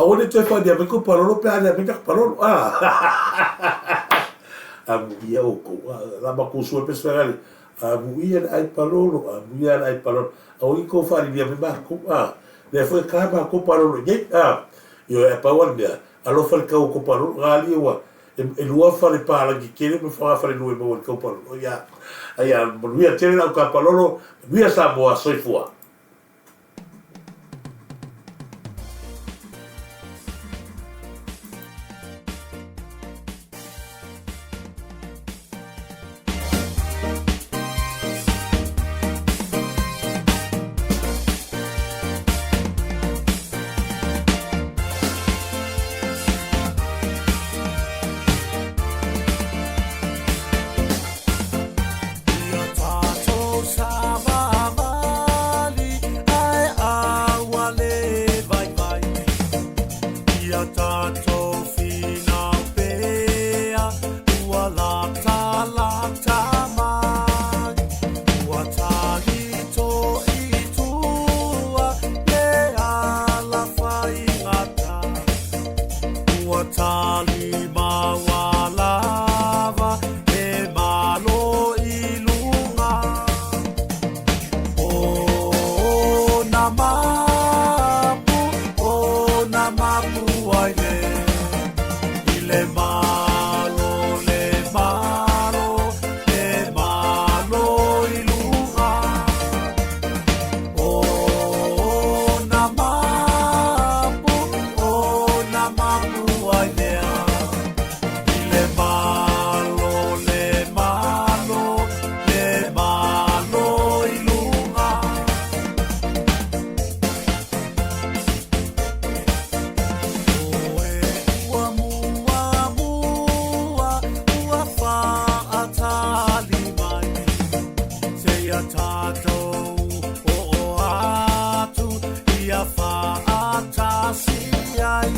aua ne i toe whalia mai kou palolo pe a lea mai taku palolo, a, amuia oukou, a, la makou sua pe sefagale, amuia le ai palolo, amuia le ai palolo, aua ne i tou whalilia mai makou, a, lea foi e kā makou palolo i nei, a, ioe, ae pau lava le mea, alofa i le tau o kou palolo, galie ua, E lua fale palagi tele ma fogafalelua e maua i le Kaupalolo. Ia, aia, manuia tele lau Kapalolo, manuia Samoa, soifua. Ia tātou sa vavali. Ia tātou o atu ia whaatasi ai.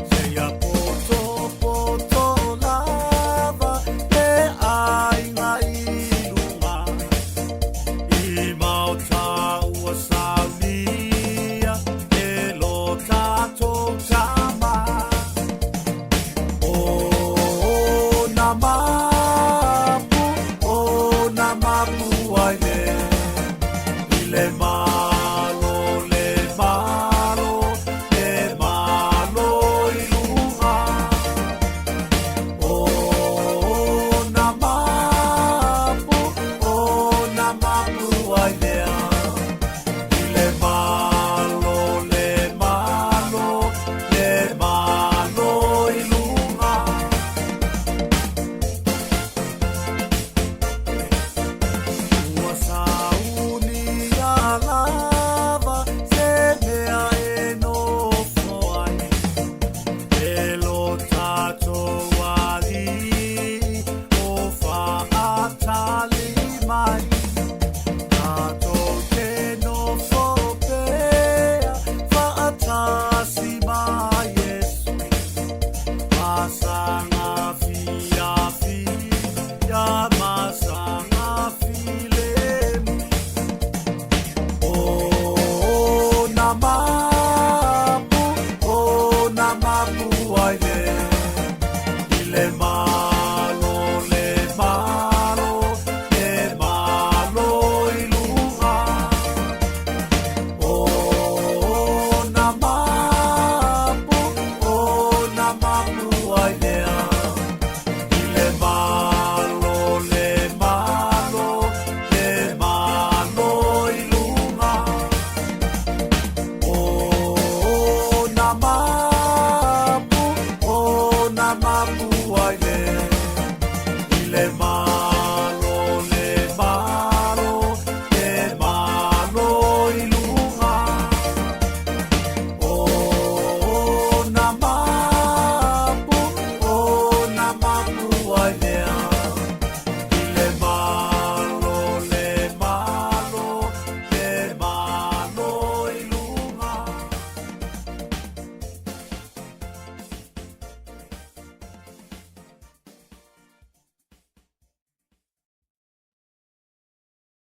Seia poto poto lava e aiga i lunga. I maota ua saunia e lo tātou tama. O na mapu, o na mapu ai le. I le malo, le malo, le malo i luga. O na mapu, o na mapu ai lea. I le malo, le malo, le malo i luga. Ua saunia lava se mea e nofo ai. E lo tātou ali'i o faatali mai. Tātou te nofo pea faatasi ma Iesu. Masaga fiafia, masaga filemu. O na mapu, o na mapu ai le. I le malo, le malo, le malo i luga. O na mapu, o na mapu ai lea. I le malo, le malo, le malo i luga. O na mapu, o na mapu ai le.